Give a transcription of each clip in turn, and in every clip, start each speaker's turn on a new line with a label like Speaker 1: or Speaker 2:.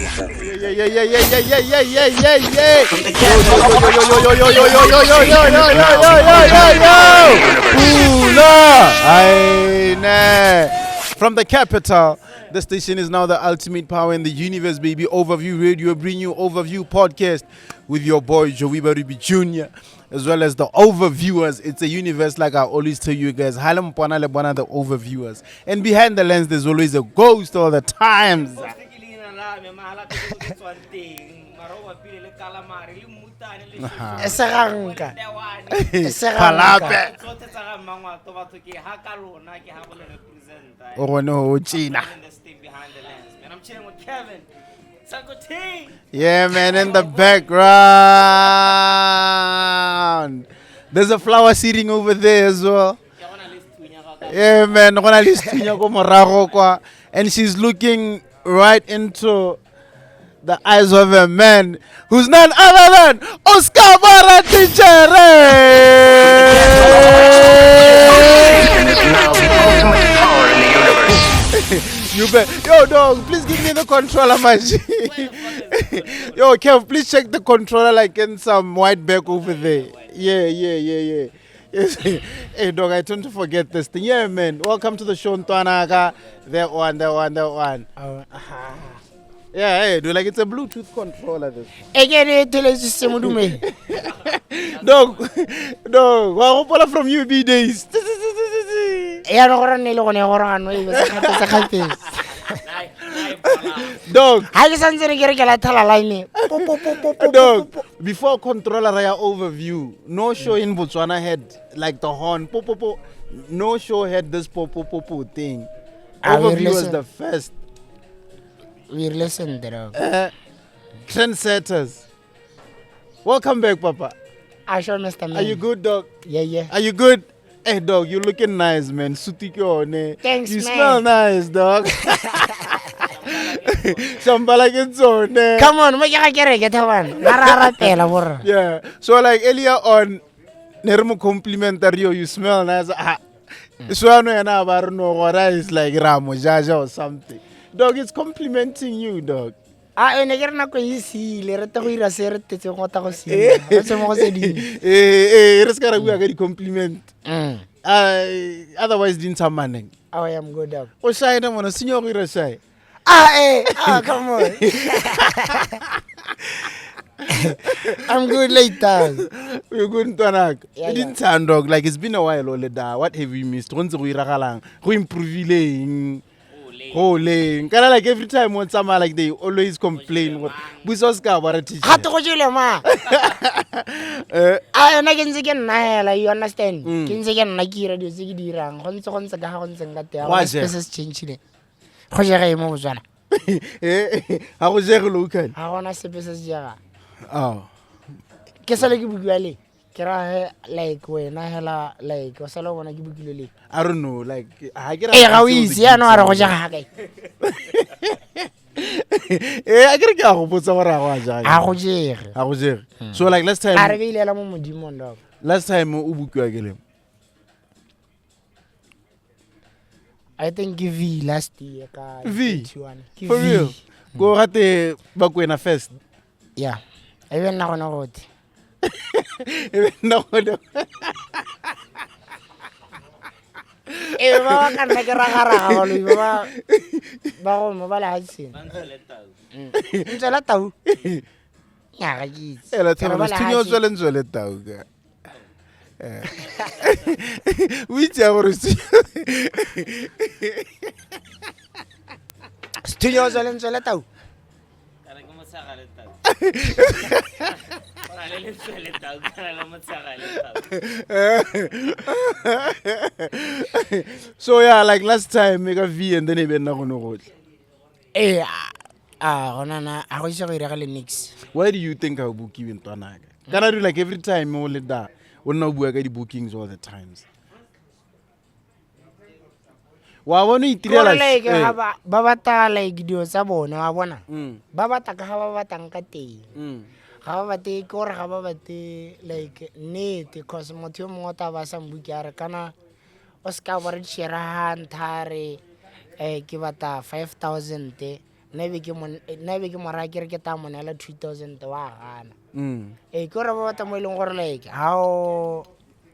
Speaker 1: Yeah, yeah, yeah, yeah, yeah, yeah, yeah, yeah, yeah, yeah.
Speaker 2: From the
Speaker 1: Yo, yo, yo, yo, yo, yo, yo, yo, yo, yo, yo, yo, yo, yo, yo. Pula. Aine. From the capital, the station is now the ultimate power in the universe, baby. Overview Radio, bring you Overview Podcast with your boy Joey Barubi Jr., as well as the Overviewers. It's a universe, like I always tell you guys. Halem pona le bona the Overviewers. And behind the lens, there's always a ghost all the times.
Speaker 3: Ke leina la me mahala ke ke tswang teng mara o bapile le calamari le mmutane le
Speaker 4: Seganka.
Speaker 3: Tewane.
Speaker 4: Seganka.
Speaker 1: Palape.
Speaker 3: Tsotlhe tsa ga Mmangwato batho ke ha ka lona ke ha go le representa.
Speaker 1: O gone ho tjena.
Speaker 3: In this thing behind the lens, man. I'm chilling with Kevin. Sanko T.
Speaker 1: Yeah, man, in the background. There's a flower sitting over there as well.
Speaker 3: Ke gona le sethunya ga ka.
Speaker 1: Yeah, man, gona le sethunya ko morago kwa. And she's looking right into the eyes of a man who's none other than Oscar Bara
Speaker 2: And is now the ultimate power in the universe.
Speaker 1: You bet. Yo, dog, please give me the controller, my G. Yo, Kev, please check the controller like in some white bag over there. Yeah, yeah, yeah, yeah. Yes. Hey, dog, I tend to forget this thing. Yeah, man. Welcome to the show, Ntwanaka. That one, that one, that one. Yeah, hey, dude, like it's a Bluetooth controller. This.
Speaker 4: E ke re theletse se modume.
Speaker 1: Dog, dog, wa gopola from UB days.
Speaker 4: Ya no gore ne le gone gore ga no e be se kgapetsa kgapetsa.
Speaker 3: Nai, nai bola.
Speaker 1: Dog,
Speaker 4: Ha ke santse ne ke re ke lathela line. Po po po po po.
Speaker 1: Dog, before controller raya overview, no show in Botswana had like the horn, po po po. No show had this po po po po thing.
Speaker 4: Ah, we
Speaker 1: Overview was
Speaker 4: listen.
Speaker 1: the first.
Speaker 4: We listen dog.
Speaker 1: Trendsetters. Welcome back, Papa.
Speaker 4: I sure Mr. Man.
Speaker 1: Are you good, dog?
Speaker 4: Yeah, yeah.
Speaker 1: Are you good? Hey, dog, you looking nice, man. Suti ke yone.
Speaker 4: Thanks,
Speaker 1: You
Speaker 4: man.
Speaker 1: smell nice, dog. Shambala ke tsone.
Speaker 4: Come on, mo ke ga kereke thabana. Na ra rapela borra.
Speaker 1: Yeah. So like earlier on, ne re mo compliment Rio, you smell nice. Ah. So ano yena ba re no gora is like ra mo jaja or something. Dog, it's complimenting you, dog.
Speaker 4: A ene ke re nako e sile re te go ira se re tetse go ta go sile. Re se mo go se ding.
Speaker 1: Eh eh re ska ra bua ka di compliment.
Speaker 4: Mm.
Speaker 1: Otherwise di ntsha maneng.
Speaker 4: Oh, I am good dog.
Speaker 1: O shy na mona senyo go ira shy.
Speaker 4: Ah, eh. Ah, come on. I'm good later.
Speaker 1: You good ntwanaka.
Speaker 4: Yeah,
Speaker 1: Di
Speaker 4: yeah.
Speaker 1: ntshang dog like it's been a while o le da. What have you missed? Go ntse go iragalang. Go improve-ileng. Go leng. Kana like every time o tsamaya like they always complain gore busa o ska ba re teacher.
Speaker 4: Gape go jele ma.
Speaker 1: Eh,
Speaker 4: A yona ke ntse ke nna hela, you understand?
Speaker 1: Mm.
Speaker 4: Ke ntse ke nna ke ira dilo tse ke di dirang. Go ntse ka ga go ntseng ka teng.
Speaker 1: Go a
Speaker 4: Ga
Speaker 1: jega.
Speaker 4: sepe se se change-ileng. Go jega eng mo Botswana?
Speaker 1: eh, ga go jege local.
Speaker 4: Ga gona sepe se se jegang.
Speaker 1: Oh.
Speaker 4: Ke sale ke bokiwa le. Ke ra he like wena hela like o sale o bona ke bokile le.
Speaker 1: I don't know like ha ke
Speaker 4: Ee ga o itse yaanong a re go jega ga kae.
Speaker 1: Eh, a ke re ke a go botsa gore a go a jang.
Speaker 4: Ga go jege.
Speaker 1: Ga go jege. So like last
Speaker 4: A re
Speaker 1: time
Speaker 4: beilela mo modimong dog.
Speaker 1: last time o bokiwa ke leng?
Speaker 4: I think ke V last year ka
Speaker 1: V?
Speaker 4: 21. Ke
Speaker 1: For
Speaker 4: V.
Speaker 1: real. Go gate Bakwena first.
Speaker 4: Yeah. E be nna gone gote.
Speaker 1: E be nna gone.
Speaker 4: Ee ba ba ka nna ke ragaraga baloi ba ba go mo ba le hatseng.
Speaker 3: Ba ntswele tau.
Speaker 4: Ntswela tau. Nya ga ke itse.
Speaker 1: Ela
Speaker 4: Ke re
Speaker 1: thaba
Speaker 4: ba le
Speaker 1: sethunya o
Speaker 4: hatseng.
Speaker 1: tswele ntswele tau ka. Eh. O itse ya gore
Speaker 4: Sethunya o tswele ntswela tau.
Speaker 3: Kana ke motshegale tau. Go na le lentswele tau, kana le motshegale tau.
Speaker 1: So yeah, like last time e ka V and then e be nna gone gotlhe.
Speaker 4: Ee a gona na a go ise go iragale nix.
Speaker 1: Why do you think I book you ntwanaka? Kana do like every time o le da o nna o bua ka di-bookings all the times. Wa bona o itirela
Speaker 4: Gore like
Speaker 1: eh.
Speaker 4: ga ba batla like dilo tsa bona wa bona.
Speaker 1: Mm,
Speaker 4: Ba batla ka ga ba batlang ka teng.
Speaker 1: mm.
Speaker 4: Ga ba batle ke gore ga ba batle like nnete cause motho yo mongwe o tla ba sa mbuke a re kana o seka ba re tšhera ha ntha a re ke batla 5,000 Nna ebe ke nna ebe ke mo raya ke re ke taya mo neela 2000 wa gana. Ee, ke gore ba batla mo e leng gore like ha o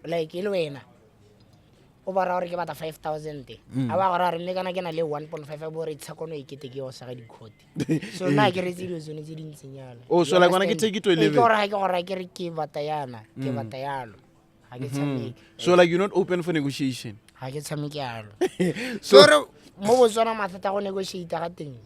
Speaker 4: like e le wena o ba raya gore ke batla 5000, a ba go raya gore mme kana ke na le 1.5, a bo re tshakono e kete ke yo sa ga dikgote. So nna ke retse dilo tsone tse di ntseng yalo.
Speaker 1: Oh, so
Speaker 4: You
Speaker 1: like wena ke
Speaker 4: understand?
Speaker 1: take it to a
Speaker 4: Ee, ke
Speaker 1: level.
Speaker 4: gore ga ke go raya ke re ke batla yana, ke batla yalo, ga ke tshameke.
Speaker 1: So like you're not open for negotiation?
Speaker 4: Ga ke tshameke yalo.
Speaker 1: So
Speaker 4: So re mo Botswana mathata go negotiate ga teng,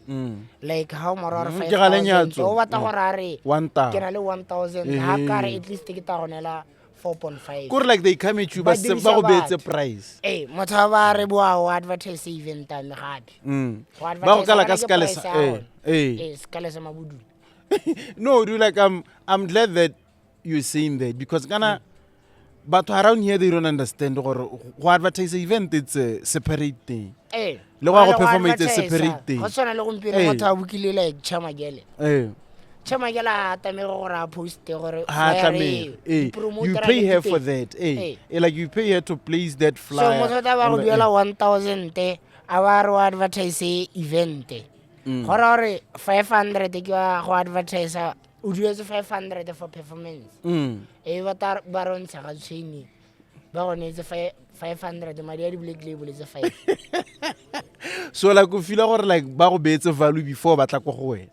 Speaker 4: like ha o mora gore
Speaker 1: Ke ga
Speaker 4: 5000,
Speaker 1: lenyatso.
Speaker 4: o batla gore a re
Speaker 1: One
Speaker 4: ke na
Speaker 1: thou.
Speaker 4: le 1000, ha ka re at least ke ta go neela 4.5.
Speaker 1: Kore like they come at you, ba
Speaker 4: Ba
Speaker 1: se ba
Speaker 4: dirisa
Speaker 1: go beetse
Speaker 4: batho.
Speaker 1: price.
Speaker 4: Ee, motho a ba re boa o advertise event a me gape. Go
Speaker 1: Ba go
Speaker 4: advertise
Speaker 1: kala
Speaker 4: gona
Speaker 1: ka
Speaker 4: ke
Speaker 1: sekale
Speaker 4: price
Speaker 1: sa
Speaker 4: ya gona.
Speaker 1: eh.
Speaker 4: Ee, sekale sa mabudula.
Speaker 1: No, dude, like I'm glad that you're saying that, because kana batho around here they don't understand gore go advertise event, it's a separate thing.
Speaker 4: Ee.
Speaker 1: Le go ya go
Speaker 4: Go
Speaker 1: perform it's a
Speaker 4: advertise-a.
Speaker 1: separate thing.
Speaker 4: Go tshwana le gompieno, motho a bukile like Chamagele. Chamagele a tlamege gore a poste gore
Speaker 1: Ha
Speaker 4: flyer
Speaker 1: tlamege.
Speaker 4: eo,
Speaker 1: Eh, you
Speaker 4: di-promoter-a
Speaker 1: pay
Speaker 4: le
Speaker 1: her
Speaker 4: di
Speaker 1: for
Speaker 4: teng.
Speaker 1: that.
Speaker 4: Eh.
Speaker 1: Like you pay her to place that
Speaker 4: So
Speaker 1: flyer.
Speaker 4: motho o tla ba go
Speaker 1: on the-
Speaker 4: duela 1000, a ba re o advertise event, go raya gore 500 ke wa go advertise, o duetse 500 for performance. E ba ta ba re ntsha ga tshweni, ba go neetse 500, madi a di-black label tse five.
Speaker 1: So like o feel gore like ba go beetse value before ba tla ko go wena?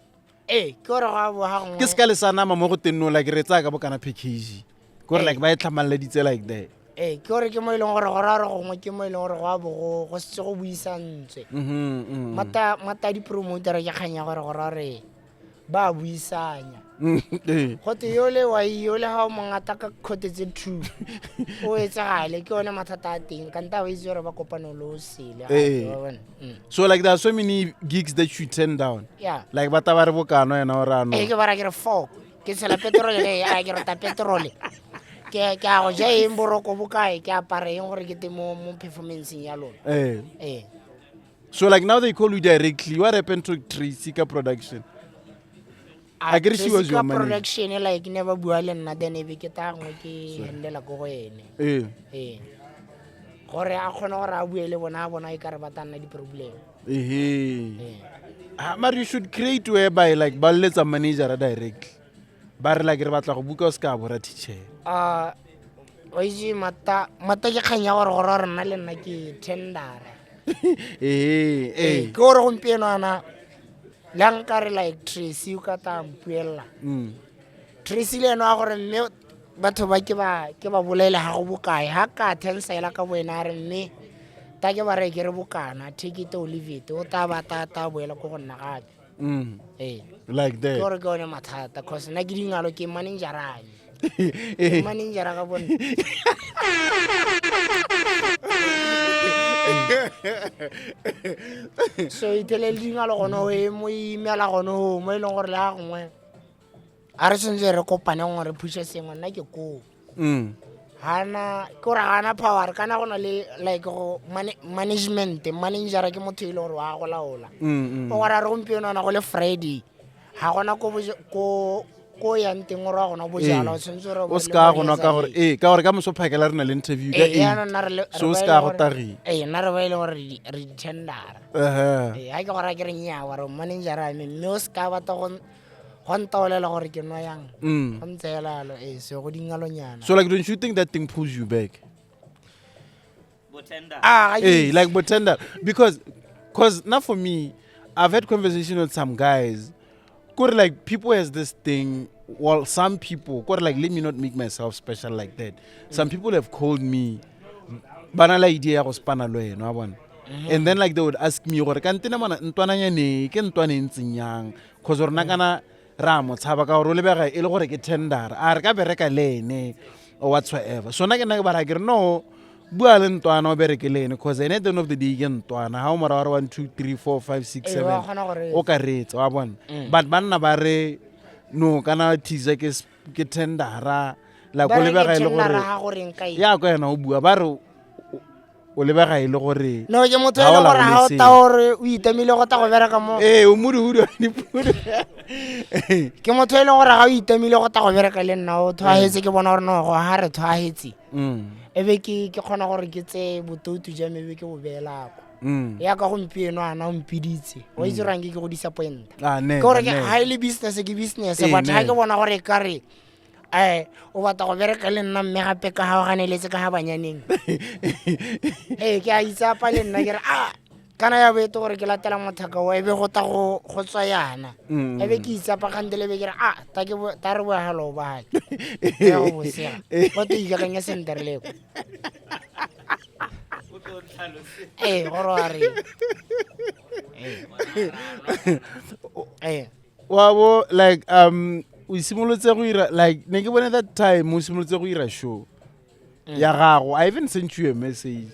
Speaker 4: Ee, ke gore go a bo ga gongwe
Speaker 1: Ke sekale sa nama mo go teng, no, like re tsaya ka bokana package, kore like ba e tlhamalleditse like that.
Speaker 4: Ee, ke gore ke mo e leng gore go raya gore gongwe ke mo e leng gore go a bo go setse go buisantswe. Mata a di-promoter ke kgang ya gore go raya gore ba buisanya. Gote yole wa yole ga o mongata ka kgote tse two o etsagale, ke one mathata a teng kante a ba itse gore ba kopane le o sele gape, wa bona?
Speaker 1: So like there are so many gigs that you turn down?
Speaker 4: Yeah.
Speaker 1: Like ba taba re bokano yena o re ano.
Speaker 4: Ee, ke bara ke re four, ke tshela petrole ge a ke rota petrole, ke a go ja eng, boroko bokae, ke apara eng gore ke te mo performanceng ya lona. Ee.
Speaker 1: So like now they call you directly. What happened to Tracy ka production? Akere she was
Speaker 4: Tracy
Speaker 1: your
Speaker 4: ka
Speaker 1: manager.
Speaker 4: production, like ne ba bua le nna, then e be ke ta gongwe ke handela ko go ene. Ee, gore a kgone gore a bue le bona, a bona e kare ba tla nna di-problem.
Speaker 1: Ehe. Ah, mara you should create whereby like ba letsa manager directly, ba re like re batla go buka, o se ka bora teacher.
Speaker 4: Ah, wa itse mata mata ke kgang ya gore gore nna le nna ke tendera.
Speaker 1: Ee.
Speaker 4: Ee, ke gore gompieno ana le a nkare like Tracy o ka ta mpuelela. Tracy le ene wa gore mme batho ba ke ba bolele ga go bokae, ga ka tensela ka boena a re mme ta ke ba re ke re bokana, take it or leave it, o ta ba ta boela ko go nna gape. Ee.
Speaker 1: Like
Speaker 4: Ke
Speaker 1: that.
Speaker 4: gore ke one mathata, cause nna ke dingalo, ke managerane, managera ka bone. So ithele le dingalo gone o e mo imela gone o mo e leng gore le ga gongwe a re tshwanetse re kopane gongwe re phushe sengwe, nna ke koo. Gana ke gore gana power kana go na le like go management, managera ke motho e le gore wa go laola. O gore a re gompieno ana go le Friday, ga gona ko yang teng gore wa gona bojalwa, o tshwanetse gore
Speaker 1: O se ka go nwa ka gore ee, ka gore ka moso phakela re na le interview ka
Speaker 4: ee, yaanong
Speaker 1: 8.
Speaker 4: nna re
Speaker 1: So o
Speaker 4: re
Speaker 1: se
Speaker 4: ba e
Speaker 1: ka
Speaker 4: leng
Speaker 1: go
Speaker 4: gore-
Speaker 1: tagile.
Speaker 4: Ee, nna re ba e leng gore re di-tendera. Ee, ga ke gore a ke re nnyaa, wa re managera me mme o se ka batla go ntaolela gore ke nwa yang. Go ntse hela yalo, ee, so go dingalonyana.
Speaker 1: So like don't you think that thing pulls you back?
Speaker 3: Botender.
Speaker 4: Ah, ga ke
Speaker 1: Hey,
Speaker 4: itse.
Speaker 1: like botender, because cause now for me, I've had conversation with some guys. Kore like people has this thing. Well, some people, kore like let me not make myself special like that. Some people have called me, ba na le idea ya go spana le wena, wa bona. And then like they would ask me gore kante ne mona ntwananyane ke ntwane e ntseng yang, cause rona kana ra mo tshaba ka gore o lebega e le gore ke tender, a re ka bereka le ene or whatsoever. So nna ke nna ke ba raya ke re no, bua le ntwana, o bereke le ene, cause ene at the end of the day ke ntwana ga o mora wa re 1 2 3 4 5 6
Speaker 4: Ee, wa
Speaker 1: 7
Speaker 4: kgona go reetsa.
Speaker 1: O ka reetsa, wa bona. But banna ba re no, kana teaser ke tendera, like
Speaker 4: Ba
Speaker 1: o
Speaker 4: re ke
Speaker 1: lebega e le
Speaker 4: tendera
Speaker 1: gore
Speaker 4: ga goreng ka eng?
Speaker 1: ya ka yena o bua, ba re o lebega e le gore
Speaker 4: No, ke motho
Speaker 1: ha
Speaker 4: e
Speaker 1: o
Speaker 4: leng gore ga o
Speaker 1: laolesege.
Speaker 4: ta gore o itamile go ta go bereka mo.
Speaker 1: Ee, o modihudi wa dipudi.
Speaker 4: Ke motho e leng gore ga o itamile go ta go bereka le nna, o tshwaetse, ke bona gore no go ga re tshwaetse. E be ke kgona gore ke tseye botoutu jwa me, e be ke bo beelako. Ya ka gompieno ana o mpiditse o itse gore anke ke go disappointa.
Speaker 1: Ah, ne,
Speaker 4: Ke gore
Speaker 1: ne.
Speaker 4: ga e le business ke business,
Speaker 1: Ee,
Speaker 4: but ga
Speaker 1: ne.
Speaker 4: ke bona gore e kare o batla go bereka le nna, mme gape ka ga o ganeletse ka ga banyaneng, ee, ke a itsapa le nna ke re a kana ya boete gore ke latela mothaka o, ebe go ta go tswa yana, ebe ke itsapa kgante le be ke re a ta ke ta re boagalo bake ya go bosega go te ikakanya sentle re leko.
Speaker 3: O tlo ntlhalose.
Speaker 4: Ee, gore wa re ee.
Speaker 1: Wa bo like o simolotse go ira, like ne ke bone that time o simolotse go ira show ya gago. I even sent you a message,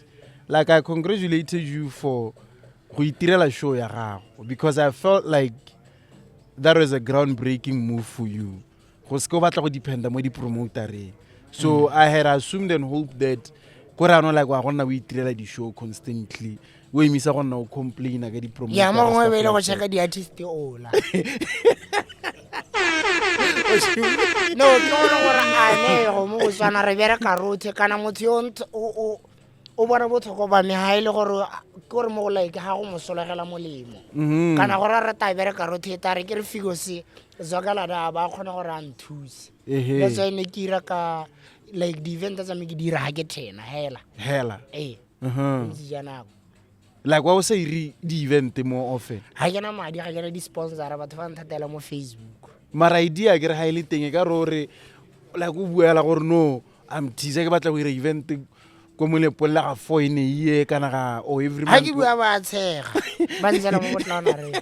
Speaker 1: like I congratulated you for go itirela show ya gago, because I felt like that was a groundbreaking move for you, go se ke o batla go dependa mo di-promotereng. So I had assumed and hoped that ko re anong like wa go nna o itirela di-show constantly, o emisa go nna o complaina ka di-promoter.
Speaker 4: Ya, mo gongwe be e le go checka di-artist ola, no ke gore a ne go mo Botswana re bereka rotlhe, kana motho yo o bona botlhokwa ba me, ga e le gore ke gore mo go like ga go mosolegela molemo, kana gore re ta bereka rotlhe, ta re ke re Figos Zwakalada ba kgona gore a nthuse. That's why ne ke ira ka like di-event tsa me ke di ira ga ke thena hela.
Speaker 1: Hela.
Speaker 4: Ee. Bontsi ja nako.
Speaker 1: Like wa o sa ire di-event more often?
Speaker 4: Ga ke na madi, ga ke na di-sponsora, batho ba nthatela mo Facebook.
Speaker 1: Mara idea ke re ga e le teng, e ka re ore like o buela gore no, I'm teaser, ke batla go ira event ko Molepolole ga four e ne ie kana ga or every
Speaker 4: Ga ke
Speaker 1: month.
Speaker 4: bua ba tshega, ba ntsela mo botlaonareng.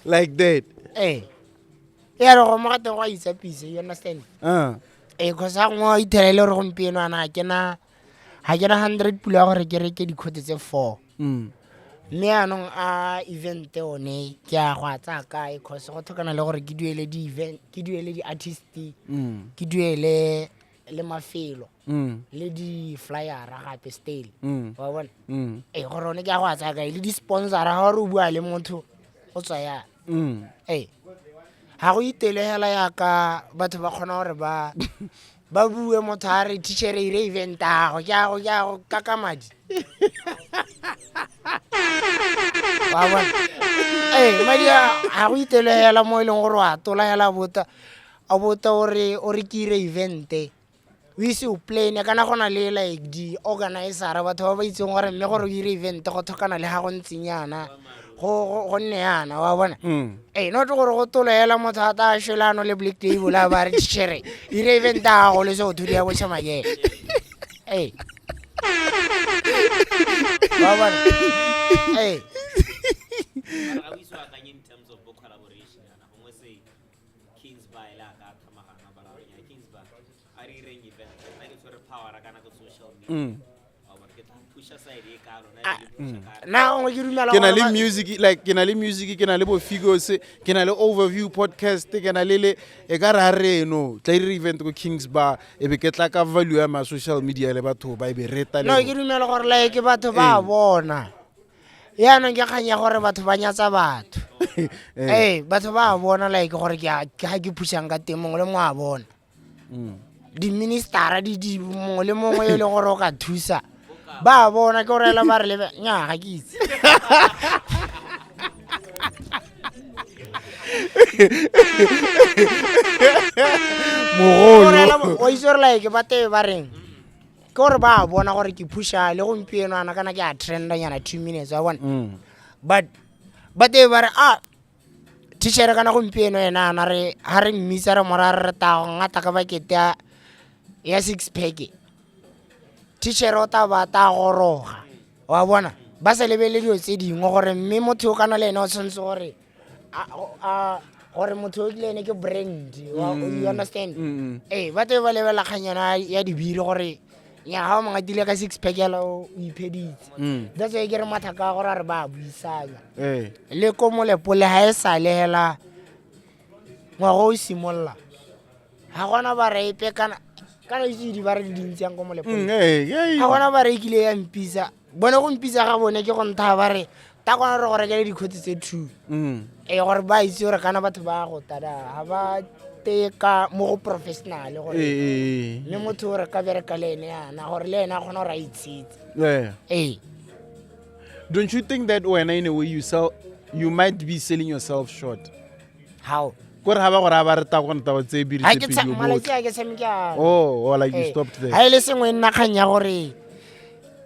Speaker 1: Like that.
Speaker 4: Ee, e ya re go mo ga teng go a itsapise, you understand? Ee, cause ga gongwe o ithela e le gore gompieno ana ga ke na 100 pula ya gore ke reke dikgote tse four, mme anong a event one ke a go a tsaya kae? Cause go tlhokana le gore ke duele di-event, ke duele di-artist, ke duele le mafelo, le di-flyera gape still, wa bona? Ee, gore one ke a go a tsaya kae, le di-sponsora, ga gore o bua le motho o tswa yana. Ee, ga go itele hela yaka batho ba kgona gore ba bue, motho a re teacher ire event ago ke ago ke ago kaka madi, wa bona? Ee, madi a ga go itele hela mo e leng gore wa tola hela bota a bota ore o re ke ire evente, o ise o plane, kana go na le like di-organizera, batho ba ba itseng gore mme gore o ire event go tlhokana le ga go ntseng yana, go nne yana, wa bona? Ee, not gore go tola hela motho a ta shwelano le Black Table a ba re teachere ire event a gago le se go thudi ya botshamakele. Ee, wa bona? Ee.
Speaker 3: Mara ga o ise o akanye in terms of bo collaboration yana, gongwe se Kings Bar e le a ka thamagana ba ra gore nya Kings Bar a re ireng event, nna ke tshwere power kana ke social media, wa bona, ke tla pusha side e ka lona, e le pusha ka.
Speaker 4: Nna gongwe ke dumela
Speaker 1: Ke na
Speaker 4: gore
Speaker 1: le music, like ke na le music, ke na le bo Figos, ke na le Overview Podcast, ke na le e ka re ha re no tla ire event ko Kings Bar, e be ke tla ka value ya ma social media le batho ba e be reta le
Speaker 4: No, ke dumela gore like batho ba bona yaanong ke kgang ya gore batho ba nyatsa batho. Ee, batho ba bona like gore ke ga ke pushang ka teng, mongwe le mongwe a bona, di-ministera di mongwe le mongwe e leng gore o ka thusa ba bona, ke gore ela ba re lebe nya ga ke itse.
Speaker 1: Mogolo.
Speaker 4: Gore o itse gore like ba tebe ba reng, ke gore ba bona gore ke pusha le gompieno ana kana ke a trendanyana 2 minutes, wa bona? But ba tebe ba re a teacher kana gompieno ena ana re ha re mmitsa re mora re ta go ngata ka bakete ya six pack, teacher o ta ba ta goroga, wa bona? Ba sa lebelele dilo tse dingwe gore mme motho o kana le ene o tshwanetse gore gore motho o le ene ke brand, you understand? Ee, ba tebe ba lebelela kganyana ya dibiri gore nya ga o mongatile ka six pack yala o ipheditse. That's why ke re mathaka a gore a re ba buisanya. Le ko Molepole ga e sa le hela ngwaga o simolola ga gona ba re epe kana itse di ba re di dintsi yang ko Molepole.
Speaker 1: Ee.
Speaker 4: Ga gona ba re ekile ya mpisa bone, go mpisa ga bone ke go ntha ba re ta kgona re go rekele dikgotsi tse two. Ee, gore ba itse gore kana batho ba go tada ga ba teye ka mo go professional gore
Speaker 1: Ee.
Speaker 4: mme motho o re ka bereka le ene yana gore le ene a kgona gore a itshetse.
Speaker 1: Ee.
Speaker 4: Ee.
Speaker 1: Don't you think that wena in a way you sell, you might be selling yourself short?
Speaker 4: How?
Speaker 1: Kore ga ba gore a ba re ta gone taba tse biri
Speaker 4: Ga
Speaker 1: tse
Speaker 4: ke
Speaker 1: pedi o
Speaker 4: malatsi
Speaker 1: botse.
Speaker 4: a ke tshameke yana.
Speaker 1: Oh, or like you
Speaker 4: Ee.
Speaker 1: stopped there.
Speaker 4: Ga e le sengwe e nna kgang ya gore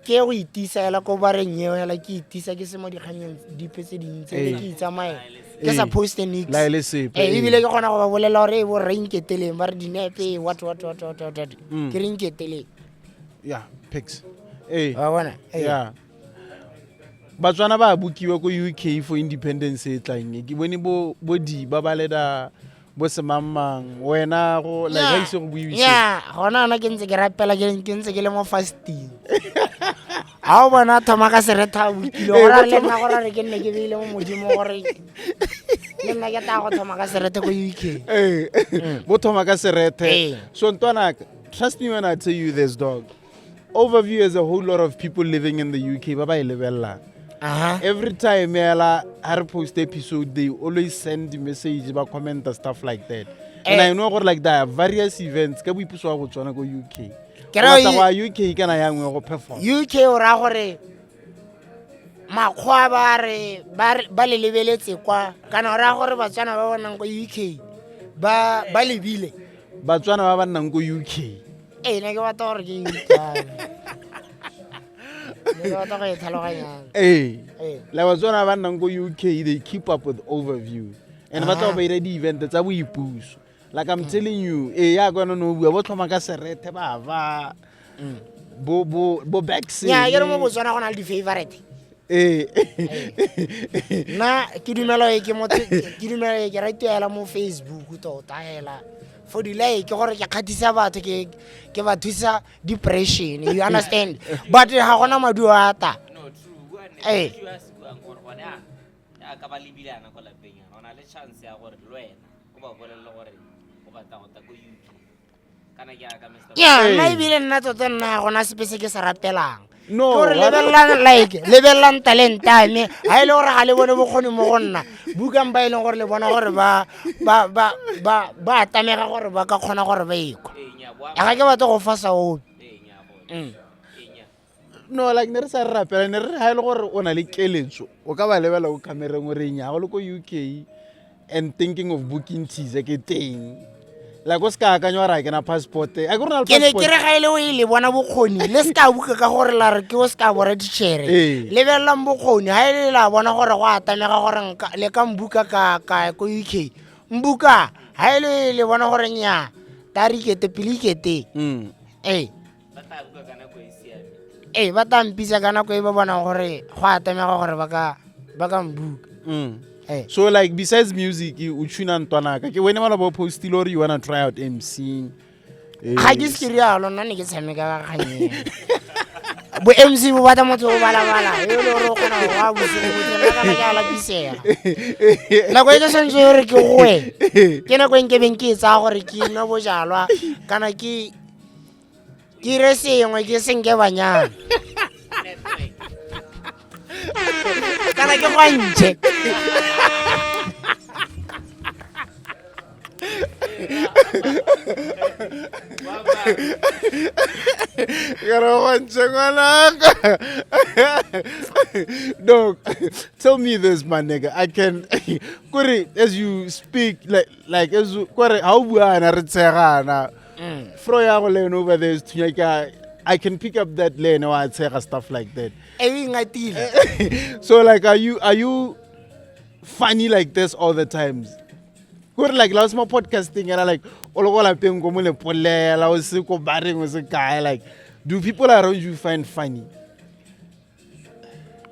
Speaker 4: ke go itisa hela ko bareng eo hela ke itisa ke se mo dikganyeng dipe tse dintsi
Speaker 1: Ee.
Speaker 4: ke itsamaela ke sa
Speaker 1: Ee.
Speaker 4: poste nix.
Speaker 1: La e le sepe,
Speaker 4: Ee,
Speaker 1: ee.
Speaker 4: ebile ke kgona go ba bolela gore e bo rre nketeleng ba re dinepe what what what what what what. Ke re nketeleng.
Speaker 1: Yeah, pics. Ee.
Speaker 4: Wa bona? Ee.
Speaker 1: Yeah. Batswana ba bukiwa ko UK for independence e tlang e. Ke bone bo bo di ba ba leda bo semangmang wena go like ga ise go buiwe se.
Speaker 4: Yeah, gona ana ke ntse ke rapela ke ntse ke le mo fasting. Ha o bona thoma ka seretha a bukile
Speaker 1: Ee,
Speaker 4: gore
Speaker 1: bo
Speaker 4: a le
Speaker 1: thoma-
Speaker 4: nna gore re ke nne ke beile mo modimo gore le nna ke tla go thoma ka serethe ko UK.
Speaker 1: Ee. Bo thoma ka serethe.
Speaker 4: Ee.
Speaker 1: So ntwana, trust me when I tell you this, dog. Overview is a whole lot of people living in the UK ba ba e lebellang.
Speaker 4: Aha.
Speaker 1: Every time ela ha re post episode, they always send message ba comment stuff like that. And
Speaker 4: Eh.
Speaker 1: I know gore like there are various events ka boipuso wa Botswana ko UK.
Speaker 4: Ke ra
Speaker 1: O batla go ya UK kana ya nngwe go perform.
Speaker 4: UK o ra gore makgwa ba re ba le lebeletse kwa kana o raya gore Batswana ba bonang ko UK ba lebile.
Speaker 1: Batswana ba ba nnang ko UK.
Speaker 4: Ee, ne ke batla gore ke utlwane. Ne ke batla go e tlhaloganyang.
Speaker 1: Ee.
Speaker 4: Ee.
Speaker 1: Like Batswana ba nnang ko UK, they keep up with overview. And ba tla ba ira di-event tsa boipuso. Like I'm telling you, ee ya kwana no bua bo tlhoma ka serethe ba ba bo bo bo back.
Speaker 4: Nnyaa, ke re mo Botswana go na le di-favorite.
Speaker 1: Ee.
Speaker 4: Nna ke dumela e ke motho ke dumela e ke rate hela mo Facebook tota hela. For di like gore ke kgathisa batho ke ba thusa depression, you understand? But ga gona maduo a ta.
Speaker 3: No, true. Bua nnete.
Speaker 4: Ee.
Speaker 3: True a se buang gore gone a ya ka ba lebile yana ko lapeng yana o na le chance ya gore le wena o ba bolelele gore o batla go tla ko UK kana ke yaka Mr.
Speaker 4: Ya, nna
Speaker 1: Ee.
Speaker 4: ebile nna tota nna ga gona sepe se ke se rapelang.
Speaker 1: No,
Speaker 4: Ke gore
Speaker 1: wa-
Speaker 4: lebelelang like lebelelang talente ya me ga e le gore ga le bone bokgoni mo go nna bukang ba e leng gore le bona gore ba atamega gore ba ka kgona gore ba ekwa.
Speaker 3: Ee, nya, boa-
Speaker 4: Ga ke batle go fasa ope.
Speaker 3: Ee, nya, gone. Ee, nya.
Speaker 1: No, like ne re sa re rapela ne re ha e le gore o na le keletso o ka ba lebela ko camereng o re nya go le ko UK and thinking of booking teaser ke teng. Like o se ka akanya gore a ke na passport. A ke re na le
Speaker 4: Ke ne ke
Speaker 1: passport.
Speaker 4: re ga e le o e le bona bokgoni le se ka buka ka gore la re ke o se ka bora ditšhere.
Speaker 1: Ee.
Speaker 4: Lebelelang bokgoni ga e le la bona gore go atamega gore le ka mbuka ka ko UK. Mbuka ga e le le bona gore nnyaa ta re ikete pele ikete. Ee.
Speaker 3: Ba tla bua ka nako e siameng.
Speaker 4: Ee, ba tla mpitsa ka nako e ba bonang gore go atamega gore ba ka mbuka. Ee.
Speaker 1: So like besides music o tuna ntwanaka ke wena maloba o postile gore you wanna try out MCing.
Speaker 4: Ga ke se ke rialo nna ne ke tshameka ka kgang eo. Bo MC bo batla motho o balabala e le gore o kgona go goa bosigo botlhe, nna kana ke a lapisega. Nako e ke tshwanetse gore ke goe ke nako e nkebeng ke e tsaya gore ke nwe bojalwa kana ke ire sengwe ke senke banyana. Kana ke gwantšhe.
Speaker 1: Ke re gwantšhe ngwanaka. Dog, tell me this, my nigga. I can kore as you speak like as you kore ha o buana re tshegana. Fro ya go le ene over there is thunya ka I can pick up that le ene wa tshega stuff like that.
Speaker 4: E o ingatile.
Speaker 1: So like are you funny like this all the times? Kore like la o se mo podcasting yana like o le ko lapeng ko mo lepolela o se ko bareng o se kae like do people around you find funny?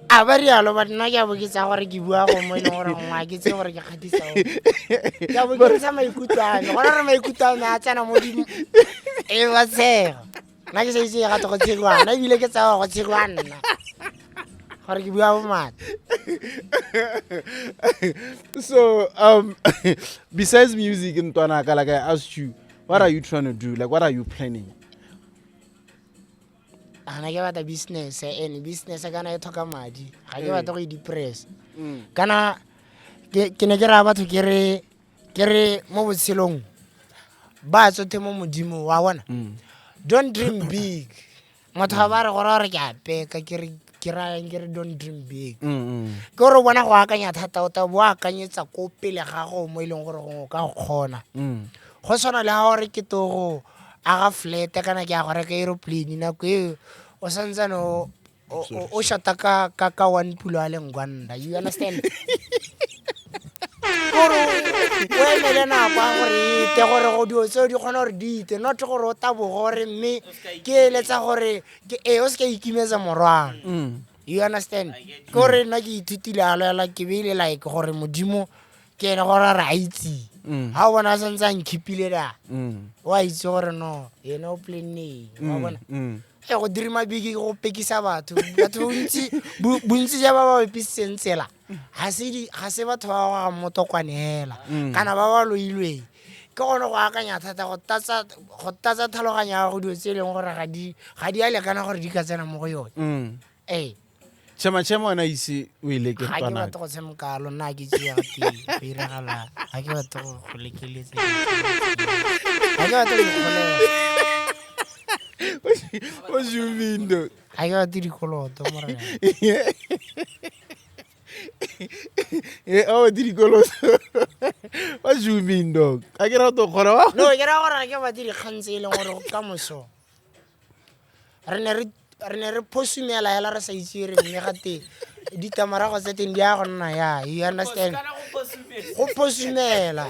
Speaker 4: A ba rialo but nna ke a bo ke tsaya gore ke bua go mo e leng gore gongwe ga ke tseye gore ke kgatisa ope. Ke a bo ke ntsha maikutlo a me, gona gore maikutlo a me a tsena mo e ba tshega. Nna ke sa itse e gate go tshegiwa nna ebile ke tsaya gore go tshegiwa nna. Gore ke bua bomata.
Speaker 1: So besides music ntwanaka, like I asked you, what are you trying to do? Like what are you planning?
Speaker 4: Ana ke batla business and business kana e tlhoka madi. Ga ke batla go e depress. Kana ke ne ke raya batho ke re mo botshelong ba tsothe mo modimo wa bona. Don't dream big. Motho ga ba re gore ke a peka ke re ke rayang ke re don't dream big.
Speaker 1: Mm,
Speaker 4: Ke gore o bona go akanya thata o ta bo akanyetsa ko pele ga go mo e leng gore gongwe o ka go kgona. Go tshwana le ga gore ke to go aga flat kana ke ya go reka aeroplane nako eo o santsane o shota ka one pulo a leng gwanda, you understand? Gore o emele nako ya gore ete gore go dilo tseo di kgona gore di ite, not gore o taboge gore mme ke eletsa gore ee o se ka ikimetsa morwalo, you understand? Ke gore nna ke ithutile alo ela ke beile like gore modimo ke ene gore a re a itse ga o bona a santse a nkhipile da o a itse gore no ene o planneng, wa bona? E go dreama big ke go pekisa batho. Batho bontsi ja ba ba bepisitseng tsela ga se batho ba ba gogang motokwane hela kana ba ba loilweng. Ke gone go akanya thata go tlatsa tlhaloganyo ya gago dilo tse e leng gore ga di a lekana gore di ka tsena mo go yone. Ee.
Speaker 1: Chema chema wena ise o e leke
Speaker 4: Ga ke
Speaker 1: twanaka.
Speaker 4: batle go tshameka lo, nna ke tseya go iragala, ga ke batle go lekeletsa, ga ke batle go ikgolega.
Speaker 1: What do you mean though?
Speaker 4: Ga ke batle dikoloto, morena.
Speaker 1: Eh, oh, di dikoloto. What do you mean, dog? A ke rata go kgona wa?
Speaker 4: No, ke raya gore ga ke batle dikgang tse e leng gore ka moso re ne re phosumela hela re sa itse re mme ga teng ditlamorago tsa teng di ya go nna ya, you understand? Go phosumela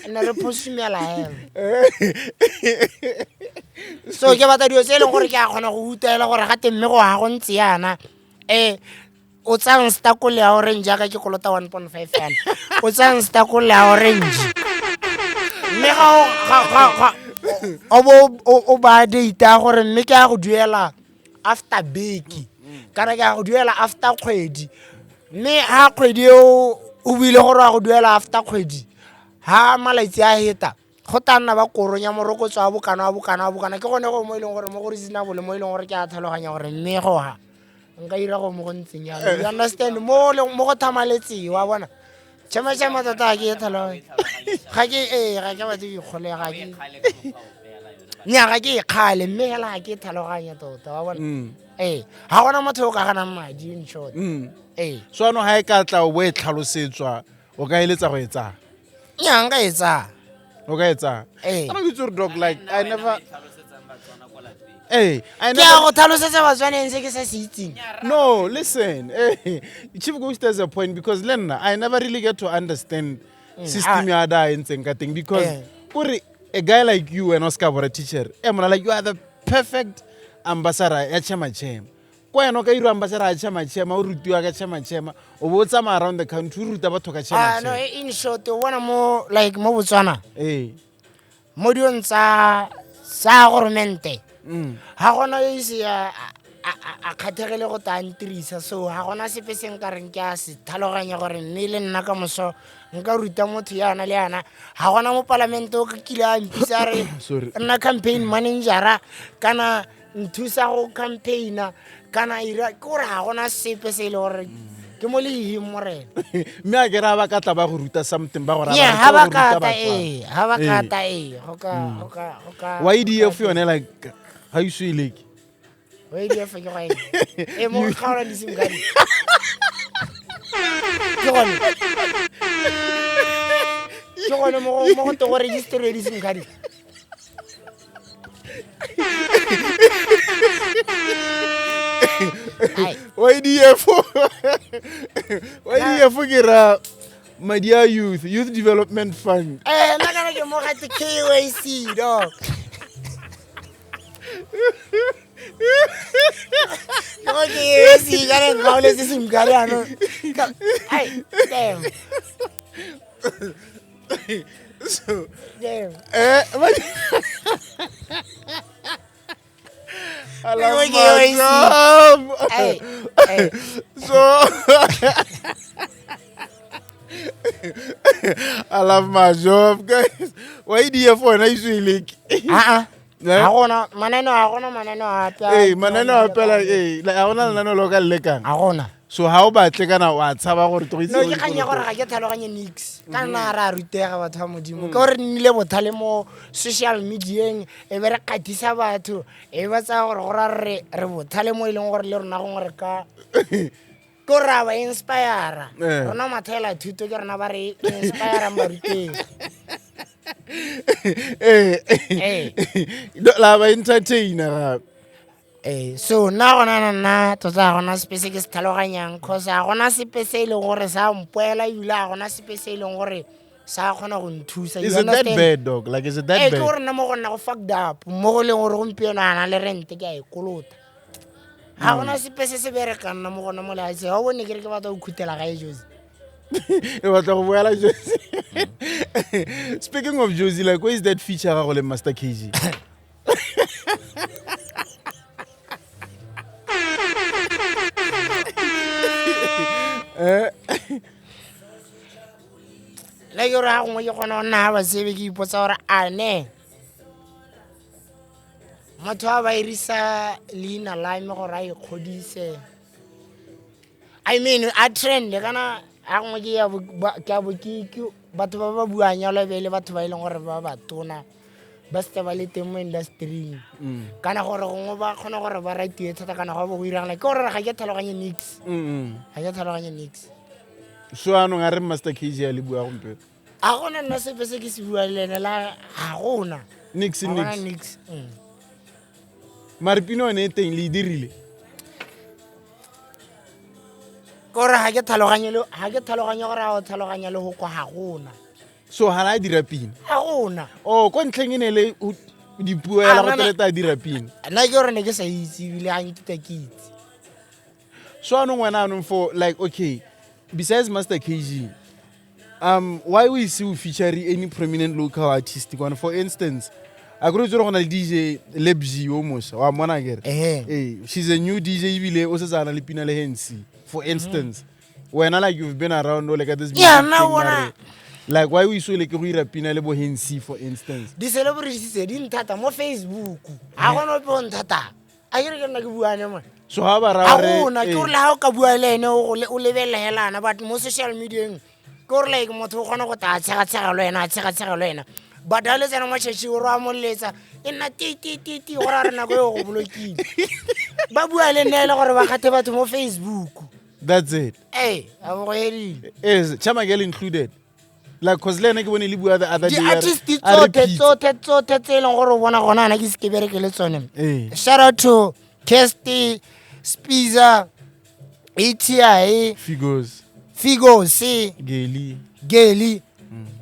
Speaker 4: ne re phosumela hela, so ke batla dilo tse e leng gore ke a kgona go utlwa hela gore ga teng mme go ga go ntse yana. O tsayang stakole ya orange jaaka ke kolota 1.5 yana, o tsayang stakole ya orange mme ga o ga o bo o ba data gore mme ke ya go duela after beke kana ke ya go duela after kgwedi, mme ha kgwedi eo o buile gore wa go duela after kgwedi, ha malatsi a heta go tla nna ba koronya morokotso wa bokana wa bokana wa bokana. Ke gone go mo e leng gore mo go reasonable mo e leng gore ke a tlhaloganya gore mme go ha nka ira go mo go ntseng jalo, you understand? Mo go thamaletseng, wa bona? Chema chema tota ga ke e tlhaloganye, ga ke ee ga ke batle go ikgolega, ga ke nya ga ke e kgale mme hela ga ke e tlhaloganya tota, wa bona? Ee, ga gona motho o ka ganang madi in short. Ee.
Speaker 1: So ano ha e ka tla o bo e tlhalosetswa, o ka eletsa go e tsaya?
Speaker 4: Nya, nka e tsaya.
Speaker 1: O ka e tsaya?
Speaker 4: Ee.
Speaker 1: Kana ke itse gore dog, like I never Hey, I
Speaker 4: Ke ya
Speaker 1: never
Speaker 4: go tlhalosetsa Batswaneng se ke sa se itseng.
Speaker 1: No, listen. Hey, Chief Ghost has a point because Lenna, I never really get to understand system ya da e ntseng ka teng because kore a guy like you and Oscar Bora teacher, mona, like you are the perfect ambassador ya Chema Chema. Ko wena o ka ira ambassador ya Chema Chema, o rutiwa ka Chema Chema, o bo o tsamaya around the country o ruta batho ka Chema
Speaker 4: Ah, no,
Speaker 1: Chema.
Speaker 4: in short, o bona mo like mo Botswana mo dilong tsa goromente ga gona yo ise a kgathegele go ta ntirisa, so ga gona sepe se nka reng ke a se tlhaloganya gore mme le nna ka moso nka ruta motho yana le yana. Ga gona mo palamente o ka kile a mpitsa re
Speaker 1: Sorry.
Speaker 4: nna campaign managera kana nthusa go campaigna kana ira, ke gore ga gona sepe se e le gore ke mo lehing, morena.
Speaker 1: Mme a ke re ha ba ka tla ba go ruta something ba go raya
Speaker 4: Yeah,
Speaker 1: ba re
Speaker 4: ha ba
Speaker 1: tlo go ruta
Speaker 4: ka ta
Speaker 1: Batswana.
Speaker 4: ee, ha ba ka ta ee, go ka go ka go ka
Speaker 1: YDF yone, like ga iso e leke.
Speaker 4: YDF ke go eng? E mo go kgaola di-SIM card. Ke gone mo go te go register di-SIM card. Ai.
Speaker 1: YDF ke ra madi a youth development fund.
Speaker 4: Eh, nna kana ke mo gate KYC, dog. Ke mo KYC kana nkaoletse SIM card jaanong. Ai, damn.
Speaker 1: So
Speaker 4: Damn.
Speaker 1: I love
Speaker 4: Ke mo
Speaker 1: my
Speaker 4: KYC.
Speaker 1: job.
Speaker 4: Ai, ai.
Speaker 1: So I love my job, guys. YDF wena iso e leke?
Speaker 4: Ah ah.
Speaker 1: Eh?
Speaker 4: Ga gona mananeo, ga gona mananeo ape
Speaker 1: Ee, mananeo a pela, ee, like, ga gona lenaneo le o ka le lekang.
Speaker 4: Ga gona.
Speaker 1: So ha o batle kana wa tshaba gore to itse.
Speaker 4: No, ke kgang ya gore ga ke tlhaloganye nix ka nna re a rutega batho ba Modimo, ke gore re nnile bothale mo social medieng, e be re kgathisa batho, e ba tsaya gore go ra re re bothale mo e leng gore le rona gongwe re ka ke gore a ba inspire. Rona mathela thuto ke rona ba re inspirang barutegi.
Speaker 1: Eh. La ba entertainer gape.
Speaker 4: Ee, so nna gona nna tota ga gona sepe se ke se tlhaloganyang, cause ga gona sepe se e leng gore sa mpoela, ebile ga gona sepe se e leng gore sa kgona go nthusa.
Speaker 1: Is it that bad, dog? Like, is it that
Speaker 4: Ee, ke
Speaker 1: bad?
Speaker 4: gore nna mo go nna go fucked up mo go leng gore gompieno a na le rente ke a e kolota, ga gona sepe se se berekang nna mo gona mo lefatsheng. Ga o bone ke re ke batla go khutela gae Josi.
Speaker 1: E batla go boela Josi. Speaking of Josi, like, where is that feature ga go le Master KG?
Speaker 4: Le ke gore ga gongwe ke kgona go nna ga batsebe, ke ipotsa gore a ne motho a ba irisa leina la me gore a ikgodise, I mean, a trend kana ga gongwe ke ya ke a bo ke batho ba ba buang jalo e be e le batho ba e leng gore ba batona ba setse ba le teng mo industryng, kana gore gongwe ba kgona gore ba ratiwe thata, kana go bo go iragala ke gore ga ke tlhaloganye nix. Ga ke tlhaloganye nix.
Speaker 1: So anong a re Master KG a le bua gompieno?
Speaker 4: Ga gona nna sepe se ke se buang le ene, la ga gona.
Speaker 1: Nix.
Speaker 4: Ga gona.
Speaker 1: Nix.
Speaker 4: Nix.
Speaker 1: Mare pino one e teng le e dirile.
Speaker 4: Ke gore ga ke tlhaloganye le ga ke tlhaloganye gore a o tlhaloganya le go kwa ga gona.
Speaker 1: So ga la dira pina?
Speaker 4: Ga gona.
Speaker 1: O ko ntlheng e ne le dipuo ya go
Speaker 4: Ah,
Speaker 1: teleta a dira pina.
Speaker 4: Nna ke gore ne ke sa itse, ebile ga nkita ke itse.
Speaker 1: So anong wena anong for, like, okay, besides Master KG, why we see o feature any prominent local artist kwana? For instance, a kore tsore go na le DJ Lebji yo moša wa mmona kere?
Speaker 4: Ehe.
Speaker 1: Ee, she's a new DJ, ebile o setse a na le pina le Hensi, for instance. Wena, like, you've been around o like this
Speaker 4: Yeah,
Speaker 1: music
Speaker 4: nna
Speaker 1: thing,
Speaker 4: bona-
Speaker 1: mare, like, why o ise o leke go ira pina le bo Hensi, for instance?
Speaker 4: Di-celebrities tse di nthata mo Facebook, ga gona ope o nthatang, a kere ke nna ke buane mo.
Speaker 1: So ga ba
Speaker 4: Ga
Speaker 1: raya gore
Speaker 4: gona. Ke gore le ga o ka bua le ene o lebelela helana, but mo social medieng ke gore like motho o kgona go ta a tshegatshega le wena, a tshegatshega le wena, but ga le tsena mo church o re a moletsa e nna ti ti ti ti, gore a re nako eo go bolokile ba bua le nna e le gore ba kgathe batho mo Facebook.
Speaker 1: That's it.
Speaker 4: Ee, a bo go edile.
Speaker 1: Is Chamagel included? Like, cause le ene ke bone le bua the other day,
Speaker 4: Di-artist
Speaker 1: a re
Speaker 4: tsotlhe
Speaker 1: pizza.
Speaker 4: tsotlhe tsotlhe tse e leng gore o bona gona ana ke se ke bereke le tsone.
Speaker 1: Ee.
Speaker 4: Shout out to Casty Spiza, ATI.
Speaker 1: Figures.
Speaker 4: Figos.
Speaker 1: Geli.
Speaker 4: Geli.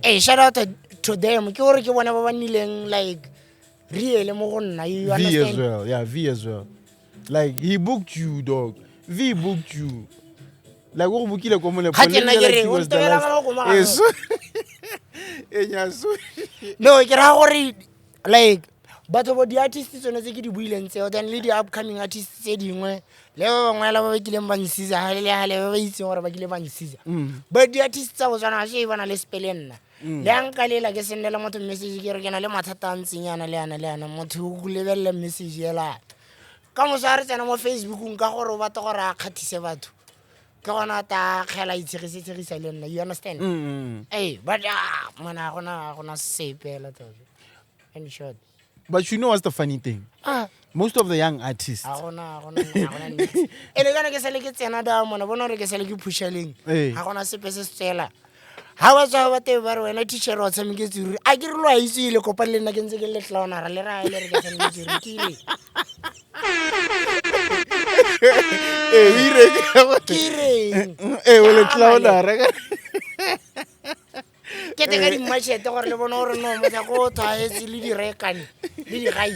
Speaker 4: Ee, shout out to them, ke gore ke bone ba ba nnileng like real mo go nna, you
Speaker 1: V as
Speaker 4: understand?
Speaker 1: well. Yeah, V as well. Like, he booked you, dog. V booked you. Like, o go bookile ko molepo.
Speaker 4: Ga ke nna ke re, o ntebela ka go magano.
Speaker 1: Yes. Nyaso.
Speaker 4: No, ke raya gore like batho bo di-artist tsone tse ke di buileng tseo, then le di-upcoming artist tse dingwe le ba bangwe la ba ba kileng ba nsisa gale le gale, ba ba itseng gore ba kile ba nsisa. But di-artist tsa Botswana ga se e bana le sepe le nna, le a nka lela ke sendela motho message ke re ke na le mathata a ntseng yana le yana le yana, motho o lebelela message ela ka moso a re tsena mo Facebookong ka gore o batla gore a kgathise batho, ke gona a ta kgela itshegise-tshegisa le nna, you understand? Ee, but ah, mona ga gona sepe hela tota, in short.
Speaker 1: But you know what's the funny thing?
Speaker 4: Ah.
Speaker 1: Most of the young artists.
Speaker 4: Ga gona nix. Ene kana ke sale ke tsena da mona bona gore ke sale ke pusha-leng.
Speaker 1: Ee.
Speaker 4: Ga gona sepe se se tswela ga ba tswa ba tebe ba re wena teacher wa tshameketse ruri, a ke re lo a itse ile kopane le nna ke ntse ke le clownara le raya le re ke tshameketse ruri ke ile.
Speaker 1: Eh, o ire.
Speaker 4: Ke ireng?
Speaker 1: Eh, o le clownara.
Speaker 4: Ke teka di-machete gore le bone gore no motlhako o tshwaetse le direkane le digai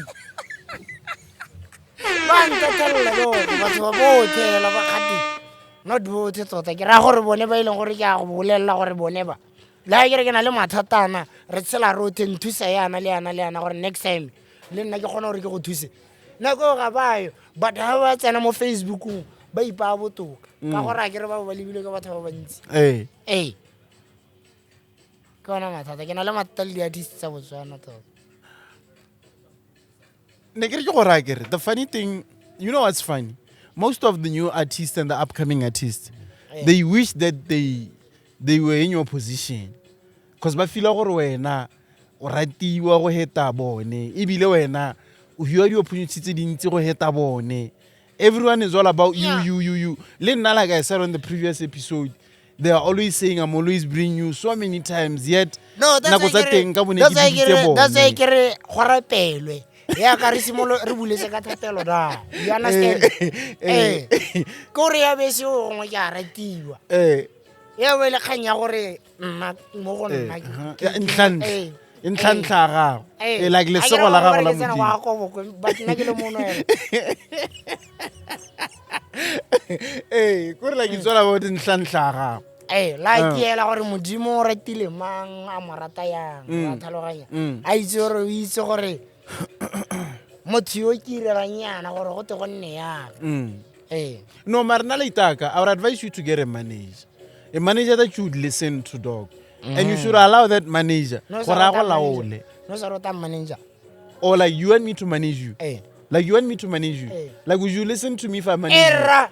Speaker 4: ba ntathelela bone batho ba botlhe hela ba kgate, not botlhe tota, ke raya gore bone ba e leng gore ke a go bolelela gore bone ba le ga ke re ke na le mathatana, re tshela rotlhe, nthusa yana le yana le yana gore next time le nna ke kgone gore ke go thuse. Nako eo ga bayo, but ga ba tsena mo Facebookong ba ipaya botoka ka gore a ke re ba bo ba lebile ke batho ba bantsi.
Speaker 1: Ee.
Speaker 4: Ee, ke ona mathata, ke na le mathata le di-artist tsa Botswana tota.
Speaker 1: Ne ke re ke go raya ke re the funny thing, you know what's funny? Most of the new artists and the upcoming artists, they wish that they were in your position, 'cause ba feela gore wena o ratiwa go heta bone, ebile wena o fiwa di-opportunity tse dintsi go heta bone. Everyone is all about you. You, you, you. Le nna, like I said on the previous episode, they are always saying I'm always bringing you so many times, yet
Speaker 4: No, that's
Speaker 1: nako
Speaker 4: why
Speaker 1: tsa
Speaker 4: ke re-
Speaker 1: teng ka bone
Speaker 4: that's
Speaker 1: ke
Speaker 4: why ke
Speaker 1: biditse
Speaker 4: re- that's why
Speaker 1: bone.
Speaker 4: ke re go rapelwe yaka re simolo re buletse ka thapelo da, you understand? Ee, ke gore ya bese o gongwe ke a ratiwa. Ya bo e le kgang ya gore nna mo go nna
Speaker 1: Ya, ntlhantlha. E ntlhantlha ya gago. Like
Speaker 4: Ha ke
Speaker 1: lesego
Speaker 4: re
Speaker 1: la
Speaker 4: ba
Speaker 1: gago
Speaker 4: re
Speaker 1: la
Speaker 4: ke tsena
Speaker 1: Modimo.
Speaker 4: kwa Kobokwe, but nna ke le mono ena.
Speaker 1: Ee, kore like it's all about ntlhantlha ya gago.
Speaker 4: Ee, la ke ela gore Modimo o ratile mang, a mo rata yang, wa tlhaloganya? A itse gore o itse gore motho yo ke irelang yana gore go te go nne yang. Ee.
Speaker 1: No, Marina Leitaka, I would advise you to get a manager. A manager that you would listen to, dog. And you should allow that manager
Speaker 4: No sa
Speaker 1: gore a go
Speaker 4: rata manager.
Speaker 1: laole.
Speaker 4: No sa rata manager.
Speaker 1: Or like you want me to manage you.
Speaker 4: Eh.
Speaker 1: Like you want me to manage you.
Speaker 4: Eh.
Speaker 1: Like would you listen to me if I manage you?
Speaker 4: Erra.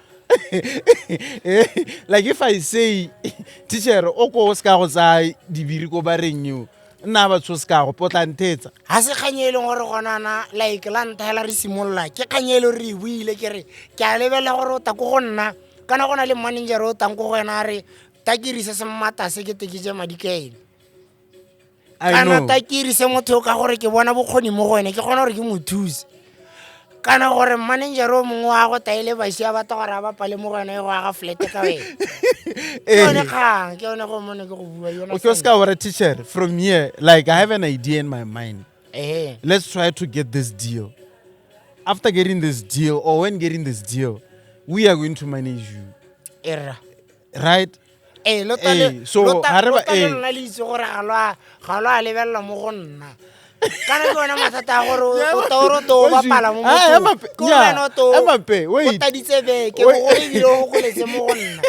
Speaker 1: Like if I say, teacher, o ko o ska go tsaya dibiri ko bareng yo. Nna batho se ka go potla ntetsa.
Speaker 4: Ga se kgang e leng gore gonana like la ntlha hela re simolola, ke kgang e leng gore re e buile, ke re ke a lebelela gore o ta ko go nna kana go na le manager o tang ko go wena a re ta ke irise semmata se ke te ke je madi ka ene.
Speaker 1: I
Speaker 4: Kana
Speaker 1: know.
Speaker 4: ta ke irise motho ka gore ke bona bokgoni mo go ene, ke kgona gore ke mo thuse, kana gore manager o mongwe wa go taele baši a batla gore a bapale mo go ene e go aga flat ka wena. Ke yone kgang, ke yone go mone ke go bua, you
Speaker 1: Okay,
Speaker 4: understand?
Speaker 1: Oscar, we're a teacher. From here, like I have an idea in my mind. Let's try to get this deal. After getting this deal, or when getting this deal, we are going to manage you.
Speaker 4: Erra.
Speaker 1: Right?
Speaker 4: Ee, lota
Speaker 1: Ee, so, ha re ba-
Speaker 4: lota le
Speaker 1: ee.
Speaker 4: lona le itse gore ga lo a lebelela mo go nna. Kana ke yone mathata a gore o ta o re o to o
Speaker 1: Wait,
Speaker 4: bapala mo
Speaker 1: ah,
Speaker 4: mothong.
Speaker 1: ema pe-
Speaker 4: Ke gore
Speaker 1: yeah,
Speaker 4: wena o to
Speaker 1: ema pe,
Speaker 4: o
Speaker 1: wait.
Speaker 4: taditse beke,
Speaker 1: Wait.
Speaker 4: bogolo ebile o goletse mo go nna.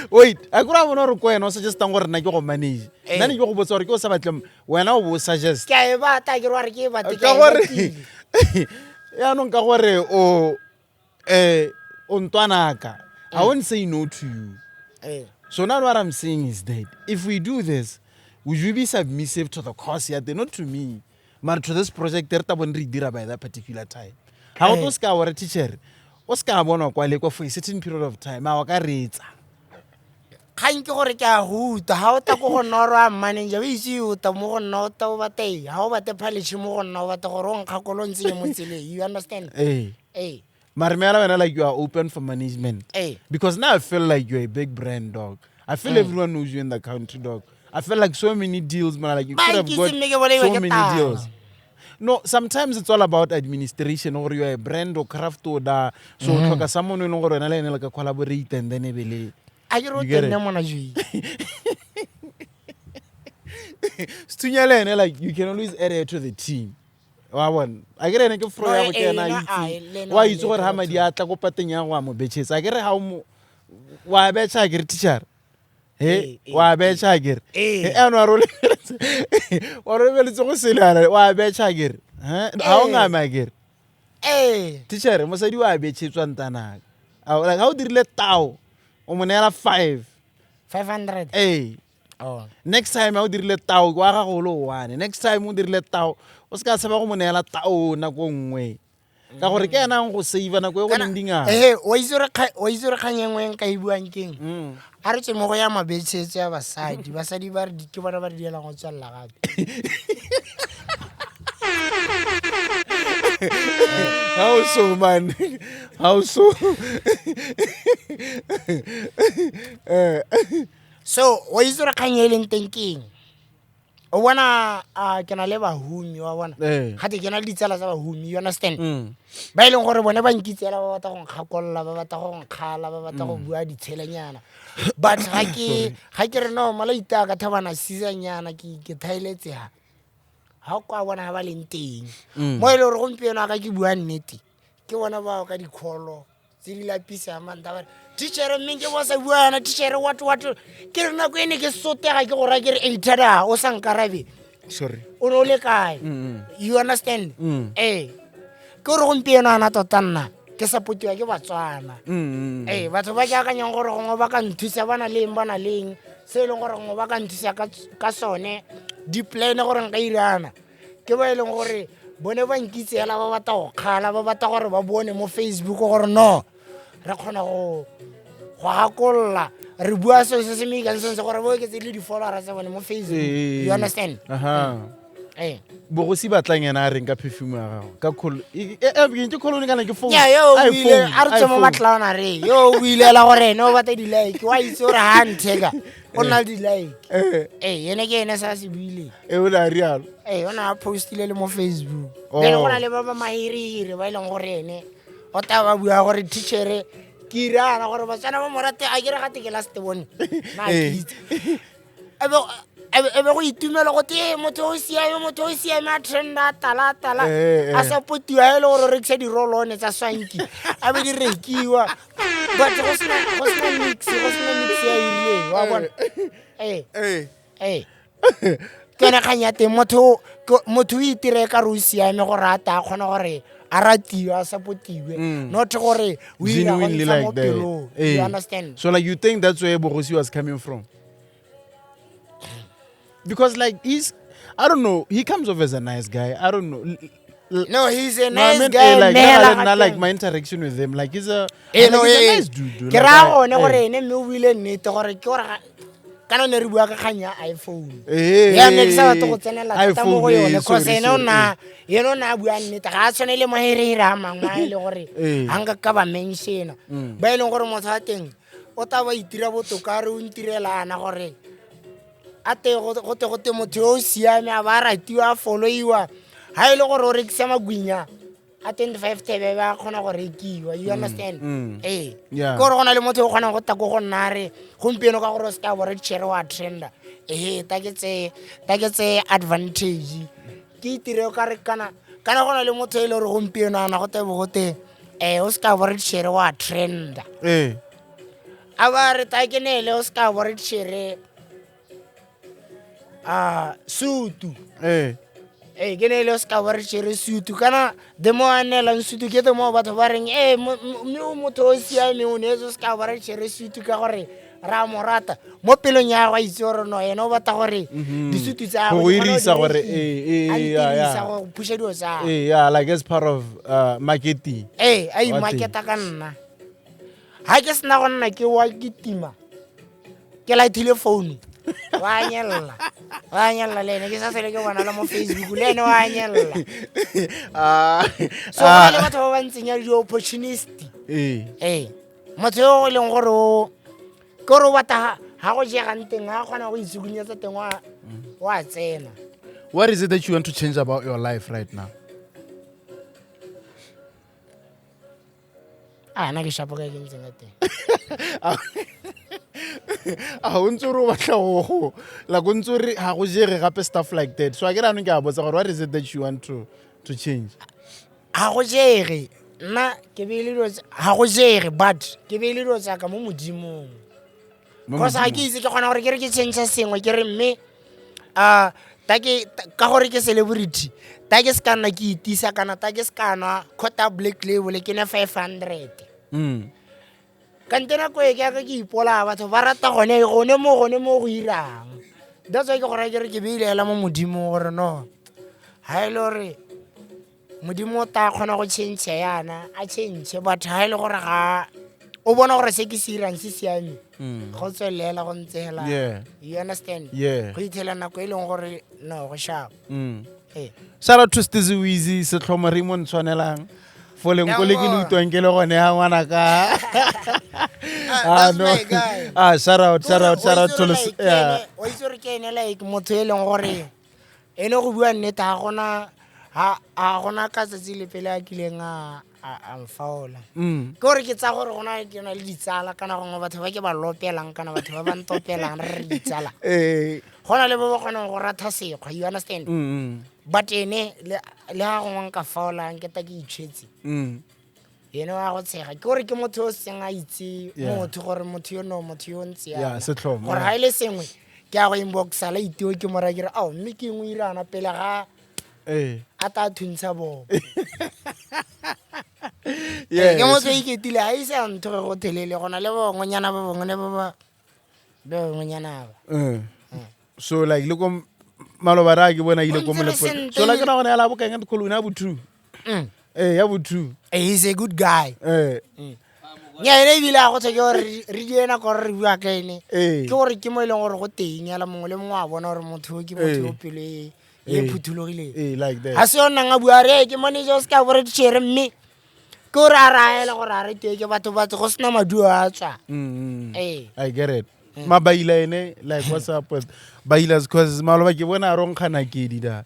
Speaker 1: Wait, a kore a bona gore ko wena o suggestang gore nna ke go manage.
Speaker 4: Ee.
Speaker 1: Nna ne ke go botsa gore ke o sa batle wena o bo o suggest.
Speaker 4: Ke a e bata, ke re wa re ke e bate, ke
Speaker 1: Ka
Speaker 4: a e
Speaker 1: gore
Speaker 4: batile.
Speaker 1: yaanong ka gore o ntwanaka. I won't say no to you. So now what I'm saying is that if we do this, would you be submissive to the cause ya teng? Not to me, but to this project re tla bong re e dira by that particular time. Ha o tlo ska wa re teacher, o ska bonwa kwa le kwa for a certain period of time, a wa ka reetsa.
Speaker 4: Kgang ke gore ke a go utlwa, ga o ta ko go nna o re wa manager, o itse o ta mo go nna o ta o bata eng, ga o bate polish mo go nna o bata gore o nkgakolo o ntsenye mo tseleng, you understand?
Speaker 1: Ee.
Speaker 4: Ee.
Speaker 1: Mare mela wena, like you are open for management.
Speaker 4: Ee.
Speaker 1: Because now I feel like you're a big brand, dog. I feel everyone knows you in the country, dog. I feel like so many deals, man. Like you
Speaker 4: Ba
Speaker 1: could have
Speaker 4: nkitse
Speaker 1: got
Speaker 4: mme ke bolaiwa
Speaker 1: so
Speaker 4: ke
Speaker 1: many
Speaker 4: tala.
Speaker 1: deals. No, sometimes it's all about administration or you are a brand or craft or da. So o tlhoka someone o e leng gore wena le ene le ka collaborate and then e be le.
Speaker 4: A ke re o
Speaker 1: You get
Speaker 4: tenne
Speaker 1: it?
Speaker 4: mona joi.
Speaker 1: Sethunya le ene, like you can always add her to the team. Wa bona? A ke re ene ke fro
Speaker 4: No,
Speaker 1: ya go
Speaker 4: eh,
Speaker 1: kena
Speaker 4: ena,
Speaker 1: a
Speaker 4: ah,
Speaker 1: itse.
Speaker 4: le ena
Speaker 1: Wa
Speaker 4: o
Speaker 1: itse gore
Speaker 4: leka
Speaker 1: ha madi a tla ko pateng ya go a mo betšhetsa. A ke re ha o mo wa betšha, a ke re teacher. He, wa betšha, a ke re.
Speaker 4: Ee.
Speaker 1: He, ano wa re lebeletse go sele ana, wa betšha, a ke re. He, ha o ngame, a ke re.
Speaker 4: Ee.
Speaker 1: Teacher, mosadi wa betšhetswa ntanaka. Like ha o dirile tao, o mo neela 5.
Speaker 4: 500.
Speaker 1: Ee.
Speaker 4: Oh.
Speaker 1: Next time ha o dirile tao, wa gago o le one. Next time o dirile tao, o se ka tshaba go mo neela tao nako nngwe. Ka gore ke ena ang go save nako e go leng dingaka.
Speaker 4: Ee, wa itse gore kgang e nngwe e nka e buang keng? A re tswe mo go ya mabetshetso ya basadi. Basadi ba re ke bona ba re dielang go tswelela gape.
Speaker 1: How so, man? How so?
Speaker 4: So wa itse gore kgang e leng teng keng? O bona, a ke na le bahumi, wa bona? Gate ke na le ditsala tsa bahumi, you understand? Ba e leng gore bone ba nkitsela, ba batla go nkgakolola, ba batla go nkgala, ba batla go bua ditshelenyana. But ga ke re no, malaita a ka thabana seasonyana, ke thaeletse ha. Ha o kwa bona ha ba leng teng. Mo e leng gore gompieno a ka ke bua nnete, ke bona bao ka dikholo tse di lapisang manta ba re, teacher mme ke bo sa bua yana, teacher what what. Ke re nako e ne ke sotega ke go raya ke re, ei, thada, o sa nkarabe.
Speaker 1: Sorry.
Speaker 4: O ne o le kae? You understand? Ee. Ke gore gompieno ana tota nna, Ke supportiwa ke Batswana. Ee, batho ba ke akanyang gore gongwe ba ka nthusa ba na le eng, ba na le eng se e leng gore gongwe ba ka nthusa ka sone, di-plan gore nka irana, ke ba e leng gore bone ba nkitse hela, ba batla go kgala, ba batla gore ba bone mo Facebook gore no re kgona go gakolola, re bua seo se se makang sense gore bo oketse le di-followera tsa bone mo Facebook. You understand?
Speaker 1: Aha.
Speaker 4: Ee.
Speaker 1: Bogosi batlang ena a reng ka perfume ya gago ka ke cologne kana ke phone?
Speaker 4: Nya, yo o buile
Speaker 1: iPhone,
Speaker 4: a re tswe mo
Speaker 1: iPhone.
Speaker 4: matlaona re yo o builela gore ene o batla di-like, wa itse gore ga ntheka o nna le di-like. Ee, ene ke ene se a se buileng.
Speaker 1: E o ne a rialo.
Speaker 4: Ee, o ne a postile le mo Facebook.
Speaker 1: Oh.
Speaker 4: Then go na le ba ba mahirihiri ba e leng gore ene o tla ba bua gore teachere ke irana gore Batswana ba morate a kere gate ke last bone na ke itse e be go itumela go te motho o siame, motho o siame, a trenda, a tala a tala, a supportiwa e le gore o rekisa di-roll-one tsa swanki a be di rekiwa, but go sena mix, go sena mix ya irileng wa bona. Ee. Ee, ke yone kgang ya teng. Motho o itire ka re o siame gore a ta a kgona gore a ratiwe, a supportiwe, not gore o ira go
Speaker 1: Genuinely
Speaker 4: ntsha mo
Speaker 1: like that.
Speaker 4: pelong. You understand?
Speaker 1: So like you think that's where Bogosi was coming from? Because like he's, I don't know, he comes off as a nice guy. I don't know.
Speaker 4: No, he's a
Speaker 1: No, I
Speaker 4: nice
Speaker 1: mean,
Speaker 4: guy.
Speaker 1: like,
Speaker 4: Mela
Speaker 1: not like
Speaker 4: ga
Speaker 1: my interaction with him. Like he's a,
Speaker 4: no,
Speaker 1: like, he's a nice dude, dude.
Speaker 4: Ke
Speaker 1: Like,
Speaker 4: raya gone gore ene mme o buile nnete gore ke gore kana ne re bua ka kgang ya iPhone. Ya ne ke sa batle go tsenela thata mo go
Speaker 1: iPhone,
Speaker 4: yone cause
Speaker 1: sorry,
Speaker 4: ene o
Speaker 1: sorry,
Speaker 4: na ene o ne a bua nnete, ga a tshwane le maherehere a mangwe a e le gore ga nka ka ba mentiona, ba e leng gore motho wa teng o ta ba itira botoka, a re o ntirelana gore a te go te motho yo o siame a ba a ratiwa, a followiwa, ga e le gore o rekisa magwinya a 25 thebe ba kgona go rekiwa. You understand? Ee.
Speaker 1: Yeah.
Speaker 4: Ke gore go na le motho o kgonang go ta ko go nna a re gompieno ka gore o se ka bora ditšhere wa trenda, ehe, ta ke tseye advantage ke itire o ka re kana go na le motho e le gore gompieno ana go tebe go te o se ka bora ditšhere wa trenda, a ba re ta ke neele o se ka bora ditšhere a sutu. Ee, ke ne e le o se ka bora ditšhere sutu, kana the more a neelang sutu ke the more batho ba reng ee, mme o motho o siameng, o neetse o se ka bora ditšhere sutu ka gore re a mo rata mo pelong ya gagwe, a itse gore no ene o batla gore disutu tsa
Speaker 1: Go
Speaker 4: gagwe di kgone
Speaker 1: irisa
Speaker 4: di
Speaker 1: gore,
Speaker 4: rekiwe.
Speaker 1: A
Speaker 4: A ntirisa
Speaker 1: yeah.
Speaker 4: go pusha dilo tsa gagwe.
Speaker 1: Yeah, like as part of marketing.
Speaker 4: Ee, a
Speaker 1: Wa teng.
Speaker 4: imarketa ka nna. Ga ke sena go nna ke wa ke tima ke lathile founu, wa nyelela, wa nyelela le ene, ke sa sele ke bona le mo Facebook le ene wa nyelela. So go na le batho ba ba ntseng ya di-opportunist. Ee, motho yo e leng gore o ke gore o batla ga go jegang teng, ga a kgona go itsukunyetsa teng, wa tsena.
Speaker 1: What is it that you want to change about your life right now?
Speaker 4: A na ke shapo ka ke ntseng ka teng.
Speaker 1: A o ntse o re o batla go like o ntse o re ga go jege gape, stuff like that, so a ke ranong ke a botsa gore what is it that you want to change?
Speaker 4: Ga go jege, nna ke beile dilo ga go jege, but ke beile dilo tsaka mo Modimong.
Speaker 1: Mo
Speaker 4: Cause ga ke
Speaker 1: Modimong.
Speaker 4: itse ke kgona gore ke re ke change sengwe, ke re mme a ta ke ka gore ke celebrity, ta ke se ka nna ke itisa, kana ta ke se ka nwa quota Black Label ke ne 500. Kante nako e ke yaka ke ipolaya, batho ba rata gone mo go irang. That's why ke gore ke re ke beile hela mo Modimong gore no ga e le gore Modimo o ta kgona go change yana a change, but ga e le gore ga o bona gore se ke se irang se siame, go tswelela go ntse hela. You understand?
Speaker 1: Yeah.
Speaker 4: Go ithela nako e leng gore no go sharp. Ee.
Speaker 1: Shout out to Stizzy Weezy, setlhomo re mo ntshwanelang fo lenko le ke le
Speaker 4: Dango.
Speaker 1: utlwang ke le gone ya ngwana ka. Ah,
Speaker 4: That's
Speaker 1: no.
Speaker 4: my guy.
Speaker 1: Ah, shout out, shout out, shout out to yeah.
Speaker 4: Wa itse gore ke ene like motho e leng gore ene go bua nnete ga gona ka tsatsi le pele a kileng a mfaola. Ke gore ke tsa gore gona ke na le ditsala kana gongwe batho ba ke ba lopelang kana batho ba ba ntopelang re re ditsala, go na le ba ba kgonang go ratha sekgwa, you understand? But ene le ga gongwe nka faolang ke ta ke itshwetse, ene wa go tshega, ke gore ke motho yo o seng a itse motho gore motho yo no motho yo ntse yana.
Speaker 1: Setlhomo,
Speaker 4: Gore ga e le sengwe ke a go inboxa la iteo ke mora ke re ao mme ke engwe irana pele ga a ta thuntsha bomo. Ke motho o iketile, ga ise a nthoge go thelele go na le bongwenyana ba bongwe le ba ba bongwenyana ba.
Speaker 1: So like le ko maloba ra ke bona ile ko
Speaker 4: O ntse re
Speaker 1: molepole.
Speaker 4: sentle.
Speaker 1: So like na gona ya la bokeng ka dikgolo ya bo 2. Ya bo 2.
Speaker 4: He's a good guy. Nya ene ebile a go tswa ke gore re die nako gore re bua ka ene. Ke gore ke mo e leng gore go teng yala mongwe le mongwe a bona gore motho o ke motho yo pelo e e phuthologileng.
Speaker 1: Like that.
Speaker 4: Ga se yo nnang a bua re ke manager o se ka bore ditšhere mme ke gore a raela gore a re tee ke batho batho go sena maduo a tswa.
Speaker 1: I get it. Mabaila ene, like what's up with Bailas, cause maloba ke bona a ronkgana kedi da.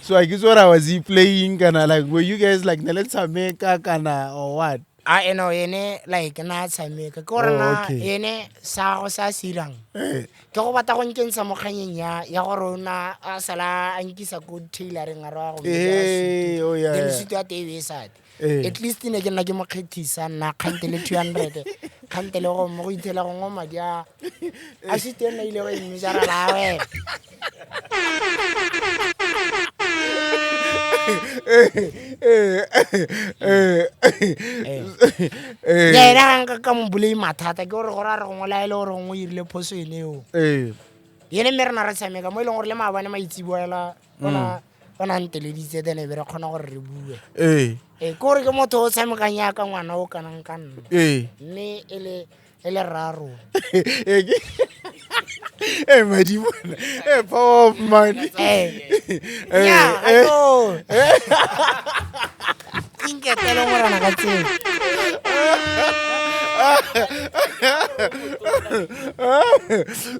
Speaker 1: So I guess what I was he playing kana, like were you guys like ne le tshameka kana or what?
Speaker 4: A eno ene like na tshameka ke gore
Speaker 1: Oh,
Speaker 4: na
Speaker 1: okay.
Speaker 4: ene sa go sa sirang ke go batla go nkentsha mo kganyeng ya gore o na a sala a nkisa ko tailoring a re wa go
Speaker 1: Eh, oh, yeah,
Speaker 4: then
Speaker 1: yeah.
Speaker 4: suit ya teng e be e sa tle. At least ne ke nna ke mo kgethisa nna kgante le 200 kgante le go mo go ithela gongwe madi a suit e nna ile go e mmejara la wena. Nya ena ga nka ka mo bolei mathata ke gore gore a re gongwe la e le gore gongwe o irile phoso ene eo. Ene mme re na re tshameka mo e leng gore le maabane maitseboela ona nteleditse then e be re kgona gore re bue. Ke gore ke motho o tshamekang yaka ngwana o kanang ka nna. Mme e le rra rona.
Speaker 1: Madi bona. Power of money.
Speaker 4: Nya, ga yo. Ke nketele morena ka tsela.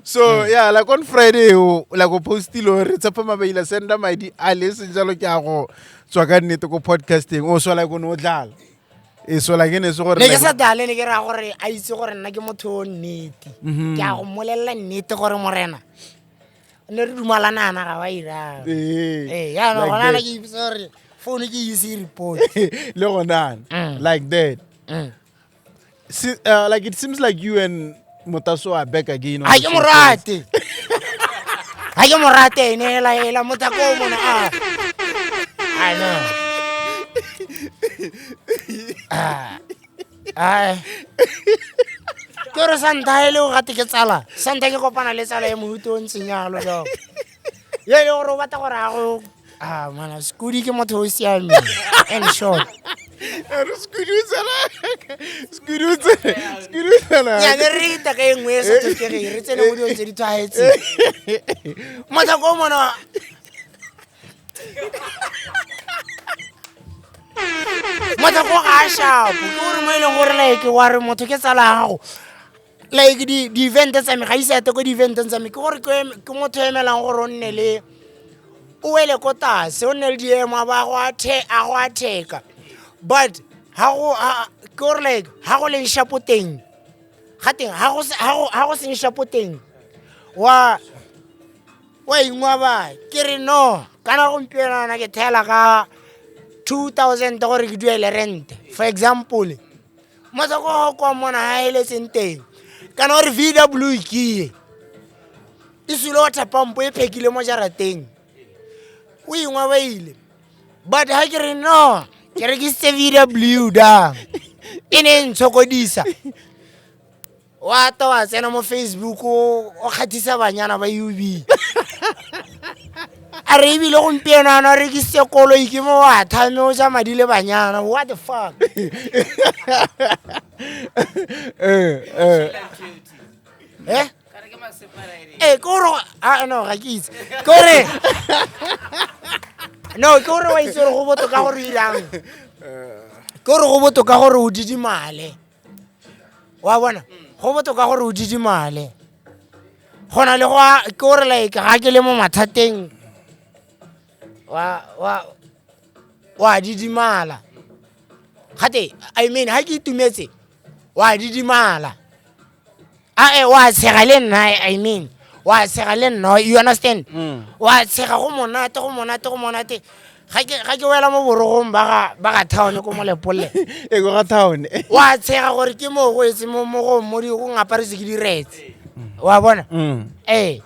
Speaker 1: So yeah, like on Friday o like o postile hore Tshepo Mabaila senda madi a le seng jalo ke a go tswa ka nnete ko podcasting. O so like o ne o dlala. So like ne se gore
Speaker 4: Ne ke
Speaker 1: like
Speaker 4: sa dlale, ne ke raya gore a itse gore nna ke motho o nnete. Ke a go mmolelela nnete gore morena ne re dumalanana ga wa irang. Jaanong
Speaker 1: Like
Speaker 4: gona
Speaker 1: that.
Speaker 4: ke ipotsa gore phone ke ise e report.
Speaker 1: Le gona like that. See, like it seems like you and Motaso are back again on
Speaker 4: Ha
Speaker 1: the
Speaker 4: ke
Speaker 1: socials.
Speaker 4: morate. Ha ke morate ene hela hela mothako o mona a. I know. Ai. Ke gore santa e le o gate ke tsala. Santa ke kopana le tsala e mohuto o ntseng jalo jalo. Ye e le gore o batla gore a go mana Skudi ke motho o siameng. And short.
Speaker 1: Re Skudi o tsena. Skudi o tsena. Skudi o tsena.
Speaker 4: Ya ne re ita ka e nngwe e sa tlhokegeng, re tsene mo dilong tse di tshwaetseng. Mothako o mona. Mothako ga a sharp. Ke gore mo e leng gore like wa re motho ke tsala ya gago. Like di-event tsa me, ga ise a ate ko di-eventeng tsa me. Ke gore ke motho o emelang gore o nne le, o wele ko tlase, o nne le diemo, a ba a go a go atheka. But ha go, ha, ke gore like, ha go leng sharp teng, ga teng, ha go se, ha go, ha go seng sharp teng, wa ingwa ba, ke re no, kana gompieno ana ke thela ka 2000 gore ke duele rent, for example. Motswako wa kwa mona ha e letseng teng, kana gore VW ke e, e sule water pump e phekile mo jarateng, o ingwa ba ile. But ha ke re no, ke rekisitse VW da, e ne e ntshokodisa. Wa ta wa tsena mo Facebook o kgathisa banyana ba UB. A re ebile gompieno a na rekisitse koloi ke mo wa thame o ja madi le banyana. What the fuck? Eh? Ke gore, no, ga ke itse. Ke gore, no, ke gore wa itse gore go botoka gore o irang. Ke gore go botoka gore o didimale. Wa bona? Go botoka gore o didimale. Go na le go a, ke gore like ga ke le mo mathateng, wa didimala. Gate, I mean, ha ke itumetse, wa didimala. Wa tshega le nna, I mean, wa tshega le nna, you understand? Wa tshega go monate, go monate, go monate. Ga ke wela mo borogong ba ga town ko Molepolole.
Speaker 1: E go ga town.
Speaker 4: Wa tshega gore ke mo go etse mo, mo go, mo di, go ngaparetse ke diretse. Wa bona? Ke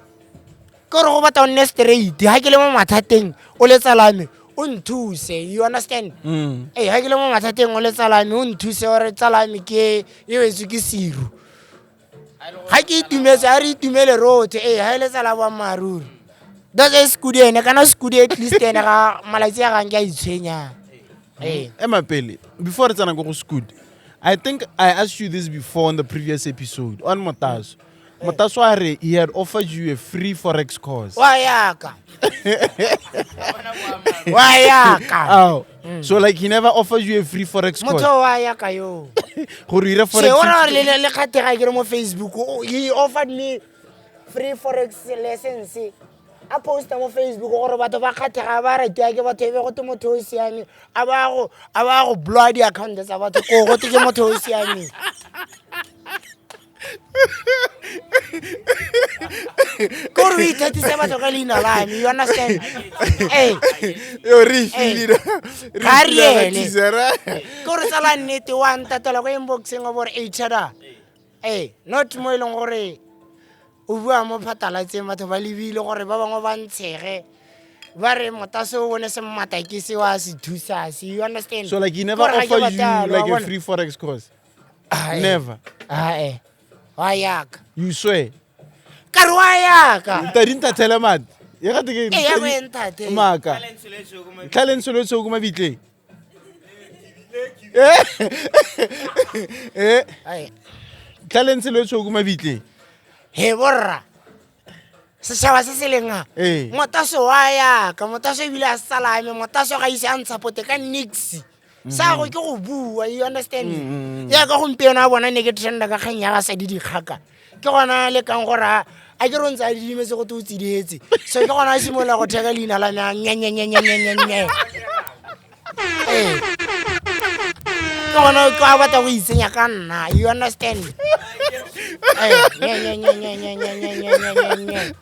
Speaker 4: gore go batla o nne straight. Ha ke le mo mathateng, o le tsala me, O nthuse, you understand? Ee, ga ke le mo mathateng o le tsalame, o nthuse gore tsalame ke e wetswe ke siru. Ga ke itumetse, a re itumele rotlhe. Ee, ga e le tsala boammaaruri. That's a Sekudi ene, kana Sekudi at least ene ga malatsi a gang ke a itshwenyang. Ee.
Speaker 1: Ema pele, before re tsena ko go Scoot, I think I asked you this before on the previous episode on Motaso. Motaso a re he had offered you a free forex course.
Speaker 4: Wa yaka. Wa yaka.
Speaker 1: Oh. So like he never offered you a free forex course.
Speaker 4: Motho wa yaka yo.
Speaker 1: Gore o dire
Speaker 4: Se
Speaker 1: forex.
Speaker 4: o ra gore le kgathega ke re mo Facebook. He offered me free forex lessons. A posta mo Facebook gore batho ba kgathega ba ratiwa ke batho, ebe gote motho o siameng a ba go blowa di-account tsa batho ko gote ke motho o siameng. Ke gore o ithatise batho ka leina la me, you understand? Ee.
Speaker 1: Yo re e feelile.
Speaker 4: Ga re ene.
Speaker 1: Teaser.
Speaker 4: Ke gore tsala nnete wa ntatela ko inboxeng wa bore hra, ee, not mo e leng gore o bua mo phatalatseng batho ba lebile gore ba bangwe ba ntshege ba re motase o bone se mmatake se wa se thusa se, you understand?
Speaker 1: So like he never
Speaker 4: Ke gore ga ke
Speaker 1: offered you
Speaker 4: batle, wa
Speaker 1: like a
Speaker 4: bona?
Speaker 1: free forex course.
Speaker 4: Ah, eh.
Speaker 1: Never.
Speaker 4: Ah, eh. Wa yaka.
Speaker 1: You swear.
Speaker 4: Ka re wa yaka.
Speaker 1: Ntadi ntathele mate. Ya gate ke.
Speaker 4: Ee, ya go e ntate.
Speaker 1: Maka. Tlhalentsho le tsho ko mabitleng. Eh. Eh.
Speaker 4: Ai.
Speaker 1: Tlhalentsho le tsho ko mabitleng.
Speaker 4: He borra, setšhaba se se leng a
Speaker 1: Ee.
Speaker 4: motaso wa yaka, motaso ebile a salame, motaso ga ise a ntshapote ka nix sa go ke go bua, you understand? Yaka gompieno a bona ne ke trenda ka kgang ya ga sadi dikgaka, ke gona a lekang gore a ke re o ntse a didimetse go te o tsidihetse, so ke gona a simolola go theka leina la me a nyenyenyenyenyenyenye. Ee, ke gona ke a batla go itsenya ka nna, you understand? Eh, nye, nye, nye, nye, nye, nye, nye, nye, nye, nye, nye.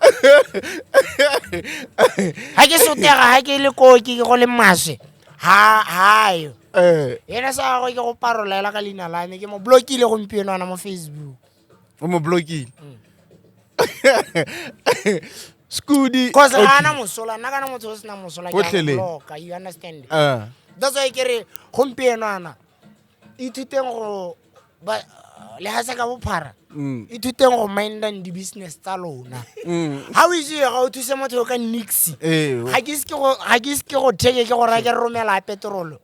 Speaker 4: Ga ke sotega, ga ke le koki, ke go le maswe ha hayo.
Speaker 1: Eh,
Speaker 4: Yena sa gagwe ke go parolela ka leina la me, ke mo blockile gompieno ana mo Facebook.
Speaker 1: O mo blockile. Scudi.
Speaker 4: Cause ga ana mosola, nna kana motho o sena mosola ke a mo
Speaker 1: Gotlhelele.
Speaker 4: blocka, you understand?
Speaker 1: Ah.
Speaker 4: That's why ke re gompieno ana ithuteng go ba le ga se ka bophara, ithuteng go mindang di-business tsa lona. Ga o itse ga o thuse motho ka nix. Ga ke ise ke go theke ke go raya ke re romela petrolo,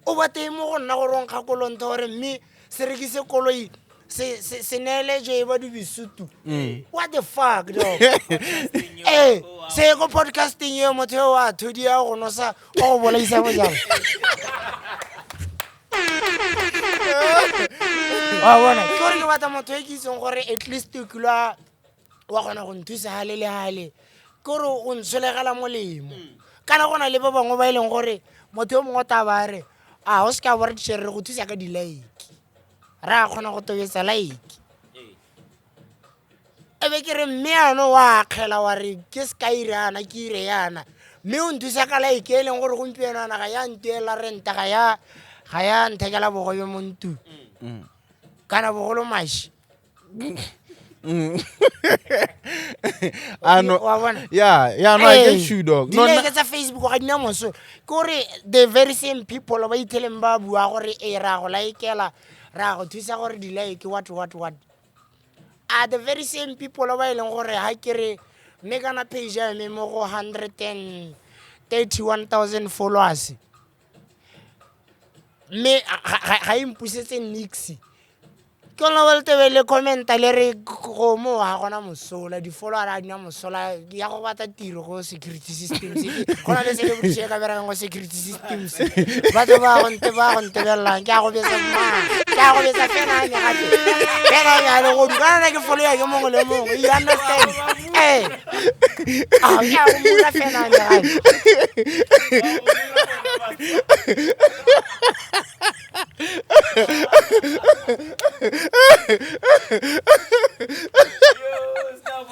Speaker 4: o ba teng mo go nna gore o nkgakolontho gore mme se rekise koloi se neele je ba dibisutu. What the fuck, dog? Ee, se ko podcasting eo motho eo a thodia go nosa o go bolaisa bojalo wa bona. Ke gore ke batla motho e ke itseng gore at least o kile wa kgona go nthusa gale le gale, ke gore o ntsholegela molemo. Kana go na le ba bangwe ba e leng gore motho yo mongwe o tla ba re a o se ka bore re go thusa ka di-like, re a kgona go tobetsa like, e be ke re mme ano wa akgela wa re ke se ka ire yana ke ire yana, mme o nthusa ka like e leng gore gompieno ana ga ya ntuela renta, ga ya nthekela bogobe mo ntung kana bogolo maši.
Speaker 1: Ah, no.
Speaker 4: Wa bona?
Speaker 1: Yeah, no, I get you, dog. No,
Speaker 4: Di-like tsa Facebook ga di na mosola. Ke gore the very same people ba itheleng ba bua gore e ra go likela, ra go thusa gore di-like, what what what, are the very same people ba e leng gore ga ke re mme kana page ya me mo go 131,000 followers, mme ga e mpusetse nix. Ke lona ba le tebe le commenta le re go mo ga gona mosola, di-follower ga dina mosola, ya go batla tiro go security systems, go na le celebrity e ka berekang go security systems. Batho ba go ntebelelang, ke a go betsa ma, ke a go betsa fena ame gape fena ame a le godu kana na ke follow ke mongwe le mongwe, you understand? Ee, ah, ke a go mura fena ame gape.
Speaker 3: Yo, stop.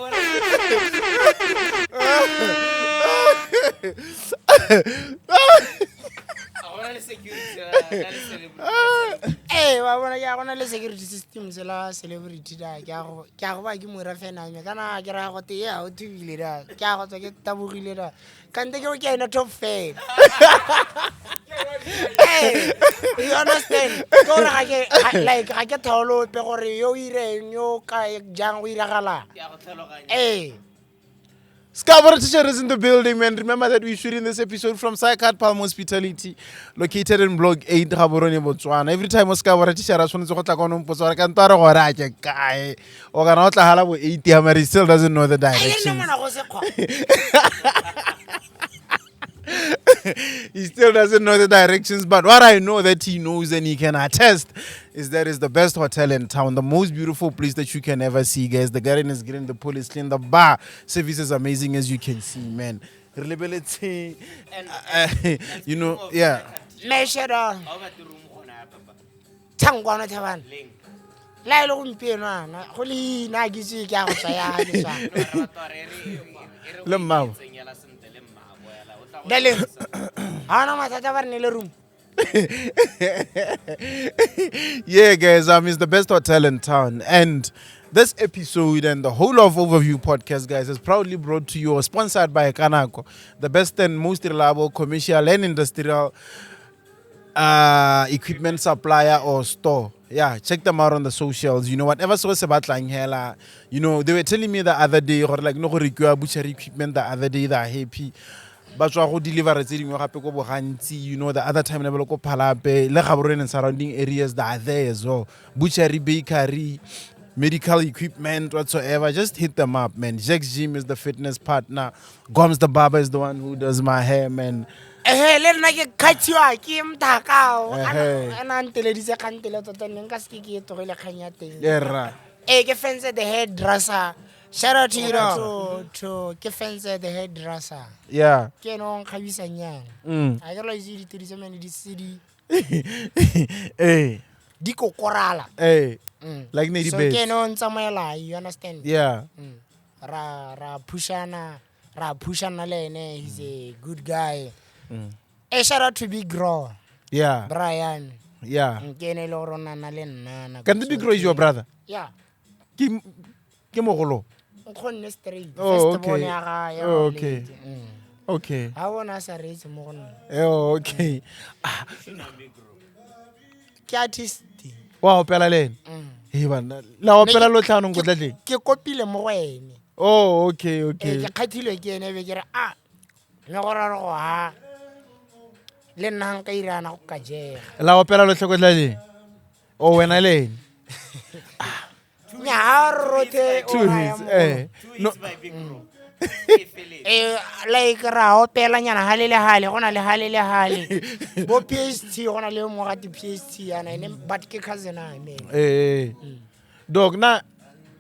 Speaker 3: Ga gona le security, na le celebrity.
Speaker 4: Ee, wa Wa bona ke a gona le security system se la celebrity da ke a go ke a go ba ke mo rafename kana ke ra go te ya o thubile da ke a go tswa ke tabogile da kante ke ke ena top fan. Hey, you understand? Ke gore ga ke like ga ke thaolope gore yo o ireng yo kae jang go iragalang.
Speaker 3: Ke a go tlhaloganya.
Speaker 4: Ee.
Speaker 1: Scarborough Teacher is in the building, man. Remember that we're shooting this episode from Saikat Palm Hospitality, located in Block 8, Gaborone, Botswana. Every time Scarborough Teacher a tshwanetse go tla kwano mpotsa gore ka ntwa re gore a ke kae. O kana o tla hala bo 8 ya mare he still doesn't know the
Speaker 4: A ke nne
Speaker 1: directions.
Speaker 4: ngwana go sekgwa.
Speaker 1: He still doesn't know the directions, but what I know that he knows and he can attest is that it's the best hotel in town, the most beautiful place that you can ever see, guys. The garden is green, the pool is clean, the bar service is amazing, as you can see, man. Re lebeletse, you know, yeah.
Speaker 4: Measure da.
Speaker 3: Ga o batle room gona ya papa.
Speaker 4: Thangwana thabana.
Speaker 3: Leng.
Speaker 4: La ile gompieno ana go le ina ke itse ke a go tsaya ke tswa.
Speaker 3: No, re batla gore e re- e re
Speaker 1: Le
Speaker 3: o
Speaker 1: mmaabo.
Speaker 3: iketseng yela sentle le mmaabo yela, o tla go
Speaker 4: Darling.
Speaker 3: tlhalosa.
Speaker 4: Ha ona mathata ba re ne le room.
Speaker 1: Yeah, guys, it's the best hotel in town. And this episode and the whole of Overview Podcast, guys, is proudly brought to you or sponsored by Kanako, the best and most reliable commercial and industrial equipment supplier or store. Yeah, check them out on the socials. You know, whatever so se batlang hela. You know, they were telling me the other day, or like, no, go rekiwa butchery equipment the other day, they're happy. Ba tswa go deliver tse dingwe gape ko bogantsi, you know, the other time ne ba le ko Phalape le Gaborone and surrounding areas, they are there as well. Butchery, bakery, medical equipment, whatsoever, just hit them up, man. Jax Gym is the fitness partner. Goms the barber is the one who does my hair, man.
Speaker 4: Ehe le nna ke kgathiwa ke mthakao.
Speaker 1: Ehe.
Speaker 4: Ana nteleditse kgantele tota nne nka seke ke e tlogele kgang ya teng.
Speaker 1: Yeah, ra.
Speaker 4: Eh ke fence the hairdresser. Shout out to you to ke fence the hairdresser.
Speaker 1: Yeah.
Speaker 4: Ke ene o nkgabisang yana. A ke lo itse ditiriso mane di se di
Speaker 1: Eh,
Speaker 4: di kokorala.
Speaker 1: eh.
Speaker 4: Mm.
Speaker 1: Like ne di
Speaker 4: So
Speaker 1: best.
Speaker 4: ke ene o ntsamaela, you understand?
Speaker 1: Yeah.
Speaker 4: Ra ra pushana, ra pushana le ene, he's a good guy. Eh shout out to Big Raw,
Speaker 1: Yeah.
Speaker 4: Brian.
Speaker 1: Yeah.
Speaker 4: Ke ene e le gore o nna le nna nako
Speaker 1: Kanti Big Raw is your
Speaker 4: tsotlhe.
Speaker 1: brother?
Speaker 4: Yeah.
Speaker 1: Ke ke mogolo.
Speaker 4: Nkgonne straight.
Speaker 1: Oh,
Speaker 4: First born
Speaker 1: okay.
Speaker 4: ya ga ya
Speaker 1: Oh, okay.
Speaker 4: Lady. Mm.
Speaker 1: Okay.
Speaker 4: Ha bona a sa reetse mo go nna.
Speaker 1: Oh, okay. Ah,
Speaker 4: Ke artist.
Speaker 1: wa opela le ene?
Speaker 4: Mm.
Speaker 1: Hei bana, la opela lo tlhanong ko tlatleng?
Speaker 4: Ke kopile mo go ene.
Speaker 1: Oh, okay,
Speaker 4: Ee,
Speaker 1: okay.
Speaker 4: ke kgathilwe ke ene be ke re a mme go ra re go ha le nna nka irana go ka jega.
Speaker 1: La opela lotlhe ko tlatleng? Oh, wena le ene?
Speaker 4: Mme ha re rothe o
Speaker 1: Two
Speaker 4: raya
Speaker 1: hits,
Speaker 4: mo.
Speaker 1: eh.
Speaker 3: Two
Speaker 1: No,
Speaker 3: hits by Big Bro. E feletse.
Speaker 4: Eh, like ra opelanyana hale le hale go na le hale le hale bo PHT go na le mo gate PHT yana ene but ke cousin a me.
Speaker 1: Eh. Dog, na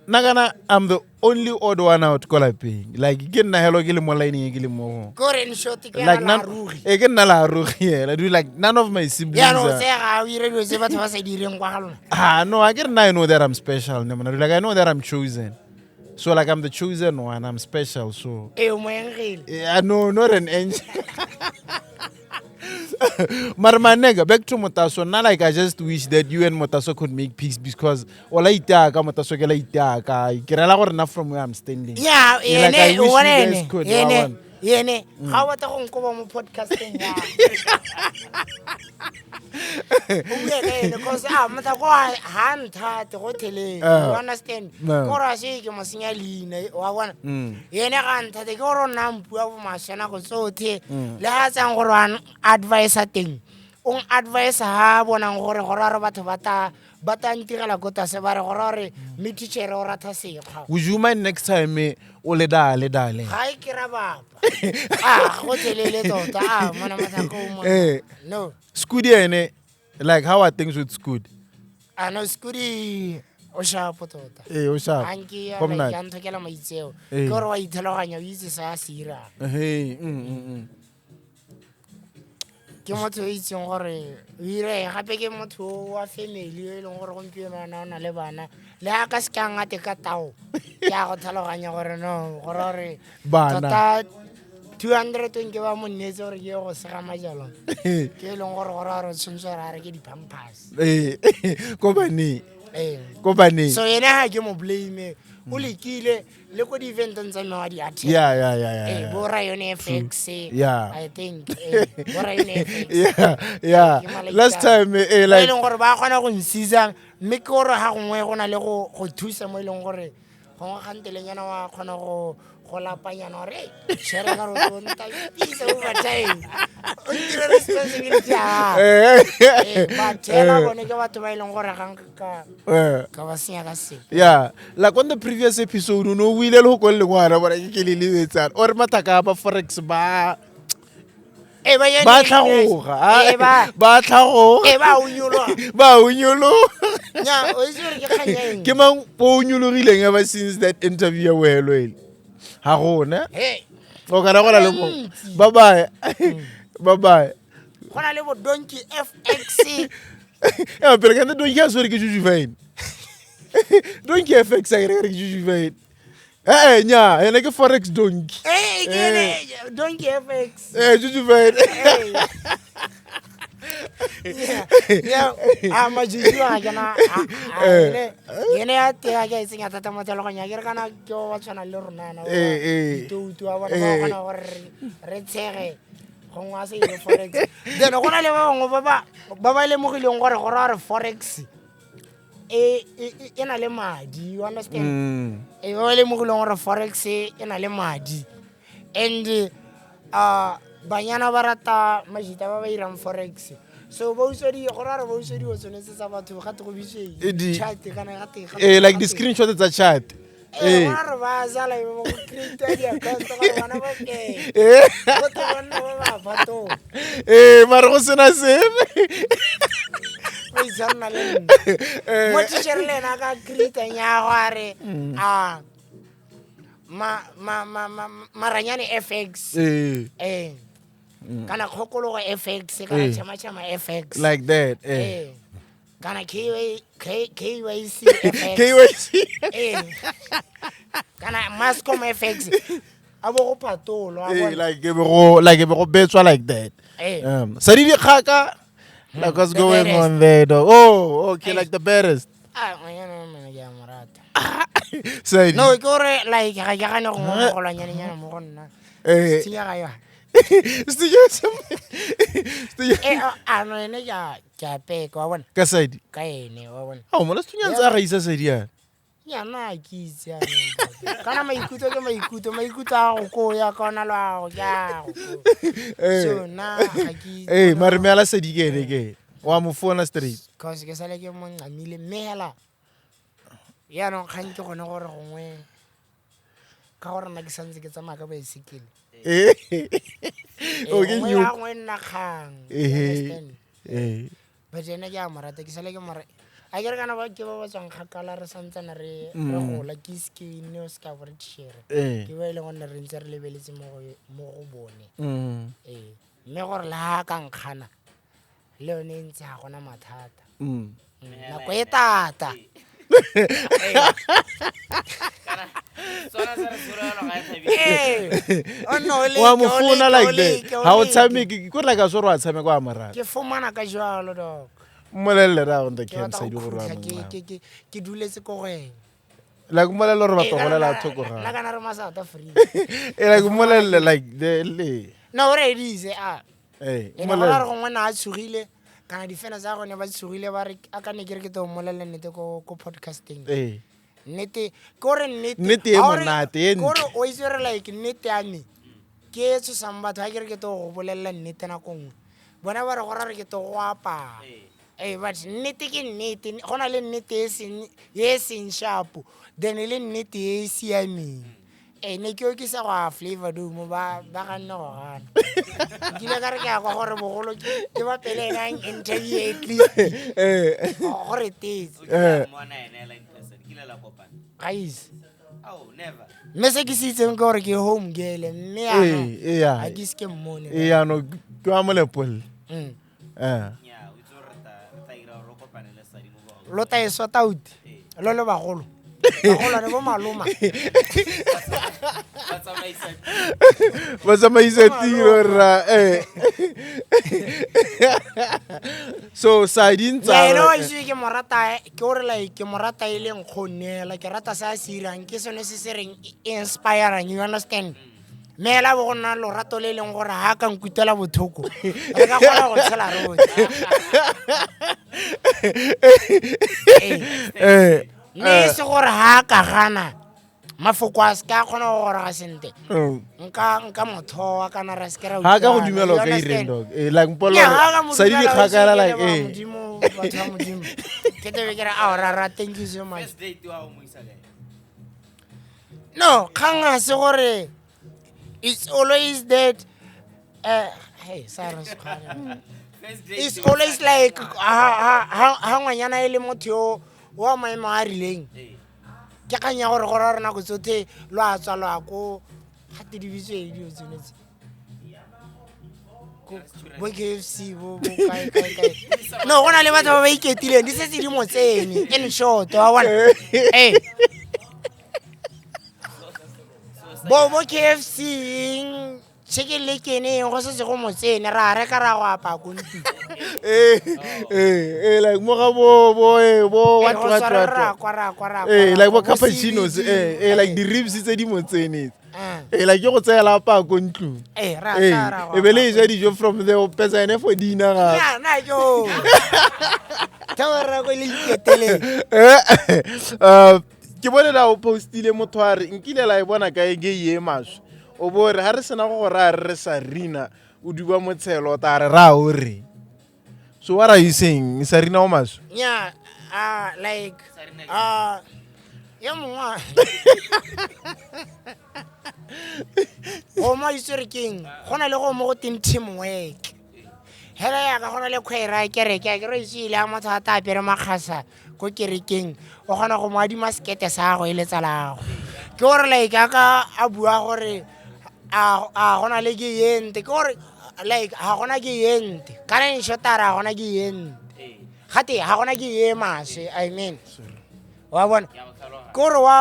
Speaker 1: na kana I'm the only odd one out ko lapeng. Like ke nna helo ke le mo line e ke le mo go.
Speaker 4: Kore in short ke
Speaker 1: Like
Speaker 4: yana
Speaker 1: none,
Speaker 4: rugi.
Speaker 1: eh, ke nna la arogi hela. Dude, like none of my siblings.
Speaker 4: Yaanong o
Speaker 1: are-
Speaker 4: tsega o ire dilo tse batho ba sa direng kwa ga lona.
Speaker 1: Ah, no, I get now I know that I'm special. No, man. Like I know that I'm chosen. So like I'm the chosen one. I'm special. So
Speaker 4: Ee o moengele.
Speaker 1: yeah, no, not an angel. Mara my nigga, back to Motaso. Now like I just wish that you and Motaso could make peace because ola itaka Motaso ke la itaka. Ke rela gore na from where I'm standing.
Speaker 4: Yeah,
Speaker 1: Yeah, like, I
Speaker 4: ene
Speaker 1: wish you
Speaker 4: o bona
Speaker 1: guys
Speaker 4: ene
Speaker 1: could, wa
Speaker 4: ene
Speaker 1: bona.
Speaker 4: ene ga o batla go nkoba mo podcasteng ya o bue ka ene cause a mothako ha nthate go theleng, you understand?
Speaker 1: No.
Speaker 4: Ke gore a se ke mo senya leina wa bona ene ga nthate ke gore o nna mpua bomaswe nako tsotlhe le ga a tsang gore wa advisa teng o n advisa ha bonang gore gore a re batho ba ta ba ta ntirela ko tlase ba re gore gore mme teachere o ratha sekgwa.
Speaker 1: Would you mind next time o le dale dale?
Speaker 4: Ga e kry-a bapa a go thelele tota a mona mothako o mona.
Speaker 1: Eh.
Speaker 4: No.
Speaker 1: Scudi ene, like how are things with Scudi?
Speaker 4: A no Scudi o shapo tota.
Speaker 1: Eh, o sharp.
Speaker 4: Anke
Speaker 1: Go monate.
Speaker 4: a nthokela maitseo.
Speaker 1: Eh.
Speaker 4: Ke gore wa itlhaloganya o itse sa a se irang.
Speaker 1: Hey,
Speaker 4: Ke motho o itseng gore o ire gape ke motho wa family yo e leng gore gompieno ana o na le bana le a ka se ka ngate ka tao ke a go tlhaloganya gore no gore gore
Speaker 1: Bana.
Speaker 4: tota 200 nke ba mo nnetse gore ke ye go sega majalwa ke e leng gore gore a re tshwanetse gore a reke di-pampers.
Speaker 1: Eh, ko baneng.
Speaker 4: Ee.
Speaker 1: Ko baneng.
Speaker 4: So ene ga ke mo blame, o lekile le ko di-eventeng tsa me wa di attend.
Speaker 1: Yeah.
Speaker 4: Ee, bo Rayon FX. I think bo Rayon FX.
Speaker 1: Yeah.
Speaker 4: Ke malekane.
Speaker 1: Last time
Speaker 4: Mo e
Speaker 1: like
Speaker 4: leng gore ba kgona go nsisa, mme ke gore ga gongwe go na le go thusa mo e leng gore gongwe kgantelenyana wa kgona go lapanyana gore shere ka re o ntapisa overtime, o ntire responsibility ya gago. But hela bone ke batho ba e leng gore ga nka ka ba senya ka sepe.
Speaker 1: Yeah, like on the previous episode o ne o buile le go ko lengwana bona ke le lebetsana ore mathaka ba forex ba
Speaker 4: Eh, ba
Speaker 1: ba tlhagoga.
Speaker 4: Eh, ba
Speaker 1: ba tlhagoga.
Speaker 4: Eh, ba unyologa.
Speaker 1: Ba unyologa.
Speaker 4: Nya, o itse gore ke kgang ya eng?
Speaker 1: Ke mang o unyologileng ever since that interview ya bohelo ele? Ga gona.
Speaker 4: Hey,
Speaker 1: O kana go na le mo
Speaker 4: Bantsi.
Speaker 1: Bye bye, bye bye.
Speaker 4: Go na le bo Donkey FX.
Speaker 1: Ya pele ka nne Donkey a swere ke Juju Fine. Donkey FX a kere ke Juju Fine. Eh, nya ene ke forex donkey.
Speaker 4: Eh, ke ene Donkey FX.
Speaker 1: Eh, Juju Fine.
Speaker 4: Hey. Yeah, a majuju a ke na ene ya teng a ke a e tsenya thata mo tlhaloganyong, ke re kana ke ba tshwana le rona na ditoutu a bona ba kgona gore re tshege gongwe a se ile forex. Then go na le ba bangwe ba lemogileng gore go raya gore forex e na le madi, you understand? E ba ba lemogileng gore forex e na le madi and banyana ba rata majita ba ba irang forex, so ba utswa di go raya gore ba utswa dilo tsone tse tsa batho gate go bitswe chat kana gate
Speaker 1: Like di screenshot tsa chat.
Speaker 4: Ee, go raya gore ba zala e be go create di-account gore bana ba ke go te banna ba ba batong.
Speaker 1: Eh, mare go sena sepe.
Speaker 4: Ba itshwanna le nna mo teacher le ena a ka create ya go a re a maranyane FX, ee, kana kgokologo FX, kana chama FX.
Speaker 1: Like that.
Speaker 4: Ee, kana KYC FX.
Speaker 1: KYC.
Speaker 4: Ee, kana Mascom FX a bo go patolwa a bona.
Speaker 1: Like e be go like e be go betswa like that.
Speaker 4: Ee.
Speaker 1: Sadi dikgaka, like what's
Speaker 4: The
Speaker 1: going
Speaker 4: baddest.
Speaker 1: on there dog? Oh, okay,
Speaker 4: Eh.
Speaker 1: like the baddest.
Speaker 4: Ah, ngwanyana wa mene ke a mo rata.
Speaker 1: Sadi.
Speaker 4: No, ke gore like ga ke gane gongwe mogolwanyanenyana mo go nna. Tsenya ga yona.
Speaker 1: Stinya.
Speaker 4: Eh, a no ene ke a peka wa bona.
Speaker 1: Ka Sadi.
Speaker 4: Ka ene wa bona.
Speaker 1: Ha o mona sethunya ntse a gaisa Sadi yana.
Speaker 4: Nyana a ke itse yanong, ntate. Kana maikutlo ke maikutlo, maikutlo a go ko ya ka ona le a go ke a go ko. So nna ga ke itse.
Speaker 1: Eh, mare me ala Sadi ke ene ke. Wa mo fona straight.
Speaker 4: Cause ke sale ke mo nqamile mme hela yaanong kgang ke gone gore gongwe ka gore nna ke santse ke tsamaya ka baesekele.
Speaker 1: Oh, ke
Speaker 4: Gongwe
Speaker 1: new.
Speaker 4: ya gongwe nna kgang, you understand? But ene ke a mo rata, ke sale ke mo a ke re kana ba ke ba ba tswang kgakala, re santsane re gola ke ise ke nne o se ka bo re tšhere. Ke ba e leng gonne re ntse re lebeletse mo go bone. Ee, mme gore le ga ka nkgana le yone e ntse ga gona mathata. Nako e tata.
Speaker 3: Kana tsona se re sologelo ga e thabile.
Speaker 4: Ee, o nne o leke,
Speaker 1: Wa mo
Speaker 4: o
Speaker 1: fona
Speaker 4: leke,
Speaker 1: like
Speaker 4: o
Speaker 1: that.
Speaker 4: leke, o
Speaker 1: Ha o
Speaker 4: leke.
Speaker 1: tshameke, ke gore like a swere wa tshameka wa mo rata.
Speaker 4: Ke fumana ka jalo, dog.
Speaker 1: Mmolelele ra on the
Speaker 4: Ke
Speaker 1: camp
Speaker 4: batla
Speaker 1: side
Speaker 4: go
Speaker 1: gore wa
Speaker 4: khutla,
Speaker 1: mo nqama.
Speaker 4: ke duletse ko go ena.
Speaker 1: Like mmolelele gore
Speaker 4: Ee,
Speaker 1: batho
Speaker 4: kana
Speaker 1: golela thoko
Speaker 4: nna
Speaker 1: ga.
Speaker 4: kana re ma South Africa.
Speaker 1: Eh, like mmolelele like the le.
Speaker 4: No, o reeditse a.
Speaker 1: Eh,
Speaker 4: Ene go ra re
Speaker 1: mmolelele.
Speaker 4: gongwe na a tshogile kana difena tsa gone ba tshogile ba re a ka ne ke re ke to mmolelela nnete ko podcasting.
Speaker 1: Eh.
Speaker 4: Nnete ke gore nnete
Speaker 1: Nnete e
Speaker 4: ha o re-
Speaker 1: monate, e
Speaker 4: ke gore
Speaker 1: ntle.
Speaker 4: o itse gore like nnete ya me ke e tshosang batho. Ha ke re ke to go bolelela nnete nako nngwe bona ba re go ra re ke to go apaya. Ee, but nnete ke nnete, go na le nnete e seng sharp then le nnete e e siameng. Ee, ne ke okisa go a Flavor Dome ba ganne go gana, nkile ka re ke ya kwa gore bogolo ke ba pele ena interview at least go re tetse.
Speaker 3: O kile wa mmona ene hela in person? Kile la kopana?
Speaker 4: Ga ise.
Speaker 3: Oh, never.
Speaker 4: Mme se ke se itseng ke gore ke home girl mme yaanong
Speaker 1: Eh, yeah.
Speaker 4: ga ke ise ke mmone.
Speaker 1: Eh, yaanong ke wa molepolle. Eh.
Speaker 3: Nya, o itse gore re tla ira gore o kopane le Sadi mo bogaufi.
Speaker 4: Lo ta e sort out
Speaker 3: Ee.
Speaker 4: lo le bagolo. Bagolwane bo maloma.
Speaker 1: Ba tsamaisa tiro rra eh. So Sadi ntsa
Speaker 4: Ene wa itse ke mo rata ke gore like ke mo rata e le nkgonne ke rata se a se irang ke sone se se reng inspirang, you understand? Mme hela bo go nna lorato le e leng gore ga ka nkutlwela botlhoko re ka kgona go tshela rotlhe.
Speaker 1: Eh.
Speaker 4: Mme e se gore ga ka gana mafoko a se ka kgona go goroga sentle, nka mothoa kana ra se ke ra
Speaker 1: Ha ka go
Speaker 4: utlwana,
Speaker 1: dumela o
Speaker 4: you
Speaker 1: ka ireng
Speaker 4: understand?
Speaker 1: dog eh like mpolo
Speaker 4: Nya, ha ka mo
Speaker 1: Sadi di
Speaker 4: dumela, o se
Speaker 1: kgakala
Speaker 4: ke
Speaker 1: like
Speaker 4: leboga
Speaker 1: eh
Speaker 4: Modimo, batho ba Modimo. Ke tebe ke re ao rara, thank you so much.
Speaker 3: First date wa o mo isa kae?
Speaker 4: No, kgang ga se gore it's always that hey, sorry, sekgwale.
Speaker 3: First date
Speaker 4: It's
Speaker 3: o mo
Speaker 4: always
Speaker 3: isa
Speaker 4: like
Speaker 3: kae?
Speaker 4: ha ngwanyana e le motho yo wa maemo a a rileng.
Speaker 3: Ee.
Speaker 4: Ke kgang ya gore gore nako tsotlhe lo a tswa lo a ko gate di bitswe eng dilo tsone tse? Bo KFC bo bo kae kae kae. No, go na le batho ba ba iketileng di setse di mo tsene in short, wa bona. Ee. Bo KFC eng, Chicken Licken eng, go setse go mo tsene ra reka ra go apaya ko ntlong.
Speaker 1: Eh eh eh like mo ga bo bo eh bo
Speaker 4: Eh,
Speaker 1: what
Speaker 4: go
Speaker 1: what
Speaker 4: tshwara
Speaker 1: what
Speaker 4: ra kwa ra kwa ra kwa
Speaker 1: eh
Speaker 4: ra
Speaker 1: like bo
Speaker 4: kwa, bo
Speaker 1: cappuccinos
Speaker 4: CBD.
Speaker 1: eh eh like di ribs tse di mo tsene.
Speaker 4: Ah.
Speaker 1: Eh like ke go tseela apaya ko ntlong.
Speaker 4: Eh, ra
Speaker 1: Eh,
Speaker 4: tsaya ra go
Speaker 1: e be le
Speaker 4: apaya
Speaker 1: e ja dijo from there o pesa ene for dinner gape.
Speaker 4: Nya, na ke o. Thabo rra ko le iketeleng.
Speaker 1: Eh, ke bone la o postile motho a re nkile la e bona kae ke ye maswe o bo re ha re sena go go raya re re Sarina o duba motshelo ta re ra o re. So what are you saying? Sarina o maswe?
Speaker 4: Nya, like,
Speaker 3: Sarina ke-
Speaker 4: yo mongwe go mo itse re keng go na le go mo go teng teamwork. Hela yaka go na le kgwera ya kereke a ke re itse ile a motho a ta apere makgasa ko kerekeng o kgona go mo adima sekete sa gago e le tsala gago. Ke gore like a ka a bua gore a gona le ke yente, ke gore like ga gona ke yente kana in short a re ga gona ke yente. Gate ga gona ke ye maswe, I mean. Wa bona?
Speaker 3: Ke a go tlhaloganya.
Speaker 4: Ke gore wa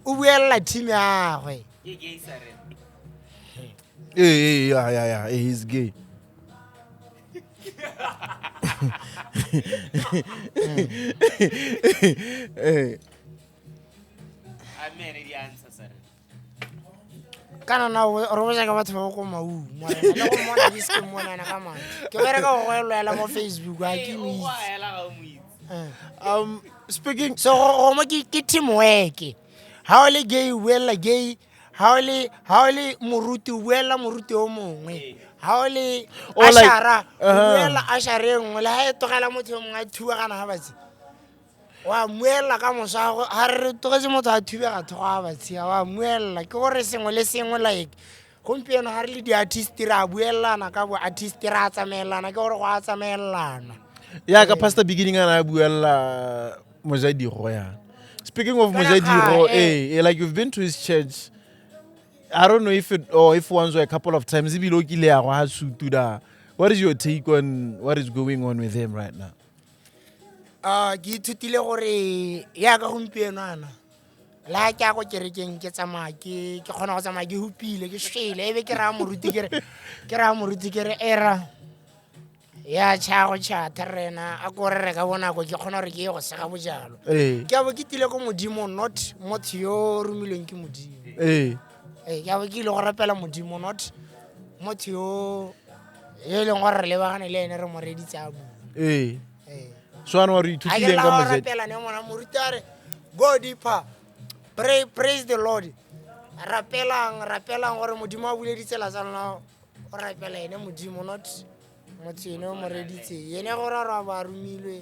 Speaker 4: o buelela team ya gagwe.
Speaker 3: Ke gay Sarina.
Speaker 1: Eh, eh, yeah, yeah, yeah, eh, he's gay. Eh.
Speaker 3: Amen, di answer Sarina.
Speaker 4: Kana na o re botsa ka batho ba ko Maung, morena, le go mmona ke se ke mmonana ka matlho. Ke bereka go goelwela mo Facebook, ha ke
Speaker 3: Ee,
Speaker 4: mo
Speaker 3: o go
Speaker 4: itse.
Speaker 3: ela ga o mo itse.
Speaker 4: Eh.
Speaker 1: Speaking
Speaker 4: So go mo ke teamwork. Ha o le gay o buella gay, ha o le moruti o buella moruti o mongwe. Ha o le
Speaker 1: Or like,
Speaker 4: ashara o
Speaker 1: uh-huh.
Speaker 4: buella ashara e nngwe, le ha e tlogela motho yo mongwe a thubagana ga batsi. Wa mmuella ka moso ha re re tlogetse motho a thubega thogo ga batsi, wa mmuella. Ke gore sengwe le sengwe like gompieno ha re le di-artist re a buellana ka bo-artist re a tsamaellana, ke gore go a tsamaellana.
Speaker 1: Ya ka Pastor Beginning a na a buella Mojadigo yana. Speaking of
Speaker 4: Kana
Speaker 1: Mojadigo,
Speaker 4: ga, eh.
Speaker 1: like you've been to his church. I don't know if it or if once or a couple of times ebile o kile ya go ha sutu da. What is your take on what is going on with him right now?
Speaker 4: Ke ithutile gore ya ka gompieno ana le ha ke ya ko kerekeng ke tsamaya ke kgona go tsamaya ke hupile ke shwele, ebe ke raya moruti ke re, ke raya moruti ke re, era ya tšha go tšhatha rena a ko re reka bonako ke kgona gore ke ye go sega bojalo.
Speaker 1: Eh.
Speaker 4: Ke a bo ke tile ko Modimo, not motho yo romilweng ke Modimo.
Speaker 1: Eh.
Speaker 4: Ee, ke a bo ke ile go rapela Modimo, not motho yo e leng gore re lebagane le ene re mo reditse a bua.
Speaker 1: Eh.
Speaker 4: Ee.
Speaker 1: So ana wa re
Speaker 4: Ha ke
Speaker 1: ithutileng
Speaker 4: la
Speaker 1: ka
Speaker 4: go
Speaker 1: Mojadi?
Speaker 4: rapela ne mona moruti a re, go deeper, pray, praise the Lord. Rapelang, rapelang gore Modimo a bule ditsela tsa lona, o rapela ene Modimo, not motho ene o mo reditse. Ene gore a re a bo a romilwe.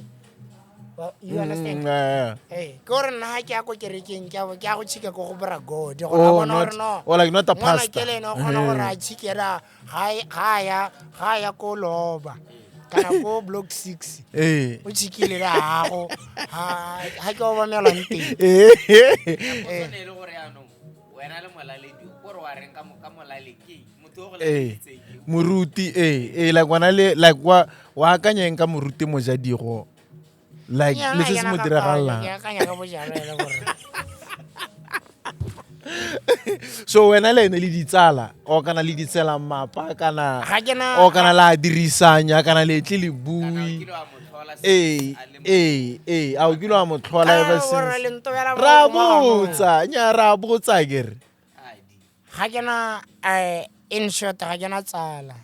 Speaker 4: You understand?
Speaker 1: Yeah, yeah.
Speaker 4: Ee, ke gore nna ha ke ya ko kerekeng, ke a bo ke ya go tšhika ko go bra God, gore a
Speaker 1: Oh,
Speaker 4: bona
Speaker 1: not,
Speaker 4: gore no,
Speaker 1: or like not a
Speaker 4: ngwana
Speaker 1: pastor.
Speaker 4: ke le ene o kgona gore a tšhikela ga a ya ko Loba kana ko block 6.
Speaker 1: Eh.
Speaker 4: O tšhikile le gago, ha ke obamelwang teng.
Speaker 1: Eh.
Speaker 3: Potso ne e le gore yaanong wena le molaledi o kore wa reng ka molaledi ke eng? Motho o go
Speaker 1: Eh.
Speaker 3: laleditseng ke eng?
Speaker 1: Moruti, eh, eh, like wena le, like wa akanya eng ka moruti Mojadigo? Like le se se mo diragalang.
Speaker 4: Ke akanya ka bojalwa ele gore.
Speaker 1: So wena le ene le ditsala o kana le ditsela mapa kana
Speaker 4: Ga ke na-
Speaker 1: o kana la dirisanya kana le tle le
Speaker 3: Kana o
Speaker 1: bui.
Speaker 3: kile wa mo tlhola
Speaker 1: Ee,
Speaker 3: since a le mo-
Speaker 1: ee, ee, a o kile wa mo tlhola
Speaker 4: Ah,
Speaker 1: ever
Speaker 4: borra,
Speaker 1: since?
Speaker 4: le ntobela
Speaker 1: Ra
Speaker 4: mo moganong.
Speaker 1: botsa, nya ra botsa kere.
Speaker 3: Ah, di.
Speaker 4: Ga ke na in short ga ke na tsala.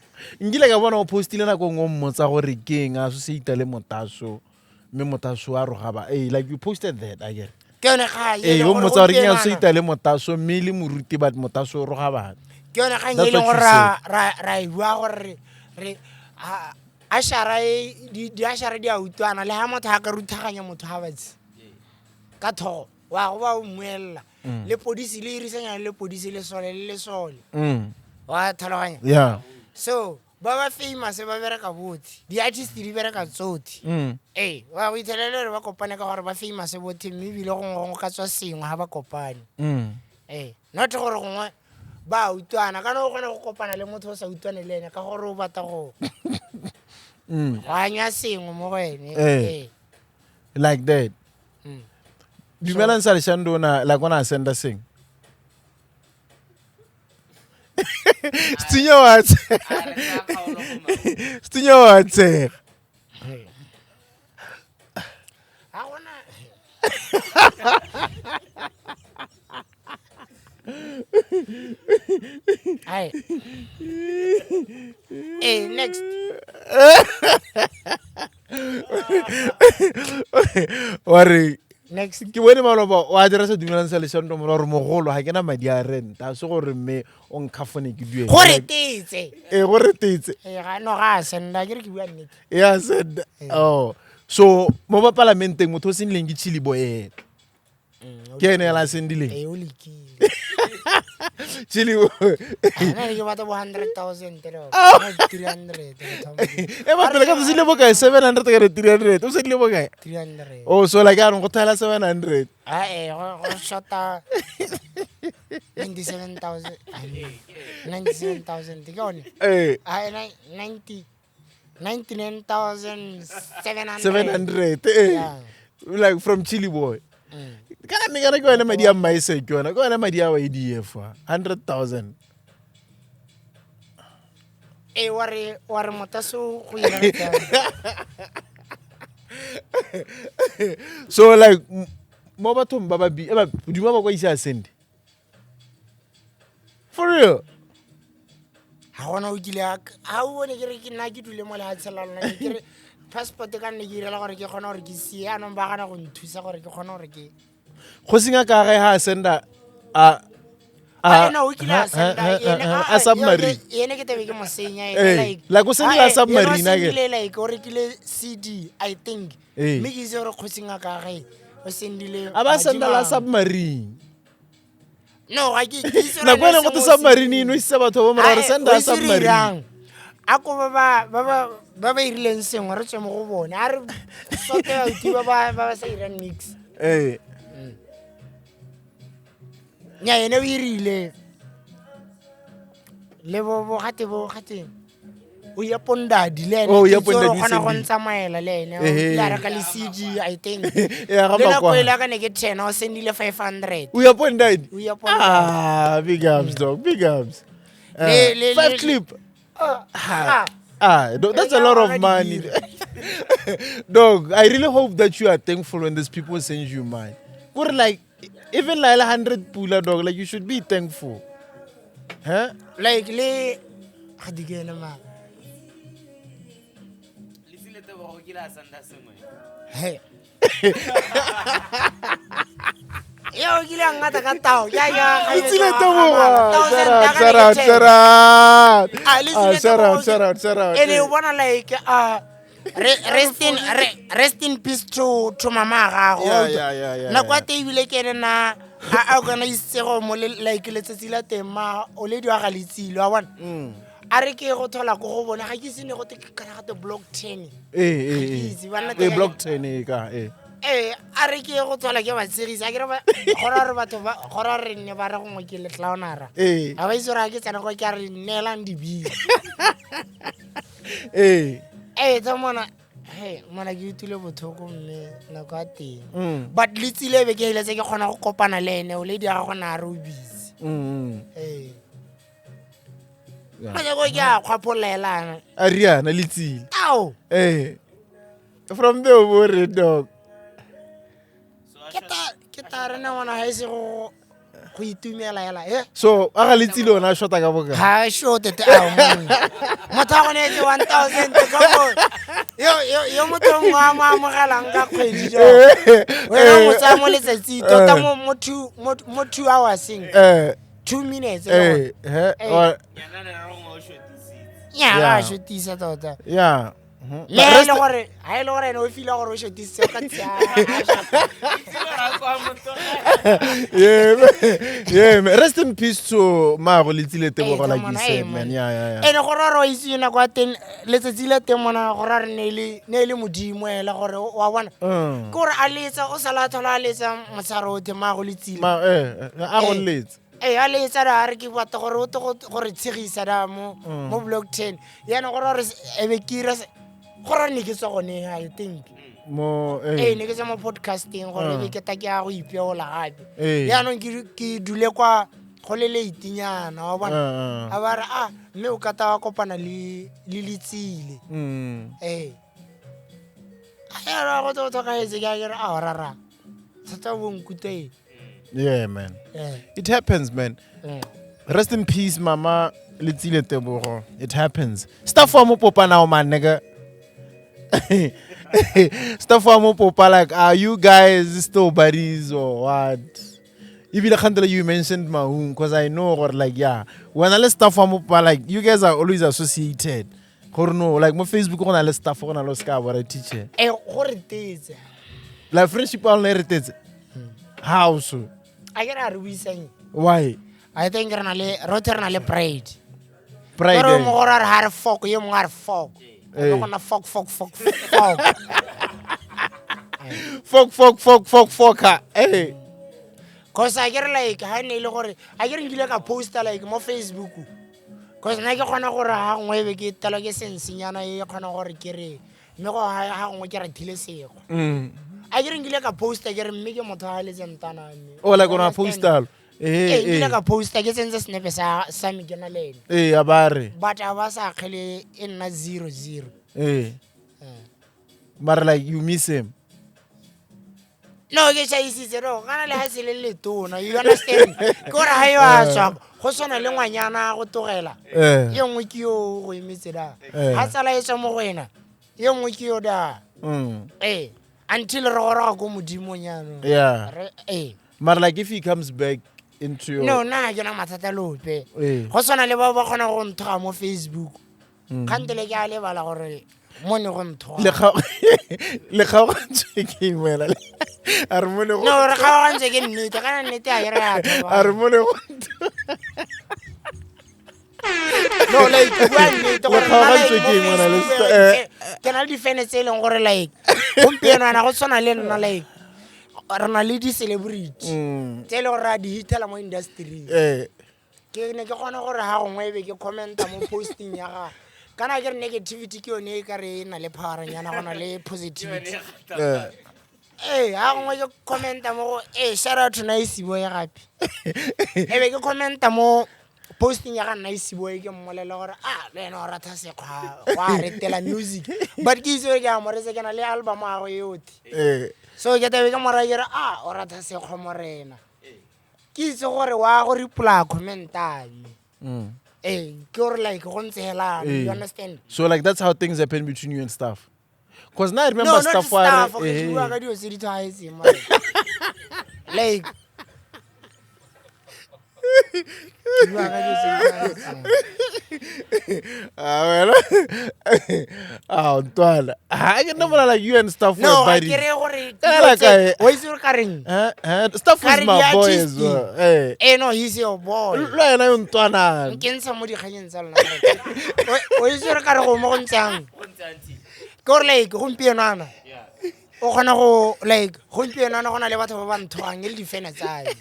Speaker 1: Nkile ka bona o postile nako nngwe o mmotsa gore ke eng a associate le Motaso, mme Motaso a roga ba. Ee, like you posted that, a kere.
Speaker 4: Ke yone kgang e
Speaker 1: Ee,
Speaker 4: leng
Speaker 1: o
Speaker 4: gore
Speaker 1: mmotsa gore ke eng a
Speaker 4: gompieno
Speaker 1: associate le Motaso, mme e le moruti but Motaso o roga batho.
Speaker 4: Ke yone kgang e
Speaker 1: That's
Speaker 4: leng
Speaker 1: what
Speaker 4: gore
Speaker 1: you
Speaker 4: ra e bua gore re ashara e di ashara di a utlwana le ha motho a ka ruthaganya motho ha batse ka thogo wa go ba o mmuelela le podisi le irisanya le podisi le sole le lesole wa tlhaloganya. So ba ba famous ba bereka bothe, di-artist di bereka tsotlhe. Ee, wa go ithelela gore ba kopane ka gore ba famous bothe, mme ebile gongwe gongwe ka tswa sengwe ga ba kopane. Ee, not gore gongwe ba utlwana, kana o kgona go kopana le motho o sa utlwane le ene ka gore o batla go go anya sengwe mo go ene.
Speaker 1: Eh.
Speaker 4: Ee.
Speaker 1: Like that. Dumelang sa leshando na la kona senda seng. Stinyo wa
Speaker 3: A re tsaya kgaolo go maungo.
Speaker 1: Stinyo wa tshega.
Speaker 4: Ga gona. Ai. Ee, next.
Speaker 1: Wa re
Speaker 4: Next.
Speaker 1: Ke bone maloba o a dira sa dumelang sa leshando mo gore mogolo ga ke na madi a rent a se gore mme o nkhafone ke duele.
Speaker 4: Gore tetse.
Speaker 1: Ee, gore tetse.
Speaker 4: Ee, ga no ga a senda ke re ke bua nnete.
Speaker 1: Ya senda. Oh. So mo ba palamenteng motho o sendileng ke Chili Boy ena. Ke ene ela sendileng.
Speaker 4: Ee, o lekile.
Speaker 1: Chili Boy.
Speaker 4: Nna ne ke batla bo 100,000 le 300.
Speaker 1: E ba pele ka se le bokae 700 ka re 300. O sendile bokae?
Speaker 4: 300.
Speaker 1: Oh, so like a re go thaela 700.
Speaker 4: Ah, eh, go shota 97,000. 97,000 ke yone.
Speaker 1: Eh,
Speaker 4: Ah, 90 99,700.
Speaker 1: 700. Eh.
Speaker 4: Yeah.
Speaker 1: Like from Chili Boy. Kana mme kana ke yone madi a mmaese ke yona, ke yone madi a YDF a 100,000.
Speaker 4: Ee, wa re Motaso go ira jang?
Speaker 1: So like mo bathong ba ba bi ba duma ba kwa ise a send. For real.
Speaker 4: Ga gona o kile ga o bone ke re ke nna ke dule mo lehatsheng la lona, ke re passport ka nne ke irela gore ke kgone gore ke sie, anong ba gana go nthusa gore ke kgone gore ke
Speaker 1: Kgosi ngaka gae ha a senda a
Speaker 4: ena o kile a senda ene
Speaker 1: a submarine.
Speaker 4: Ene ke tebe ke mo senya
Speaker 1: Eh,
Speaker 4: ene like
Speaker 1: like o sendile a submarine,
Speaker 4: ene o
Speaker 1: akere?
Speaker 4: sendile like o rekile CD I think.
Speaker 1: Eh.
Speaker 4: Mme ke itse gore kgosi ngaka gae o sendile
Speaker 1: A ba
Speaker 4: madi
Speaker 1: senda la
Speaker 4: mangwe.
Speaker 1: submarine.
Speaker 4: No, ga ke itse gore
Speaker 1: Nako e
Speaker 4: le
Speaker 1: leng go te
Speaker 4: sengwe o
Speaker 1: submarine e
Speaker 4: sendile.
Speaker 1: nosisa batho ba mo re senda
Speaker 4: O
Speaker 1: a
Speaker 4: itse re
Speaker 1: submarine.
Speaker 4: irang? A ko ba ba ba irileng sengwe re tswe mo go bone, a re sote bauti ba ba sa irang mix.
Speaker 1: Eh.
Speaker 4: Nya ene o irile le bo gate bo gate o ya pondadi le ene
Speaker 1: Oh, o
Speaker 4: ke
Speaker 1: ya
Speaker 4: itse gore
Speaker 1: Pondadi
Speaker 4: o kgona go
Speaker 1: sendile.
Speaker 4: ntsamaela le ene o
Speaker 1: Ehe.
Speaker 4: ile a reka le CD I think.
Speaker 1: Ya ga
Speaker 4: Le nako
Speaker 1: Makwana.
Speaker 4: e le ka ne ke 10 o sendile 500.
Speaker 1: O ya Pondadi.
Speaker 4: O ya Pondadi.
Speaker 1: Ah, big ups dog, big ups. Five clip.
Speaker 4: Ah.
Speaker 1: Ah, that's a lot of money. Dog, I really hope that you are thankful when these people send you money. Gore like even like 100 pula dog, like you should be thankful. Huh?
Speaker 4: Like le ga di ke ene ma.
Speaker 3: Le sile tebogo kile a senda sengwe.
Speaker 4: He. Yo kile a ngata ka tao. Ya ya.
Speaker 1: Letsile Tebogo. Shout out, shout out, shout out.
Speaker 4: Ah, Letsile
Speaker 1: Ah, shout out,
Speaker 4: Tebogo.
Speaker 1: shout out, shout out.
Speaker 4: Ene o bona like rest in peace to mama gago. Nako ya teng ebile ke ene na a organise go mo like letsatsi la teng ma o le diwa ga letsile wa bona. A re ke go thola ko go bona ga ke itse ne go te kana ga te block 10.
Speaker 1: Eh, eh, eh.
Speaker 4: Itse, banna
Speaker 1: Eh,
Speaker 4: teng-
Speaker 1: block 10 eh ka eh.
Speaker 4: Ee, a re ke go thola ke ba tshegisa, a ke re gora re batho ba gora re nne ba re gongwe ke letlaonara.
Speaker 1: Eh.
Speaker 4: Ga ba itse gore ga ke tsena kwa ke a re neelang dibini.
Speaker 1: Eh.
Speaker 4: Ee, tsa mona He mona ke utlwile botlhoko mme nako ya teng. But le tsile be ke eletse ke kgona go kopana le ene, o lady ya gago na a re o busy. Ee. Manyako ke a kgwapholelana.
Speaker 1: A riana le tsile.
Speaker 4: Ao.
Speaker 1: Eh. From there o bo re dog.
Speaker 4: Ke ta ke ta re na ngwana ha e se go go itumela hela e.
Speaker 1: So a ga le tsile ona a shota ka boka.
Speaker 4: Ha short te ao monna. Motho a go neetse 1000 ka mo. Yo yo yo motho mongwe a mo amogelang ka kgwedi jo. Wena mo tsaya mo letsatsi tota mo mo two mo mo 2 hours eng.
Speaker 1: Eh.
Speaker 4: 2 minutes.
Speaker 1: Eh, he.
Speaker 4: Eh.
Speaker 3: Nyana ne re gongwe o shotisitse.
Speaker 4: Nya
Speaker 1: Yeah.
Speaker 4: ga shotisa tota.
Speaker 1: Yeah.
Speaker 4: Le ha e le gore ha e le gore ene o feel gore o shotisitse o ka tsaya.
Speaker 1: Yeah, man. Yeah, man. Rest in peace to Mago Letsile Tebogo,
Speaker 4: Ee,
Speaker 1: like you
Speaker 4: mona,
Speaker 1: said,
Speaker 4: ee,
Speaker 1: man.
Speaker 4: mona.
Speaker 1: Yeah, yeah, yeah.
Speaker 4: Ene gore re o itse nako ya teng letsatsi la teng mona gore a re ne e le modimo ela gore wa bona. Ke gore a letsa o sala a thola a letsa motshehare otlhe maago Letsile.
Speaker 1: Ma, eh, a go
Speaker 4: Ee.
Speaker 1: letse.
Speaker 4: Ee, a letsa da a re ke batla gore o tle go re tshegisa da mo mo block 10. Yana gore re e be ke ira gore re ne ke tswa gone, I think.
Speaker 1: Mo,
Speaker 4: Ee,
Speaker 1: eh.
Speaker 4: ne ke tswa mo podcasting gore e be ke ta ke ya go ipeola gape.
Speaker 1: Ee.
Speaker 4: Yaanong ke dule kwa go le late-nyana, wa bona.
Speaker 1: Ah,
Speaker 4: A ba re, ah, mme o ka ta wa kopana le Letsile. Ee. A ya go tlo tlhokahetse ke a ke re, ah, rara. Thata bo nkuta e.
Speaker 1: Yeah, man.
Speaker 4: Eh.
Speaker 1: It happens, man.
Speaker 4: Eh.
Speaker 1: Rest in peace, Mama Letsile Tebogo. It happens. Stuff wa mo popa now, man, nigga. Stuff wa mo popa, like, are you guys still buddies or what? Even the you mentioned Maung, because I know, or like, yeah. When I let stuff wa mo popa, like, you guys are always associated. Gore no, like, mo Facebook, go na le stuff, go na le ska, what a teacher.
Speaker 4: Eh, go re tetse.
Speaker 1: Like, friendship, all re tetse. How so?
Speaker 4: A ke re a re buisang.
Speaker 1: Why?
Speaker 4: I think re na le, rotlhe re na le pride.
Speaker 1: Pride.
Speaker 4: Gore
Speaker 1: eh.
Speaker 4: mo gore a re ha re fok, ye mongwe a re fok.
Speaker 1: Eh.
Speaker 4: Go na fok, fok, fok, fok.
Speaker 1: Fok, fok, fok, fok, fok, ha. Eh.
Speaker 4: Cause a ke re like, ha ne e le gore, a ke re nkile ka poster like mo Facebook. Cause nna ke kgona gore ha gongwe e be ke telwa ke sensenyana e kgona gore ke re, mme go ha gongwe ke rathile sekgwa. A ke re nkile ka poster ke re mme ke motho a letseng tana mme.
Speaker 1: Oh, like on a poster. Eh,
Speaker 4: Ee, nkile
Speaker 1: eh.
Speaker 4: ka poster ke tsentse senepe sa me ke na le ene.
Speaker 1: Eh, a ba re.
Speaker 4: But a ba sa akgele e nna 0-0.
Speaker 1: Eh. Mara like you miss him.
Speaker 4: No, ke tšhaisitse no, kana le ha se le letona, you understand? Ke gore ha yo a tswa, go tshwana le ngwanyana go tlogela.
Speaker 1: Eh.
Speaker 4: Ye nngwe ke yo go emetse da.
Speaker 1: Eh.
Speaker 4: Ha tsala e tswa mo go wena, ye nngwe ke yo da. Eh, until re goroga ko modimong jaanong.
Speaker 1: Yeah.
Speaker 4: Re, eh.
Speaker 1: Mara like if he comes back into your
Speaker 4: No, nna ga ke na mathata le ope.
Speaker 1: Eh.
Speaker 4: Go tshwana le bao ba kgona go nthoga mo Facebook. Kgantele ke a lebala gore mo ne go nthoga.
Speaker 1: Le kgaogantswe ke eng wena? A re mo ne go
Speaker 4: No, re kgaogantswe ke nnete, kana nnete ha ke re ya
Speaker 1: A re mo ne go
Speaker 4: No, like, bua nnete gore
Speaker 1: Le kgaogantswe
Speaker 4: nna,
Speaker 1: ke eng
Speaker 4: like, mo
Speaker 1: wena le
Speaker 4: Facebook,
Speaker 1: eh.
Speaker 4: ke na le di-fan tse e leng gore like gompieno ana go tshwana le nna like re na le di-celebrity tse e leng gore re a di hithela mo industry.
Speaker 1: Eh.
Speaker 4: Ke ne ke kgona gore ha gongwe e be ke commenta mo posting ya ga kana ke re negativity ke yone e ka re e na le powernyana go na le positivity.
Speaker 1: Eh.
Speaker 4: Ee, ha gongwe ke commenta mo go ee, shout out to Nice Boy gape. E be ke commenta mo posting ya ga Nice Boy ke mmolela gore ah le ena o rata sekgwa wa retela music, but ke itse gore ke a mo reetsa, ke na le album ya gagwe yotlhe.
Speaker 1: Eh.
Speaker 4: So ke tabe ke mo raya ke re ah o rata sekgwa morena. Ke itse gore wa go reply commenta me. Ee, ke gore like go ntse hela,
Speaker 1: Eh.
Speaker 4: you understand?
Speaker 1: So like that's how things happen between you and staff. Because now I remember
Speaker 4: No, not
Speaker 1: staff
Speaker 4: staff,
Speaker 1: wa
Speaker 4: ke
Speaker 1: re,
Speaker 4: bua
Speaker 1: eh.
Speaker 4: ka dilo tse di tlhwaetseng, mare. Like ke bua ka dilo tse di tlhwaetseng.
Speaker 1: Ah, wena. Ah, ntwana. Ha ke nna mola like you and staff were
Speaker 4: No, ga
Speaker 1: buddies.
Speaker 4: ke re gore
Speaker 1: Eh,
Speaker 4: dilo
Speaker 1: like
Speaker 4: tse-
Speaker 1: I-
Speaker 4: o itse gore ka reng?
Speaker 1: Eh, eh, staff
Speaker 4: Ka
Speaker 1: is
Speaker 4: re
Speaker 1: my boy as
Speaker 4: di-artist.
Speaker 1: well. Eh.
Speaker 4: Eh, no, he's your boy.
Speaker 1: Le wena yo ntwana.
Speaker 4: Nke ntsha mo dikganyeng tsa lona. O itse gore ka re go mo go ntsang.
Speaker 3: Go ntse auntie.
Speaker 4: Ke gore like gompieno ana.
Speaker 3: Yeah.
Speaker 4: O kgona go like gompieno ana go na le batho ba ba nthogang e le di-fan tsa me.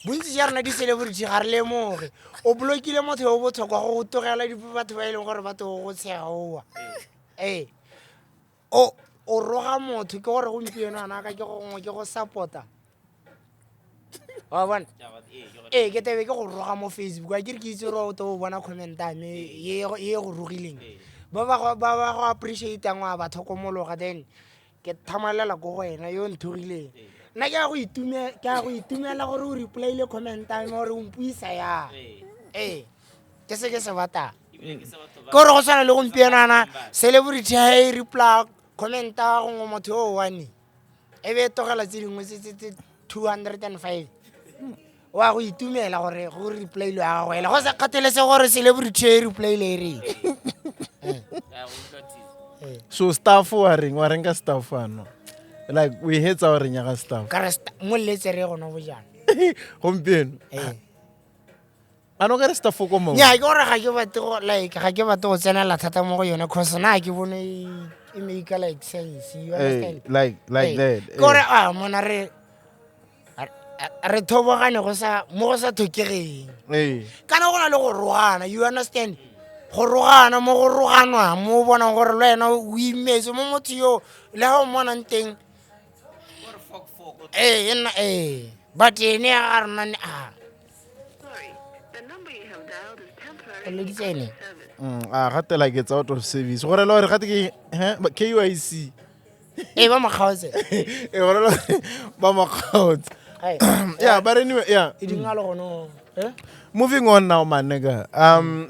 Speaker 4: Bontsi ja rona di-celebrity ga re lemoge. O blockile motho yo o botlhokwa go tlogela batho ba e leng gore ba tlo go tshega oa. Ee. O O roga motho ke gore gompieno ana ka ke go gongwe ke go support-a. Wa bona? Ee, ke tebe ke go roga mo Facebook. A ke re ke itse gore o to o bona comment ya me ye e go rogileng. Ba ba go appreciate-ang wa ba tlhokomologa, then ke thamalela ko go wena yo nthogileng. Nna ke a go ke a go itumela gore o reply-ile comment ya me gore o mpuisa yang. Ee, ke se ke se batlang. Ke gore go tshwana le gompieno ana celebrity ha e reply comment-a gongwe motho yo o one e be e tlogela tse dingwe tse 205, wa go itumela gore go reply-ile ya gago ela, go sa kgathelese gore celebrity e reply-ile e reng.
Speaker 1: So staff wa reng, wa reng ka staff ano? Like we hetsa wa reng ya ga staff?
Speaker 4: Ka re mo letse re gona bojana.
Speaker 1: Gompieno.
Speaker 4: Ee.
Speaker 1: Ano ka re staff ko mo?
Speaker 4: Nya, ke gore ga ke batle go like ga ke batle go tsenela thata mo go yone, cause na ke bone e make like sense, you understand?
Speaker 1: Like
Speaker 4: Ee.
Speaker 1: that.
Speaker 4: Ke gore a mona re thobogane go sa mo go sa tlhokegeng. Kana go na le go rogana, you understand? Go rogana mo go roganwa mo o bonang gore le wena o imetse mo motho yo le ga o mmonang teng. Ee, e nna ee, but ene ya ga rona ne a o leditse ene.
Speaker 1: A gatela ke tsa out of service. Gore le gore gate ke KYC.
Speaker 4: Ee, ba mo kgaotse.
Speaker 1: E gore le ba mo kgaotse.
Speaker 4: Ai.
Speaker 1: Yeah, but anyway, yeah.
Speaker 4: E dingalo gono. Eh?
Speaker 1: Moving on now, man, nigga.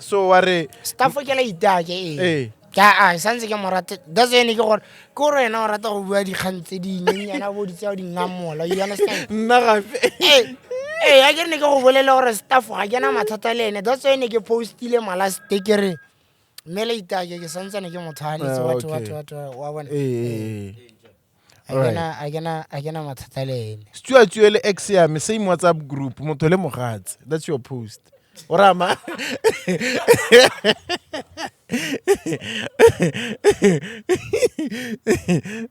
Speaker 1: So wa re
Speaker 4: Staff ke la itake ee.
Speaker 1: Ee.
Speaker 4: Ke a santse ke mo rate. That's why ne ke gore ke gore wena o rata go bua dikgang tse di nyenyana bo di tseo di ngamola, you understand?
Speaker 1: Nna gape.
Speaker 4: Ee, ee, a ke re ne ke go bolele gore staff ga ke na mathata le ene. That's why ne ke postile malaste ke re mme la itake ke santsane ke motho a letse
Speaker 1: Ah,
Speaker 4: what
Speaker 1: okay.
Speaker 4: what what wa bona.
Speaker 1: Ee.
Speaker 4: A ke na a ke na a ke na mathata le ene.
Speaker 1: Stuart Tue le ex ya me, same WhatsApp group, motho le mogatse. That's your post. O rama.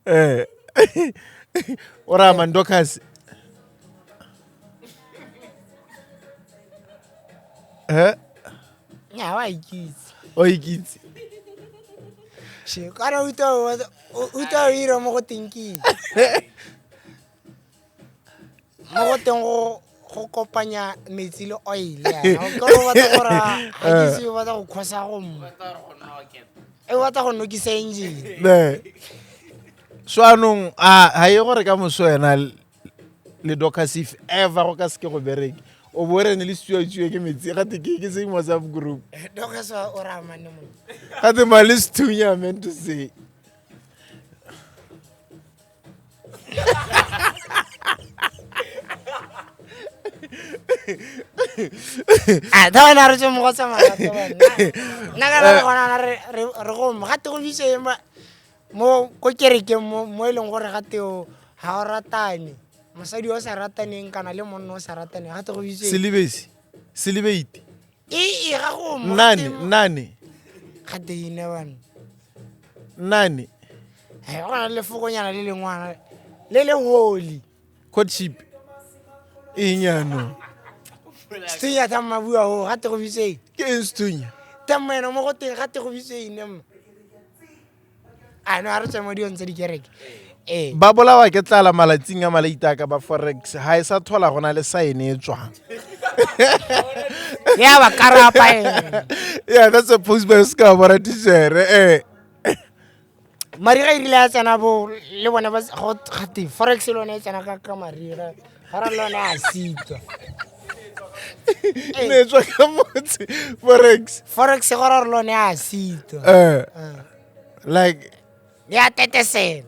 Speaker 1: Eh. O rama Ndokas. Eh?
Speaker 4: Nya wa ikitse.
Speaker 1: O ikitse.
Speaker 4: She kana o utlwa o ira mo go teng ke eng? Mo go teng go kopanya metsi le oil yana. O ka re o batla gore ga ke itse o batla go kgosa go mma. E o batla go nokisa engine.
Speaker 1: Ne. So anong a ha e gore ka moso wena le Dorcas, if ever go ka seke go bereke, o bo re ne le Stuart-Tue ke metsi gate ke same WhatsApp group.
Speaker 4: Dorcas o ra mane mo.
Speaker 1: Gate ma le Sethunya, meant to say.
Speaker 4: A tha wena re tswe mo go tsamaya ka tsona. Nna ka re gona re go mo gate go bitse mo ko kerekeng mo e leng gore gate o ha o ratane. Mosadi o sa rataneng kana le monna o sa rataneng gate go bitse.
Speaker 1: Selibesi. Selibeite.
Speaker 4: E e ga go mo
Speaker 1: Nane, nane.
Speaker 4: Gate ine bana.
Speaker 1: Nane.
Speaker 4: He go na le lefokonyana le lengwana le le holy.
Speaker 1: Courtship. Eng jaanong?
Speaker 4: Sethunya tha mma bua ho gate go bitse.
Speaker 1: Ke eng sethunya?
Speaker 4: Tha mma mo go teng gate go bitse ine mma. A no a re tswe mo dilong tse di kereke. Ee.
Speaker 1: Ba bolawa ke tlala malatsing a malaita ka ba forex ha e sa thola go na le sign e tswang.
Speaker 4: Ya ba karapa ene.
Speaker 1: Yeah, that's a post by Oscar bona teacher. Eh.
Speaker 4: Mariga e rile a tsena bo le bone ba go gate forex le yone e tsena ka mariga. Ga ra le yone a sitwa.
Speaker 1: Ne tswa ka motse forex.
Speaker 4: Forex go ra le yone a sitwa.
Speaker 1: Eh. Like
Speaker 4: Ya tetesela.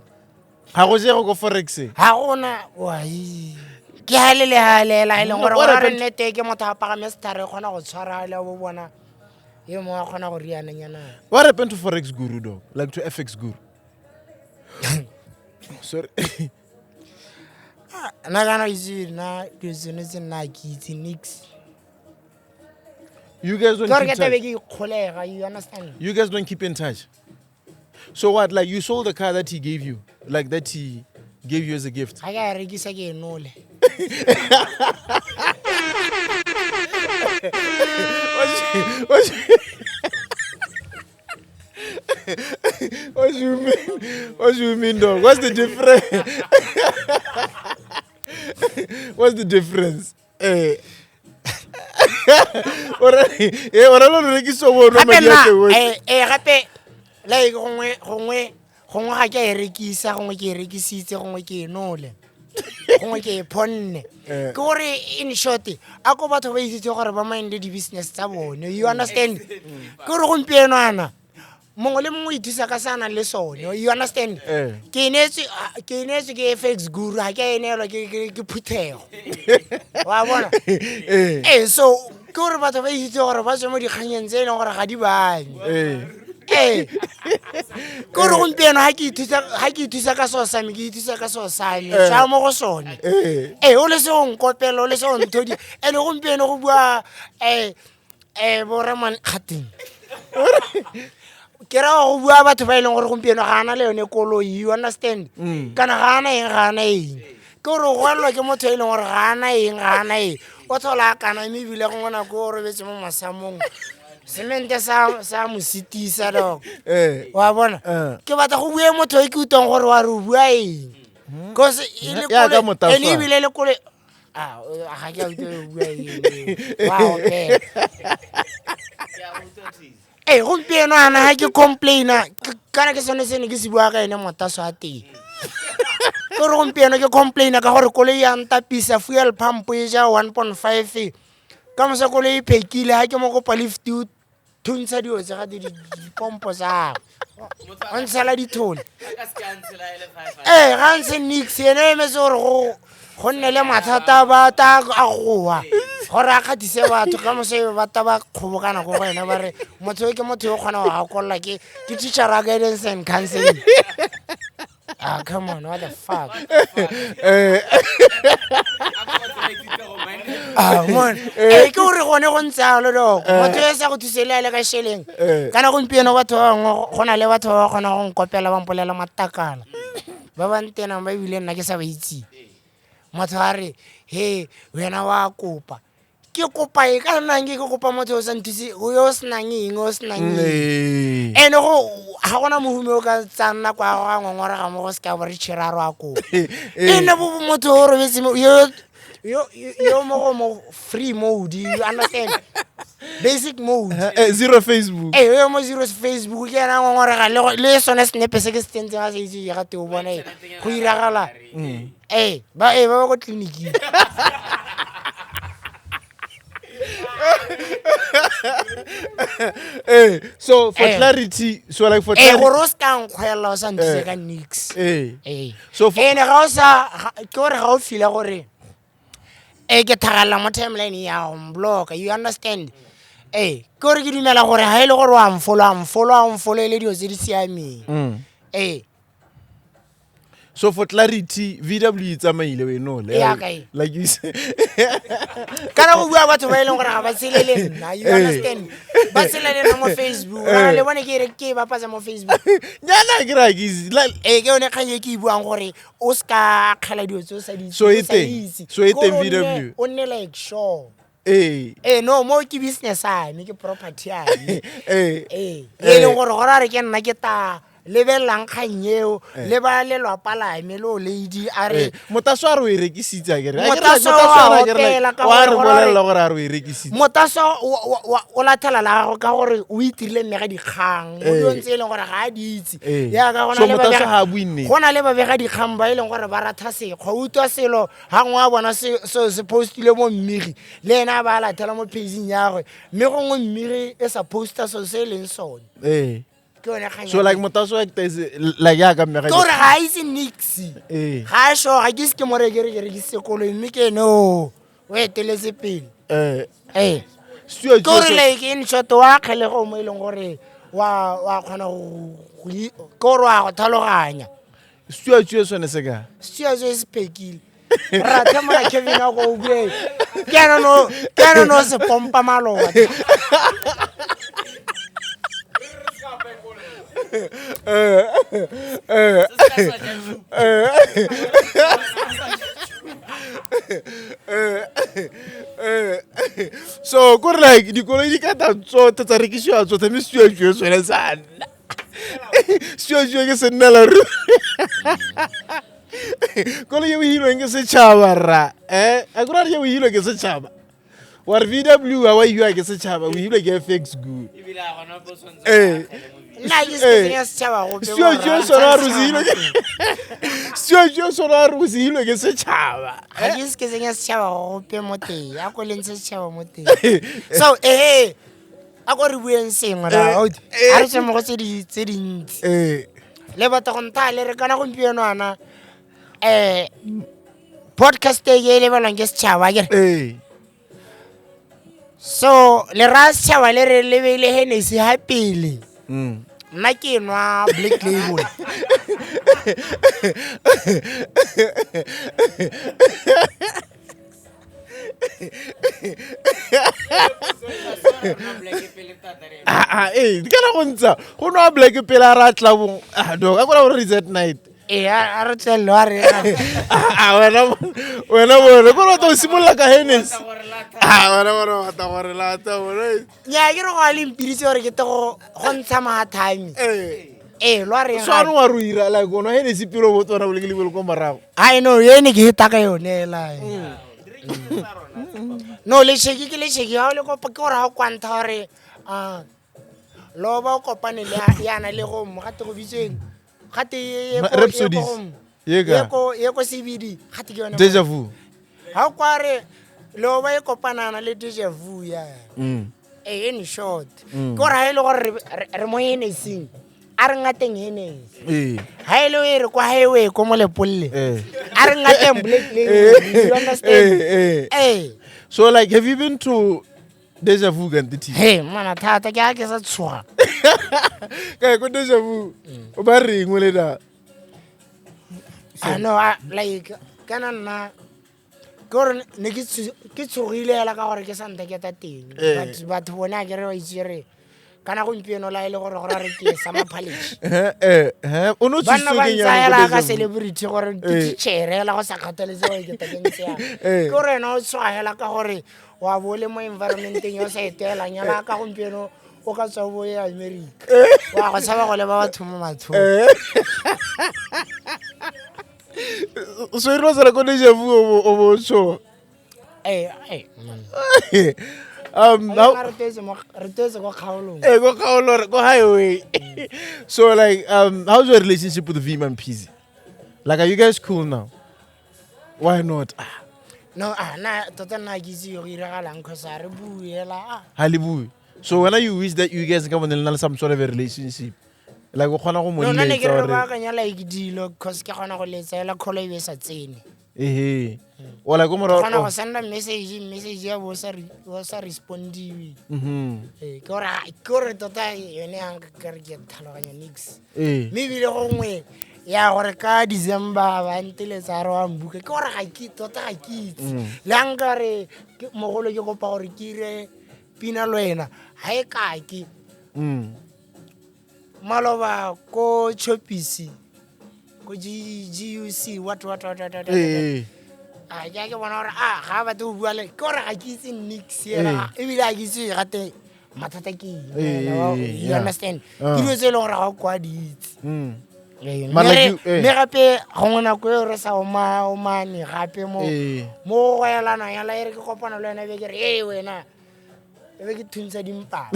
Speaker 1: Ga go jego ko forex.
Speaker 4: Ga gona wai. Ke hale le hale la e leng gore
Speaker 1: What
Speaker 4: gore re
Speaker 1: happened?
Speaker 4: nnete ke motho a pagame setlhare e kgona go tshwara le bo bona. Yo mongwe a kgona go riananyana.
Speaker 1: What happened to forex guru though? Like to FX guru? Sorry.
Speaker 4: Nna kana itse nna dilo tseno tse nna ke itse nix.
Speaker 1: You guys don't
Speaker 4: Ke gore
Speaker 1: keep
Speaker 4: ke tlabe
Speaker 1: touch.
Speaker 4: ke ikgolega, you understand?
Speaker 1: You guys don't keep in touch. So what? Like you sold the car that he gave you, like that he gave you as a gift.
Speaker 4: Ga ke a rekisa ke e nole.
Speaker 1: What do you mean? What do you mean, dog? What's the difference? What's the difference? Eh. Ora eh ora lo rekisa bo no
Speaker 4: Gape
Speaker 1: madi a
Speaker 4: nna
Speaker 1: teng.
Speaker 4: Gape like gongwe ga ke a e rekisa, gongwe ke e rekisitse, gongwe ke e nole, gongwe ke e phonne.
Speaker 1: Eh.
Speaker 4: Ke gore in short a ko batho ba itsitse gore ba minde di-business tsa bone, you understand? Ke gore gompieno ana mongwe le mongwe o ithusa ka se a nang le sone, you understand?
Speaker 1: Eh.
Speaker 4: Ke neetswe ke FX Guru, ga ke a e neelwa ke phuthego, wa bona?
Speaker 1: Eh.
Speaker 4: Ee, so ke gore batho ba itse gore ba tswe mo dikganyeng tse e leng gore ga di banye.
Speaker 1: Eh.
Speaker 4: Ee, ke gore gompieno ga ke ithusa ka seo sa me, ke ithusa ka seo sa me,
Speaker 1: Eh.
Speaker 4: tswa mo go sone.
Speaker 1: Eh.
Speaker 4: Ee, o le se go nkopela, o le se go nthodi, and gompieno go bua um boraman gateng, ke raya go bua batho ba e leng gore gompieno ga ana le yone koloi, you understand? Kana ga ana eng, ga ana eng. Ke gore go elelwa ke motho e leng gore ga ana eng, ga ana eng, o thola a kana, mme ebile gongwe nako o robetse mo masamong, semente sa mo sitisa, dog.
Speaker 1: Eh.
Speaker 4: Wa bona?
Speaker 1: Eh.
Speaker 4: Ke batla go bue motho e ke utlwang gore wa re o bua eng, cause e le
Speaker 1: Yaka
Speaker 4: kole-
Speaker 1: Motaswa.
Speaker 4: ene ebile le kole ah, ga ke a utlwe o bua eng, wa opela. Ee, gompieno ana ga ke complaina, kana ke sone se ne ke se bua ka ene motaso a teng, ke gore gompieno ke complaina ka gore koloi ya ntapisa, fuel pump e ja 1.5, ka mosa koloi e phekile, ga ke mo kopa lift o thuntsha dilo tse gate dipompo tsa gagwe, o ntshela dithole. Ee, ga ntshe nix, ene o emetse gore go nne le mathata, ba ta a goa gore a kgathise batho, ka moso e ba ta ba kgobokana ko go ena, ba re motho o ke motho yo o kgona go gakolola, ke teacher a guidance and counseling. Ah, come on, what the fuck?
Speaker 1: Eh.
Speaker 4: Ah, mon ee, ke gore gone go ntse alo, dog, motho e sa go thuse le a le ka sheleng.
Speaker 1: Eh.
Speaker 4: Kana gompieno batho ba bangwe, go na le batho ba ba kgona go nkopela, ba mpolela matakala, ba ba ntenang, ba ebile nna ke sa ba itseng. Motho a re, "He wena wa kopa." Ke kopa e ka nnang ke kopa motho yo o sa nthuse, yo o senang eng, o senang eng.
Speaker 1: Eh.
Speaker 4: Ene go ga gona mohumi o ka tsaya nako ya go a ngongorega mo go se ka bo re tšhiraro a kopa.
Speaker 1: Eh.
Speaker 4: E nne bo motho o robetse yo mo go mo free mode, you understand? Basic mode.
Speaker 1: Eh, zero Facebook.
Speaker 4: Ee, yo mo zero Facebook, ke ena ngongorega le le sone senepe se ke se tsentseng, ga se itse ga te o bona eng go iragala. Ee, ba ko tleliniking.
Speaker 1: Eh, so for
Speaker 4: Eh.
Speaker 1: clarity, so like for
Speaker 4: Ee,
Speaker 1: clarity.
Speaker 4: gore o se ka nkgwelela o sa nthuse
Speaker 1: Eh.
Speaker 4: ka nix.
Speaker 1: Eh.
Speaker 4: Ee.
Speaker 1: So
Speaker 4: ene ga o sa ke gore ga o fila gore e ke thagalela mo timeline ya go mblocka, you understand? Ee, ke gore ke dumela gore ga e le gore wa mfollow, a mfollow, a mfollow e le dilo tse di siameng. Ee.
Speaker 1: So for clarity, VW e tsamaile, we know. Like,
Speaker 4: Ya kae?
Speaker 1: like you say.
Speaker 4: Kana go bua batho ba e leng gore ga ba tshele le nna, you
Speaker 1: Eh.
Speaker 4: understand? Ba tshele le nna mo Facebook. Ba le bone ke e re ke e bapatsa mo Facebook.
Speaker 1: Nyana ke ra ke itse, like
Speaker 4: Ee, ke yone kgang e ke e buang gore o se ka akgela dilo tse o sa di
Speaker 1: So e
Speaker 4: o sa
Speaker 1: teng?
Speaker 4: itse.
Speaker 1: So e
Speaker 4: Ke gore
Speaker 1: teng VW?
Speaker 4: o nne like sure.
Speaker 1: Eh.
Speaker 4: Ee, no, mo ke business a me, ke property ya me.
Speaker 1: Eh.
Speaker 4: Ee, e leng gore gore a re ke nna ke ta lebelelang kgang eo le ba lelwapa la me le o lady a re
Speaker 1: Eh, Motaso a re o e rekisitse akere.
Speaker 4: Motaso wa opela ka
Speaker 1: wa re
Speaker 4: gore
Speaker 1: bolelela gore a re o e rekisitse.
Speaker 4: Motaso o lathela la gago ka gore o itirile mme ga dikgang mo
Speaker 1: Eh.
Speaker 4: dilong tse e leng gore ga a di itse.
Speaker 1: Eh.
Speaker 4: Yaka go na
Speaker 1: So
Speaker 4: le
Speaker 1: Motaso ga a bue nnete.
Speaker 4: Go na le babega dikgang ba e leng gore ba ratha sekgwa, o utlwa selo ga nngwe a bona seo se postile mo mmigi, le ene a ba a lathela mo pageng ya gagwe, mme gongwe mmigi e sa posta selo se e leng sone.
Speaker 1: Eh.
Speaker 4: Ke yone kgang
Speaker 1: So
Speaker 4: ya
Speaker 1: like
Speaker 4: teng.
Speaker 1: Motaso actor is like ya ka mme
Speaker 4: Ke gore ga a itse nix.
Speaker 1: Eh.
Speaker 4: Ga a sure, ga ke se ke mo re ke re ke rekisitse koloi, mme ke ene o eteletse pele.
Speaker 1: Eh.
Speaker 4: Ee.
Speaker 1: Stuart
Speaker 4: Ke gore like in short wa kgelego mo e leng gore wa kgona ke gore wa go tlhaloganya.
Speaker 1: Stuart Stuart sone se ka.
Speaker 4: Seo se se phekile rathe mola Kevin a ko o bue, ke ena no se pompa maloba.
Speaker 1: Eh. Eh. So kore like dikoloi di ka tla tsothe tsa rekisiwa tsothe, mme Stuart Stuart sone sa nna. Seo ke se nnela ruri. Koloi e o hilweng ke setšhaba rra. A kore re e o hilwe ke setšhaba. Wa re VW ga wa hiwa ke setšhaba, o hilwe ke FX Good.
Speaker 3: Ebile a gona bo tshwanetse
Speaker 1: Eh.
Speaker 3: go akgele mo video.
Speaker 4: Nna ke se ke tsenya setšhaba gope
Speaker 1: Seo
Speaker 4: mo
Speaker 1: seo
Speaker 4: rra.
Speaker 1: sona re se hilwe ke Seo seo sona re se hilwe ke setšhaba.
Speaker 4: Ga ke se ke tsenya setšhaba gope mo teng, a ko le ntshe setšhaba mo teng. So ee, a ko re bueng sengwe ra auti. A re tswe mo go tse di tse dintsi. Le batla go nthaya le re kana gompieno ana podcast e ke e lebelwang ke setšhaba akere. So le raya setšhaba le re le beile Hennessy ha pele. Nna ke nwa Black Label.
Speaker 1: Ah, eh, di kana go ntsa. Go nwa black pele a ra tlabong. Ah, dog, a kora gore reset night.
Speaker 4: Ee, a re tswelele wa re.
Speaker 1: Ah, wena wena bone ko re tlo simolola ka Hennessy. Ah, wena bone o batla gore lata bone.
Speaker 4: Nnyaa, ke re go a le mpiditse gore ke tle go ntsha mahathami.
Speaker 1: Eh.
Speaker 4: Ee, lo a reng
Speaker 1: So anong wa re o ira like o nwa Hennessy pele o bo tsona bo le ke lebelo ko morago.
Speaker 4: Ai no, ene ke heta ka yone hela. No, lešheki ke lešheki, ha o le kopa ke gore ha o kwantha gore loba o kopane le yana le go mo gate go bitseng. Gate ye ko
Speaker 1: Rhapsodies.
Speaker 4: ye
Speaker 1: Ye ka?
Speaker 4: ye ko CBD, gate ke yone.
Speaker 1: Deja vu.
Speaker 4: Ha o kwa re loba e kopanana le deja vu ya. Eh, in short. Ke gore ha e le gore re mo Hennessy-ing, a re ngateng Hennessy. Ha e le e re kwa highway ko Molepolole. A re ngateng Black Label, you understand?
Speaker 1: So like have you been to Deja Vu kanti T?
Speaker 4: Hey, mana thata ke ha ke sa tshoga.
Speaker 1: Ka ko Deja Vu. O ba reng o le da?
Speaker 4: Ah no, like kana nna ke gore ne ke ke tshogile hela ka gore ke sa ntha ke ta teng. Batho bone a ke re ba itse re kana gompieno la e le gore go ra re ke summer palace.
Speaker 1: O no
Speaker 4: Banna
Speaker 1: tshositswe
Speaker 4: ba
Speaker 1: ke eng
Speaker 4: ntsaya
Speaker 1: yanong ko
Speaker 4: hela ka
Speaker 1: Deja Vu?
Speaker 4: celebrity gore ke teacher hela go sa kgathaletse gore ke ta ke ntse yang.
Speaker 1: Eh.
Speaker 4: Ke gore wena o tshoga hela ka gore wa bo le mo environmenteng ya o sa e tlwaelang hela ka gompieno o ka tswa o bo ye America. Wa go tshaba go leba batho mo matlhong.
Speaker 1: So e re tsela ko Deja Vu o bo tshoga.
Speaker 4: Eh, eh.
Speaker 1: Now
Speaker 4: Re tetse mo, re tetse ko kgaolong.
Speaker 1: Eh, go kgaolo, go highway. So like, how's your relationship with Vim and Peasy? Like, are you guys cool now? Why not?
Speaker 4: No, na tota nna ke itse go iragalang cause a re bue hela.
Speaker 1: Ha le bue. So when you wish that you guys ka bone le na le some sort of a relationship? Like o kgona go mo
Speaker 4: No, nna ne ke
Speaker 1: letsa
Speaker 4: re
Speaker 1: gore
Speaker 4: baakanya like dilo cause ke kgona go letsa hela call e be sa tsene.
Speaker 1: Ehe. O like o mora
Speaker 4: Ke kgona go senda message, message ya bo sa bo sa respondiwe. Eh, ke gore ke gore tota yone ya nka re ke tlhaloganya nix. Mme ebile gongwe ya gore ka December ba nteletsa re wa mbuka, ke gore ga ke tota ga ke itse. Le ha nka re mogolo ke kopa gore ke ire pina le wena, ha e kake. Maloba ko Chopisi, ko GUC, what, what, what, what, what, what. A ke a ke bona gore, ga ba batle go bua le, ke gore ga ke itse nix hela, ebile ga ke itse gate mathata ke eng, you understand? Ke dilo tse e leng gore ga o kwa di itse.
Speaker 1: Mara like you,
Speaker 4: Mme gape gongwe nako eo re sa omane gape mo go elanang yala e re ke kopana le wena e be ke re, ee wena, e be ke thuntsha dimpana.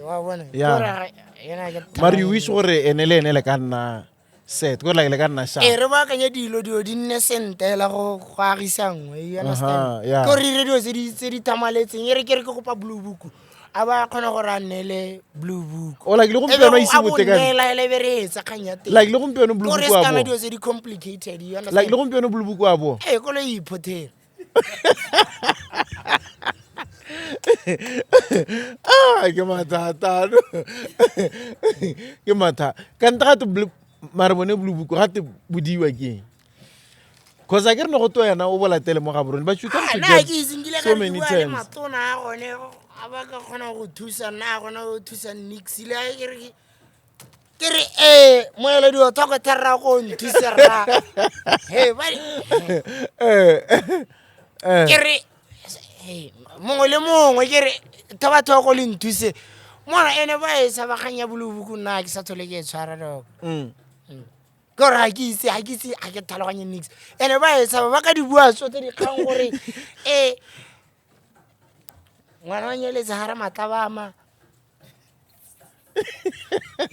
Speaker 4: Wa bona? Ke gore yena ke
Speaker 1: Mara you wish gore ene le ene le ka nna set, gore like le ka nna sharp.
Speaker 4: Ee, re baakanye dilo di nne sentle hela go agisa nngwe, you understand?
Speaker 1: Aha, yeah.
Speaker 4: Ke gore re dire dilo tse di thamaletseng, e re ke re ke kopa blue book, a ba kgona gore a nneele blue book.
Speaker 1: O like le gompieno a ise
Speaker 4: Ebe a bo
Speaker 1: botekane.
Speaker 4: neela ele be re etsa kgang ya teng.
Speaker 1: Like le gompieno blue
Speaker 4: Ke gore
Speaker 1: book wa
Speaker 4: se kana
Speaker 1: bo.
Speaker 4: dilo tse di complicated, you understand?
Speaker 1: Like le gompieno blue book wa bo.
Speaker 4: Ee, koloi e iphothela.
Speaker 1: Ah, ke mathata ano. Ke mathata. Ka ntle ga te blue, mara bone blue book ga te bodiwa ke eng? Cause a ke re ne go twe yena o bo latele mo Gaborone, but you come
Speaker 4: Ah,
Speaker 1: to
Speaker 4: nna
Speaker 1: get
Speaker 4: ke itse nkile
Speaker 1: so
Speaker 4: ka re
Speaker 1: many
Speaker 4: ke bua le
Speaker 1: times.
Speaker 4: matona a gone, a ba ka kgona go thusa nna, a kgona go thusa nix. Le ha ke re ke re, ee, moeledi wa thoko therra go nthusa rra. Hey, ba Ke re, hey, mongwe le mongwe ke re, thoba thoko le nthuse. Mona ene ba e tshaba kgang ya Blue Book, nna ke sa tlhole ke e tshwara dog. Ke gore ga ke itse, ga ke itse, ga ke tlhaloganye nix. Ene ba e tshaba, ba ka di bua tsotlhe dikgang gore ee ngwana wa nyeletse ga re matlabama,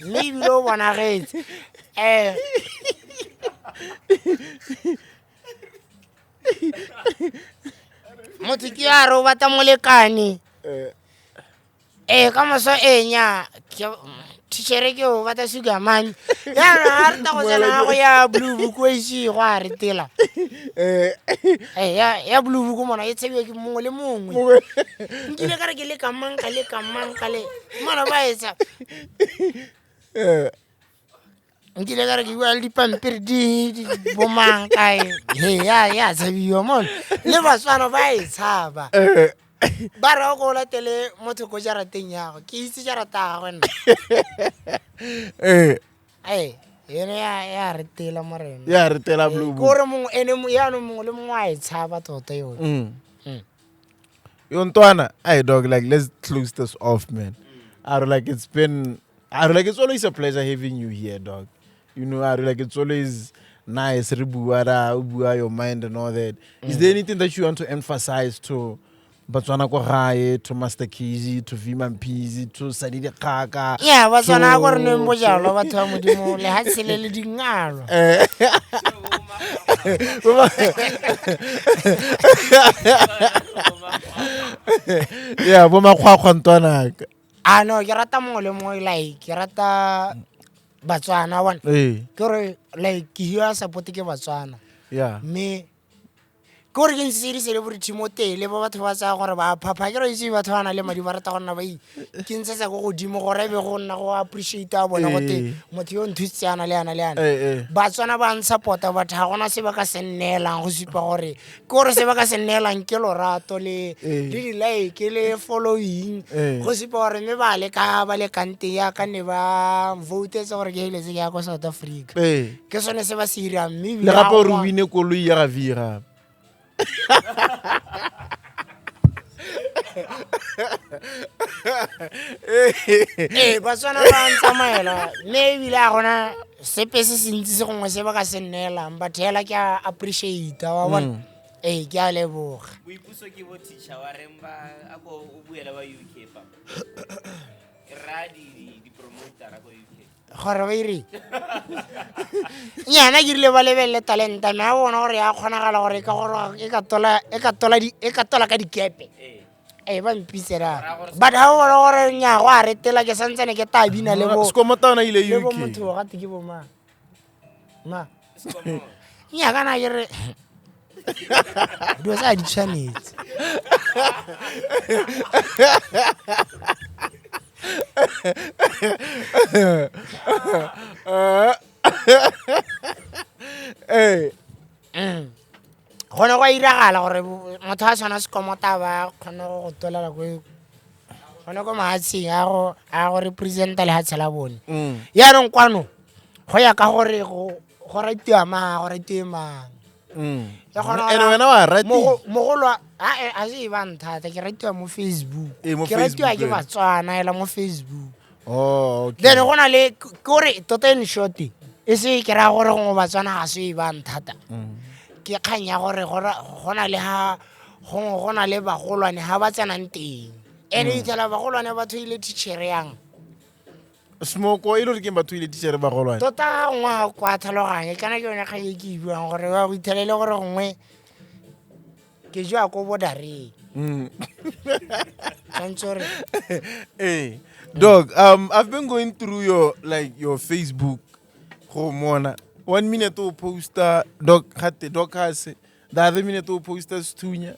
Speaker 4: mme ebile o bonagetse motho ke a re o batla molekane. Ee, ka moso ee nya tichere ke o batla sugar mummy, yaanong ga re ta go tsena go ya Blue Book o ise go a re tela. Ee, ya Blue Book mona e tshebiwa ke mongwe le mongwe. Nkile ka re ke le ka mang ka le ka mang ka le mona ba etsa. Nkile ka re ke bua le dipampiri di bomang kae, he ya tshabiwa mona, le Batswana ba e tshaba. Ba re o ko o latele motho ko jarateng ya gago, ke itse jarata ya gagwe nna. Ee, ene ya re tela morena.
Speaker 1: Ya re tela Blue
Speaker 4: Ke
Speaker 1: Book.
Speaker 4: gore mongwe ene yaanong mongwe le mongwe a e tshaba tota yone.
Speaker 1: Yo ntwana, hey dog, like let's close this off, man. I like it's been, I like it's always a pleasure having you here, dog. You know, I like it's always nice, re bua ra, o bua your mind and all that. Is there anything that you want to emphasize to Batswana ko gae, to Master KG, to V Mampeezy, to Sadi Dikgaka?
Speaker 4: Ya Batswana a ko re nweng bojalwa, batho ba Modimo, lehatshe le le dingalo.
Speaker 1: Yeah, bo makgwakgwa ntwanaka.
Speaker 4: A no, ke rata mongwe le mongwe, like ke rata Batswana wa bona. Ke gore like ke hiwa support ke Batswana. Mme ke gore ke ntse di celebrity mo tele ba batho ba tsaya gore ba phapha, ke re itse batho ba na le madi ba rata go nna ba ke ntshetsa ko godimo gore e be go nna go appreciate a bona gote motho yo nthusitse yana le yana le yana. Batswana ba nsupport-a, but ga gona se ba ka se nneelang go supa gore ke gore se ba ka se nneelang ke lorato le le di-like le following go supa gore mme ba leka ba lekang teng yaka ne ba votetse gore ke heletse ke ya ko South Africa. Ke sone se ba se irang, mme
Speaker 1: Le
Speaker 4: ebile
Speaker 1: gape
Speaker 4: ga
Speaker 1: gore
Speaker 4: go
Speaker 1: o wine koloi ya ga V gape.
Speaker 4: Ee, Batswana ba ntsamaela, mme ebile a gona sepe se se ntsi se gongwe se ba ka se nneelang, but hela ke a appreciate wa bona. Ee, ke a leboga.
Speaker 3: Boipuso ke bo teacher wa reng ba a ko o buela ba UK pa ra di promoter ko UK.
Speaker 4: Gore ba ire nyana ke rile ba lebelele talenta, mme a bona gore ya kgonagala gore e ka gore e ka tola, e ka tola di, e ka tola ka dikepe. Ee, ba mpitsela, but ha o bona gore nya go a retela, ke santsane ke ta bina le bo
Speaker 1: Skomotana ile
Speaker 4: le bo
Speaker 1: UK.
Speaker 4: motho ga te ke bo mang ma nya kana ke re dilo tsa di tshwanetse.
Speaker 1: Ee.
Speaker 4: Gone go a iragala gore motho a tshwana sekomota ba kgone go go tolela ko gone ko mahatsheng a go representa lehatshe la bone. Yaanong kwano go ya ka gore go ratiwa mang, go ratiwe mang. E kgona
Speaker 1: Ene
Speaker 4: gore
Speaker 1: wena wa ratiwa.
Speaker 4: Mogolo a se e bang thata, ke ratiwa mo Facebook.
Speaker 1: Ee, mo
Speaker 4: Ke ratiwa
Speaker 1: Facebook
Speaker 4: ke
Speaker 1: wena.
Speaker 4: Batswana hela mo Facebook.
Speaker 1: Oh, okay.
Speaker 4: Then go na le ke gore tota in short e se ke raya gore gongwe Batswana ga se e bang thata. Ke kgang ya gore go na le ha gongwe go na le bagolwane ha ba tsenang teng. Ene ithela bagolwane ba thoile teacher yang.
Speaker 1: Smoko e le gore ke ba thoile teacher bagolwane.
Speaker 4: Tota gongwe ga kwa tlhaloganye, kana ke yone kgang e ke e buang gore ba go ithelele gore gongwe ke jwa ko bordereng. Tshwanetse gore
Speaker 1: Hey, dog, I've been going through your Facebook go mona. 1 minute o poster dog gate dog hase. The other minute o poster Sethunya.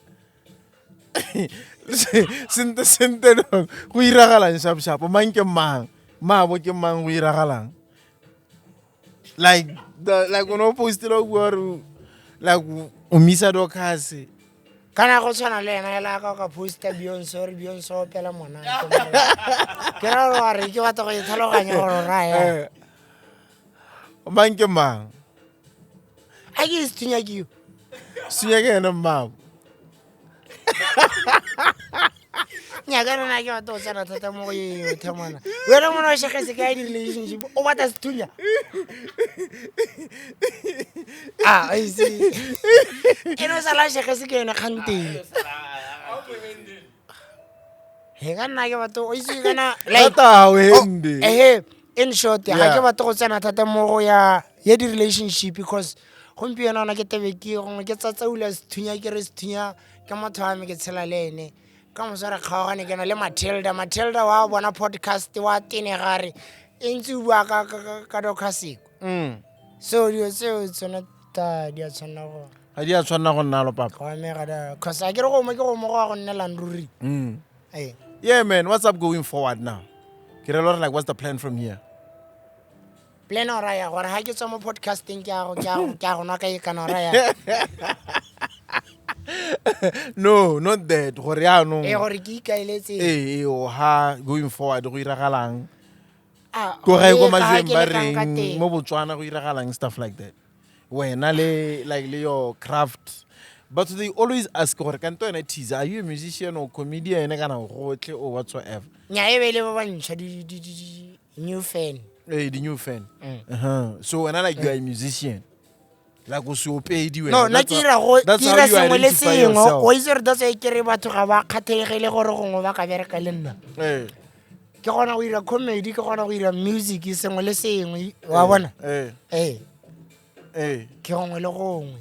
Speaker 1: Sente sente dog. Go iragalang sharp sharp. Mang ke mang? Maabo ke mang go iragalang? Like the like when o postela o bua gore like o misa dog hase.
Speaker 4: Kana go tshwana le ena hela ka o ka posta Beyonce gore Beyonce o opela monate. Ke ra gore wa re ke batla go e tlhaloganya gore o raya.
Speaker 1: Mang ke mang?
Speaker 4: A ke Sethunya ke yo.
Speaker 1: Sethunya ke ene mmaabo.
Speaker 4: Nyaka rena ke batla go tsena thata mo go eo themana. Wena mona o shegetse ka di-relationship o batla sethunya. Ah, I see. Ene o sala a shegetse ke yone kganteng. He ka nna ke batho o itse kana like
Speaker 1: Rata o
Speaker 4: oh,
Speaker 1: hende.
Speaker 4: ehe in short ga
Speaker 1: Yeah.
Speaker 4: ke batho go tsena thata mo go ya ya di-relationship because gompieno ona ke tebe ke gongwe ke tsatsaula sethunya ke re sethunya ke motho wa me ke tshela le ene ka moso re kgaogane ke na le Matilda. Matilda wa bona podcast wa tenegare e ntse o bua ka docaseko. So dilo tseo tsone ta di a tshwanela go
Speaker 1: Ga di a tshwanela go nna lo papa.
Speaker 4: go amega da cause a ke re gongwe ke gongwe go ya go nnelang ruri. Ee.
Speaker 1: Yeah man, what's up going forward now? Ke re like what's the plan from here?
Speaker 4: Plan o raya gore ga ke tswa mo podcasting ke a go ke a go ke a go nwa ka e kana o raya.
Speaker 1: No, not that. Gore yaanong.
Speaker 4: Ee gore ke ikaeletse.
Speaker 1: Ee, o ha going forward go iragalang.
Speaker 4: Ah,
Speaker 1: Ko gae ko
Speaker 4: ee, ka ha
Speaker 1: majweng
Speaker 4: ke
Speaker 1: ba
Speaker 4: lekang ka
Speaker 1: reng
Speaker 4: teng.
Speaker 1: mo Botswana go iragalang stuff like that. Wena le like le your craft. But they always ask gore kanto wena teaser, are you a musician or comedian kana gotlhe or whatsoever?
Speaker 4: Nya e be le ba bantšha di new fan.
Speaker 1: Hey, the new fan. So wena like you are a musician. Like o seopedi wena.
Speaker 4: No, nna
Speaker 1: That's
Speaker 4: ke ira go
Speaker 1: that's
Speaker 4: ke
Speaker 1: how
Speaker 4: ira
Speaker 1: you
Speaker 4: sengwe le
Speaker 1: identify
Speaker 4: sengwe.
Speaker 1: yourself.
Speaker 4: O itse gore that's why ke re batho ga ba kgathegele gore gongwe ba ka bereka le nna.
Speaker 1: Eh,
Speaker 4: Ke kgona go ira comedy, ke kgona go ira music, sengwe le sengwe. Wa bona?
Speaker 1: eh,
Speaker 4: Ee,
Speaker 1: eh.
Speaker 4: ke gongwe le gongwe.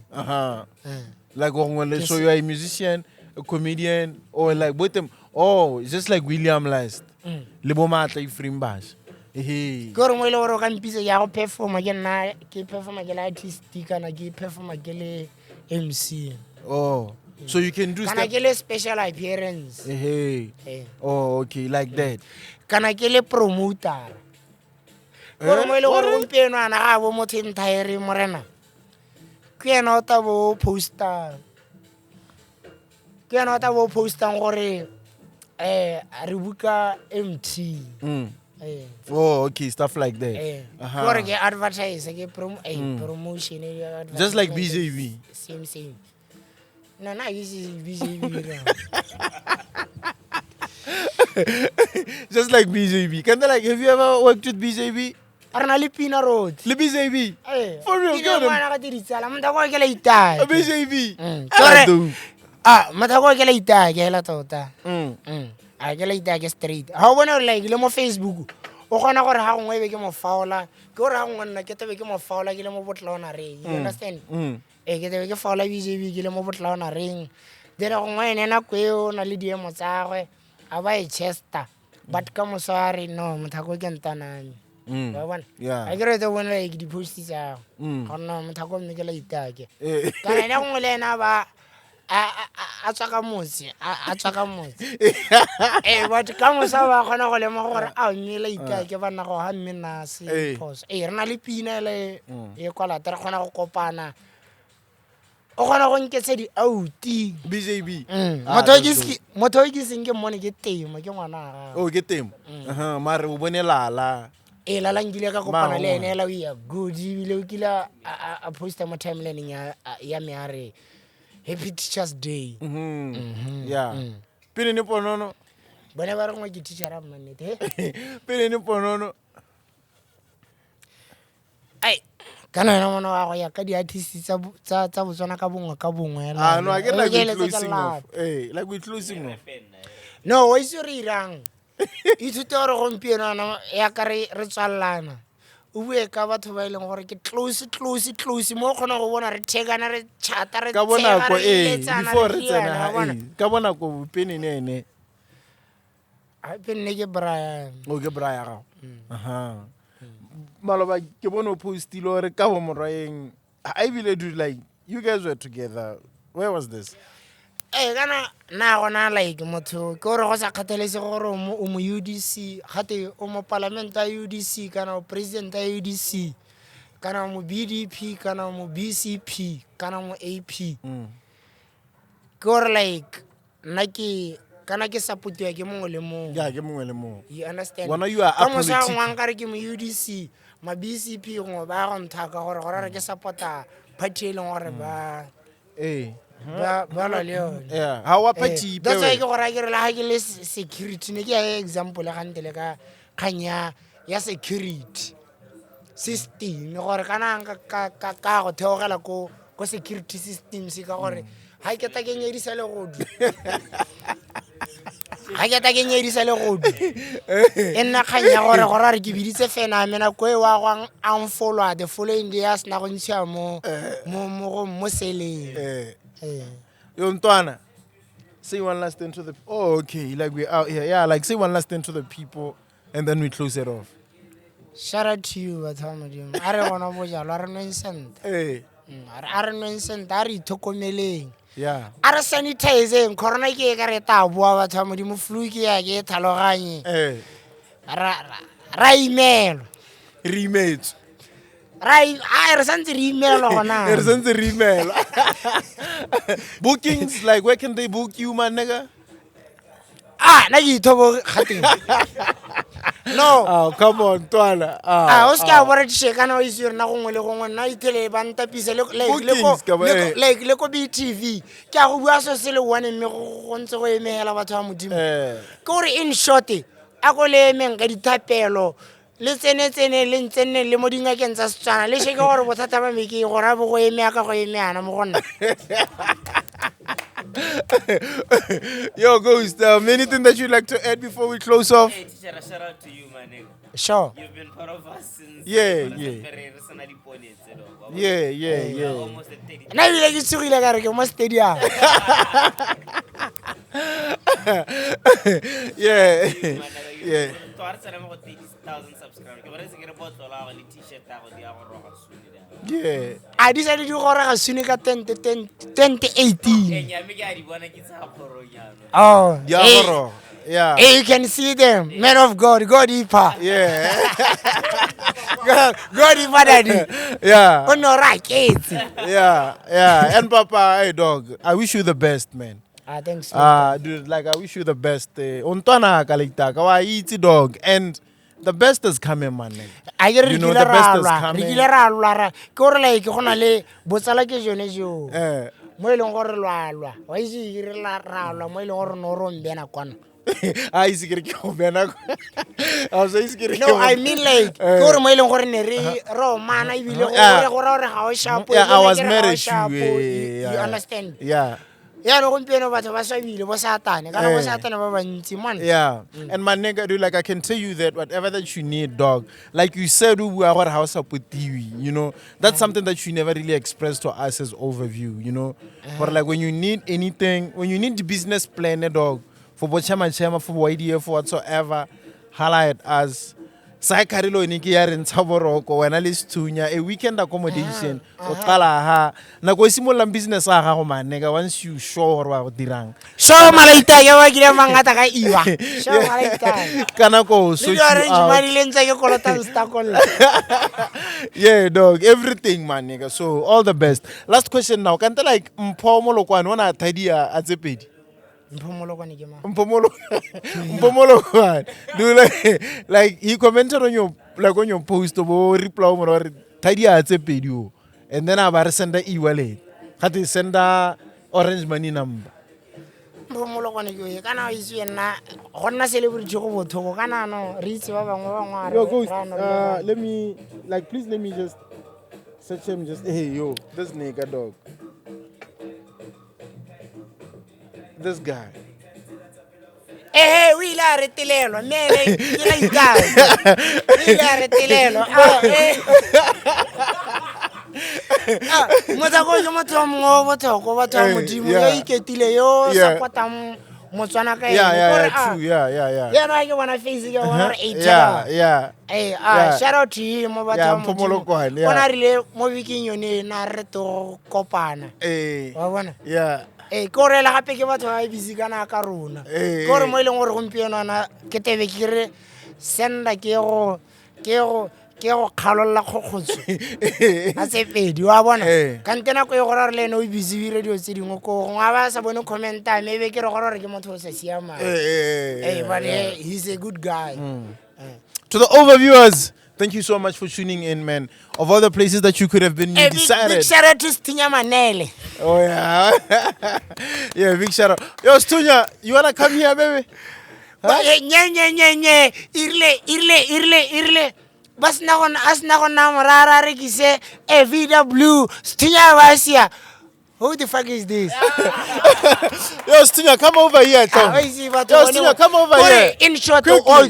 Speaker 1: Like gongwe le so you are a musician, a comedian or like both them. Oh, it's just like William Last. Le bo Matla Ephraim Basha. Ehe.
Speaker 4: Ke gore mo e le gore o ka mpitsa ke ya go performa ke nna ke performa ke le artist kana ke performa ke le MC.
Speaker 1: Oh. So you can do
Speaker 4: Kana
Speaker 1: step
Speaker 4: ke le special appearance.
Speaker 1: Ehe.
Speaker 4: Ee.
Speaker 1: Oh, okay, like that.
Speaker 4: Kana ke le promoter. Gore mo e le gore gompieno ana ga bo motho e nthaere morena. Ke ena o tla bo poster. Ke ena o tla bo postang gore re buka MT. Eh.
Speaker 1: Oh, okay, stuff like that.
Speaker 4: Eh.
Speaker 1: Aha.
Speaker 4: Gore ke advertise ke promotion
Speaker 1: Just like BJB.
Speaker 4: Same same. No, na ke se BJB. ra.
Speaker 1: Just like BJB. Can they like have you ever worked with BJB?
Speaker 4: A re na le pina rotlhe.
Speaker 1: Le BJB.
Speaker 4: Eh,
Speaker 1: For real,
Speaker 4: pina
Speaker 1: ke yone-
Speaker 4: ngwana ka diritsala, motho wa ke la itaya.
Speaker 1: BJB.
Speaker 4: Ke
Speaker 1: Ah,
Speaker 4: gore-
Speaker 1: dope.
Speaker 4: Ah, motho wa ke la itaya ke hela tota. A ke la itaya ke straight. Ha o bone gore like le mo Facebook o kgona gore ha gongwe e be ke mo faola, ke gore ha gongwe nna ke tebe ke mo faola ke le mo botlaonareng. You understand? Ee, ke tebe ke faola BJB ke le mo botlaonareng. Then gongwe ene nako eo o na le diemo tsa gagwe, a ba e chester. But ka moso a re no, mothako ke ntaname. Wa bona?
Speaker 1: Yeah.
Speaker 4: A ke re tse bone like di-post tsa gagwe. Gore no, mothako mme ke la itaya ke.
Speaker 1: Eh.
Speaker 4: Kana ene gongwe le ena ba a tswa ka motse, a tswa ka motse. Ee, but ka mosa ba kgona go lemoga gore a mme la itaya ke banna go ha mme nna se
Speaker 1: Ee.
Speaker 4: phoso. Ee, re na le pina ele e kwa lata re kgona go kopana. O kgona go nketsa di-outi.
Speaker 1: BJB. Ah,
Speaker 4: Motho o ke
Speaker 1: that's
Speaker 4: se- motho o ke seng ke mmone ke Temo, ke ngwana wa gagwe.
Speaker 1: Oh, ke Temo. Aha, mare o bone Lala.
Speaker 4: Ee, Lala nkile ka kopana le
Speaker 1: Mara
Speaker 4: ene hela o ya good ebile o kile a posta mo timelineng ya me a re Happy Teachers Day.
Speaker 1: Yeah. Pele ne ponono.
Speaker 4: Bone ba re gongwe ke teacher a mmannete. He?
Speaker 1: Pele ne ponono.
Speaker 4: Ai, kana wena ngwana wa go ya ka di-artist tsa Botswana ka bongwe ka bongwe hela.
Speaker 1: Ah, no, I get like
Speaker 4: O
Speaker 1: we
Speaker 4: ke eletsa ke
Speaker 1: closing off.
Speaker 4: lapa.
Speaker 1: Eh, like we closing off.
Speaker 4: No, wa itse re irang. Ithute gore gompieno ana ya ka re tswalelana. O bue ka batho ba e leng gore ke close, close, close. Mo o kgona go bona re thekana, re chata, re
Speaker 1: Ka
Speaker 4: tshega,
Speaker 1: bonako,
Speaker 4: re
Speaker 1: eh,
Speaker 4: eletsana,
Speaker 1: before
Speaker 4: re
Speaker 1: re tsena
Speaker 4: riana,
Speaker 1: ha,
Speaker 4: wa bona?
Speaker 1: eh, ka bonako pene ne ene.
Speaker 4: Gape nne ke Brian.
Speaker 1: O ke bra ya gago. Aha. Maloba ke bone o postile gore ka bo morwaeng. I ebile do like you guys were together. Where was this?
Speaker 4: Ee, kana na gona like motho ke gore go sa kgathalesege gore o mo UDC, gate o mo palamente ya UDC kana o president ya UDC, kana o mo BDP, kana o mo BCP, kana o mo AP. Ke gore like nna ke kana ke supportiwa ke mongwe le mongwe.
Speaker 1: Yeah, ke mongwe le mongwe.
Speaker 4: You understand?
Speaker 1: Wena you are
Speaker 4: Ka moso a
Speaker 1: apolitic.
Speaker 4: gongwe nkare ke mo UDC, ma BCP gongwe ba go nthaka gore gore re ke supporta party e leng gore ba
Speaker 1: Eh,
Speaker 4: Ba lwa le yone.
Speaker 1: Yeah. Ha wa
Speaker 4: Eh,
Speaker 1: pathipe.
Speaker 4: that's why ke gore a ke re le ga ke le security ne ke ya example gante le ka kgang ya security system gore kana ka go theogela ko security systems ka gore ga ke ta ke nyedisa legodu, ga ke ta ke nyedisa legodu, e nna kgang ya gore a re ke biditse fena me nako e wa go unfollow the following day a sena go ntshiwa mo seleng.
Speaker 1: Eh. Yo Ntwana, say one last thing to the, oh, okay, like we're out here. Yeah, like say one last thing to the people and then we close it off.
Speaker 4: Shout out to you, batho ba Modimo. A re gona bojalwa, a re nweng sente.
Speaker 1: Hey.
Speaker 4: A re nweng sente, a re ithokomeleng.
Speaker 1: Yeah.
Speaker 4: A re sanitizeng, corona ke e ka re ta boa, batho ba Modimo, flu ke ya ke e tlhaloganye.
Speaker 1: Eh.
Speaker 4: Ra imelwa.
Speaker 1: Re imetswe.
Speaker 4: Ra re santse re imelwa gona.
Speaker 1: Re santse re imelwa. Bookings, like where can they book you, my nigga?
Speaker 4: Ah, nna ke ithobo gateng. No.
Speaker 1: Oh, come on, Ntwana.
Speaker 4: Ah, o se ka bora tšhe kana o itse rena gongwe le gongwe, nna ithele ba ntapise le like le ko
Speaker 1: Bookings, ka ba, eh.
Speaker 4: like le ko BTV. Ke a go bua so se le one mme go ntse go emegela batho ba Modimo.
Speaker 1: Eh.
Speaker 4: Ke gore in short, a ko le emeng ka dithapelo, le tsene-tsene le ntsenne le mo dingakeng tsa Setswana, le sheke gore bothata ba me ke eng, gore a bo go eme ka go emeana mo go nna.
Speaker 1: Yo, Ghost, anything that you'd like to add before we close off?
Speaker 3: Hey, teacher, shout out to you, my nigga.
Speaker 4: Sure.
Speaker 3: You've been part of us since
Speaker 1: Yeah.
Speaker 3: re sena dipone tse, dog.
Speaker 1: Yeah,
Speaker 3: We
Speaker 1: yeah.
Speaker 3: are almost at 30.
Speaker 4: Nna ebile ke tshogile ka re ke mo stadium.
Speaker 1: Yeah.
Speaker 3: My nigga,
Speaker 1: Yeah.
Speaker 3: To re tsena mo go 30,000 subscribers. Ke bona se ke re botlola gago le t-shirt ya go di ya go roga soon, dog.
Speaker 1: Yeah.
Speaker 4: A di sa le di goroga soon ka 2018.
Speaker 3: Eh, nya, mme ke a di bona ke tsaya kgorong jaanong.
Speaker 4: Oh,
Speaker 1: Yeah,
Speaker 4: eh,
Speaker 1: goroga. Yeah.
Speaker 4: eh, you can see them. Man of God, God Ipa.
Speaker 1: Yeah.
Speaker 4: God Ipa daddy.
Speaker 1: Yeah.
Speaker 4: O no ra ketse.
Speaker 1: Yeah. And Papa, hey dog, I wish you the best, man.
Speaker 4: Ah, thanks.
Speaker 1: Dude, like I wish you the best. O ntwana ka leitaka, wa itse, dog. And the best is coming, man.
Speaker 4: A ke re
Speaker 1: You
Speaker 4: re
Speaker 1: know,
Speaker 4: kile
Speaker 1: the
Speaker 4: ra
Speaker 1: best is
Speaker 4: lwa, re
Speaker 1: coming.
Speaker 4: kile ra lwa ra. Ke gore like go na le botsala ke jone jo.
Speaker 1: Eh.
Speaker 4: Mo e leng gore lwa lwa. Wa itse ke re ra lwa mo e leng gore no ro mbena kwana.
Speaker 1: A itse ke re ke go bena. A sa itse ke re ke
Speaker 4: No,
Speaker 1: go-
Speaker 4: I mean like
Speaker 1: Eh.
Speaker 4: ke gore mo e leng gore ne re romana ebile go
Speaker 1: Yeah.
Speaker 4: gore gore ga o sharp.
Speaker 1: Yeah, I
Speaker 4: ebile
Speaker 1: was
Speaker 4: ke re ga o
Speaker 1: married to
Speaker 4: sharp,
Speaker 1: you,
Speaker 4: you
Speaker 1: yeah.
Speaker 4: understand?
Speaker 1: Yeah.
Speaker 4: Yaanong gompieno batho ba swabile bo satane kana bo
Speaker 1: Eh.
Speaker 4: satane ba bantsi man.
Speaker 1: Yeah. And my nigga, dude, like I can tell you that whatever that you need, dog, like you said, o bua gore ha o supportiwe, you know, that's something that you never really expressed to us as overview, you know. But like when you need anything, when you need the business plan, dog, for bo chema chema, for YDF, for whatsoever, holla at us. Sae le ke ya re ntsha boroko wena le sethunya a weekend accommodation o qala ha nako e simololang business ya gago, maneka, once you sure gore wa go dirang.
Speaker 4: Show malaitake ba kile mangata ka iwa. Show malaitake.
Speaker 1: Ka nako
Speaker 4: Le
Speaker 1: sort
Speaker 4: di
Speaker 1: you
Speaker 4: orange
Speaker 1: out.
Speaker 4: money le ntse ke kolotang stakolla.
Speaker 1: Yeah, dog, everything, man, nigga. So all the best. Last question now. Kante like Mpho Molokwane o na thadia a tse pedi?
Speaker 4: Mpho Molokwane ke mang?
Speaker 1: Mpho Molokwane. Dude, like he commented on your like on your post bo reply mo gore thadia a tse pedi o. And then a ba re senda e-wallet. Gate senda Orange Money number.
Speaker 4: Mpho Molokwane ke oe kana o itse nna go nna celebrity go bothoko kana no re itse ba bangwe ba bangwe a re-
Speaker 1: Yo, Ghost,
Speaker 4: ra no re le
Speaker 1: let me, like, please let me just search him. Just, hey, yo, this nigga, dog. This guy.
Speaker 4: Ehe, o ile a retelelwa mme ene ke la ikake o ile a retelelwa. Ah, eh. Ah, motsako ke motho wa mongwe wa botlhokwa, batho ba
Speaker 1: Eh,
Speaker 4: Modimo
Speaker 1: yeah.
Speaker 4: yo iketile yo support-ang Motswana ka ene. Kore, ah,
Speaker 1: True, yeah.
Speaker 4: yana ha ke bona face ke bona gore eight. Eh, ah, shout out to him, batho
Speaker 1: Yeah,
Speaker 4: ba
Speaker 1: Mpho
Speaker 4: Modimo.
Speaker 1: Molokwane, yeah.
Speaker 4: O ne a rile mo bekeng yone na re to kopana.
Speaker 1: Eh,
Speaker 4: Wa bona?
Speaker 1: yeah.
Speaker 4: Ee, ke gore le gape ke batho ba busy kana ka rona.
Speaker 1: Eh,
Speaker 4: Ke gore
Speaker 1: eh.
Speaker 4: mo e leng gore gompieno ana ke tebe ke re senda ke go kgalolla kgokgotso a tse pedi wa bona.
Speaker 1: Eh.
Speaker 4: Kante nako e gore re le ene o busy o ire dilo tse dingwe ko gongwe a ba sa bone commenta mme ebe ke re gore ke motho o sa siamang.
Speaker 1: Eh,
Speaker 4: Ee, but he's a good guy.
Speaker 1: To the overviewers, Thank you so much for tuning in, man. Of all the places that you could have been, you
Speaker 4: Eh, big,
Speaker 1: decided.
Speaker 4: big shout out to Stinya Manele.
Speaker 1: Oh yeah. Yeah, big shout out. Yo, Stunya, you wanna come here, baby?
Speaker 4: Ba- eh, nye nye nye nye irile irile irile irile ba sena go a sena go nna morara a rekise e VW Stinya ba sia. Who the fuck is this?
Speaker 1: Yo, Stunya, come over here, Tom.
Speaker 4: Ah, itse batho
Speaker 1: Yo,
Speaker 4: bone
Speaker 1: Stunya,
Speaker 4: bo-
Speaker 1: come over
Speaker 4: Kore,
Speaker 1: here.
Speaker 4: In short,
Speaker 1: Quickly.
Speaker 4: all,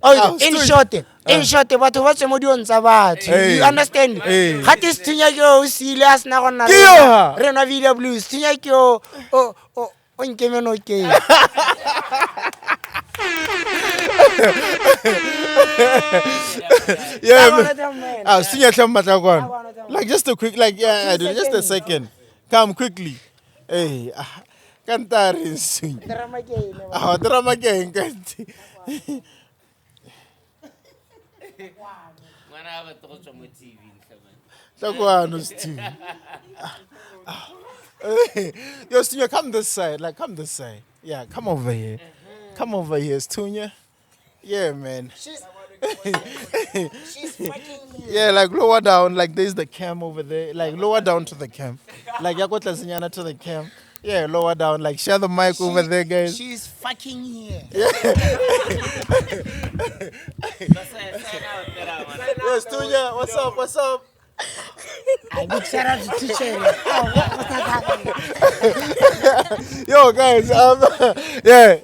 Speaker 1: Ah,
Speaker 4: in
Speaker 1: Stunya.
Speaker 4: short, in short, batho ba tswe mo diong tsa batho.
Speaker 1: Hey.
Speaker 4: You understand?
Speaker 1: Hey.
Speaker 4: Ga te Stunya ke o siile a sena go nna
Speaker 1: Ke
Speaker 4: re
Speaker 1: yo,
Speaker 4: nwa-
Speaker 1: ha.
Speaker 4: re nwa VW. Stunya ke o o o o nkeme nokeng.
Speaker 1: Yeah,
Speaker 4: Ah,
Speaker 1: man.
Speaker 4: bona teng, man.
Speaker 1: Ah, Stunya, hle mmatla kwano.
Speaker 4: bona teng.
Speaker 1: Like just a quick, like yeah,
Speaker 4: Two
Speaker 1: dude, just a
Speaker 4: seconds.
Speaker 1: second. Come quickly. Hey, ah, kantare Stunya.
Speaker 4: Drama ke ene, ba.
Speaker 1: Ah, drama ke eng kanti?
Speaker 3: Ngwana a batle go tswa mo TV ntlha man.
Speaker 1: Tla kwano, Stu. Yo, Stunya, come this side. Like, come this side. Yeah, come over here. Come over here, Stunya. Yeah, man.
Speaker 4: She's fucking here.
Speaker 1: Yeah, like lower down. Like there's the cam over there. Like lower down to the cam. Like ya ko tlasenyana to the cam. Yeah, lower down. Like share the mic over there, guys.
Speaker 4: She's fucking here.
Speaker 3: Ba sign out tera, man.
Speaker 1: Yo, Stunya, what's up? What's up?
Speaker 4: Ah, big shout out to teacher. Oh, what's that?
Speaker 1: Yo, guys. Yeah.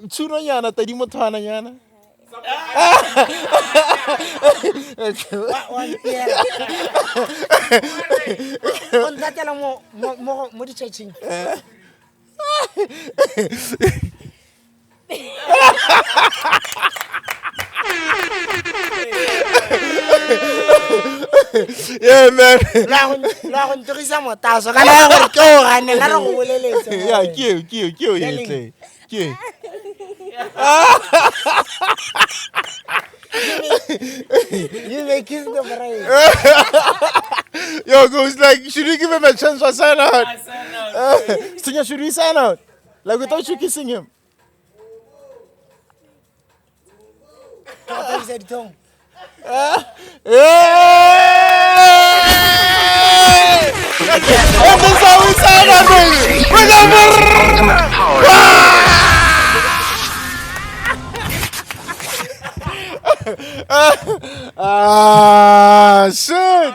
Speaker 1: Tshuro nyana, tadi mothwana nyana.
Speaker 4: Wa mpiela. O ntatela mo mo mo mo di-churching.
Speaker 1: Yeah, man.
Speaker 4: La go ntogisa motaso ka la gore ke o gane la re go boleletse.
Speaker 1: Yeah, ke eo, ke eo, ke eo e tle. Ke eo.
Speaker 4: You may kiss the bride.
Speaker 1: Yo, goes like, should we give him a chance for sign out?
Speaker 3: I sign out.
Speaker 1: Stunya, should we sign out? Like without you kissing him?
Speaker 4: Ke go tlhabisa ditlhong.
Speaker 1: Hey! And this is how we sign out, baby. We got
Speaker 2: Ultimate power in the universe.
Speaker 1: Ah, shit.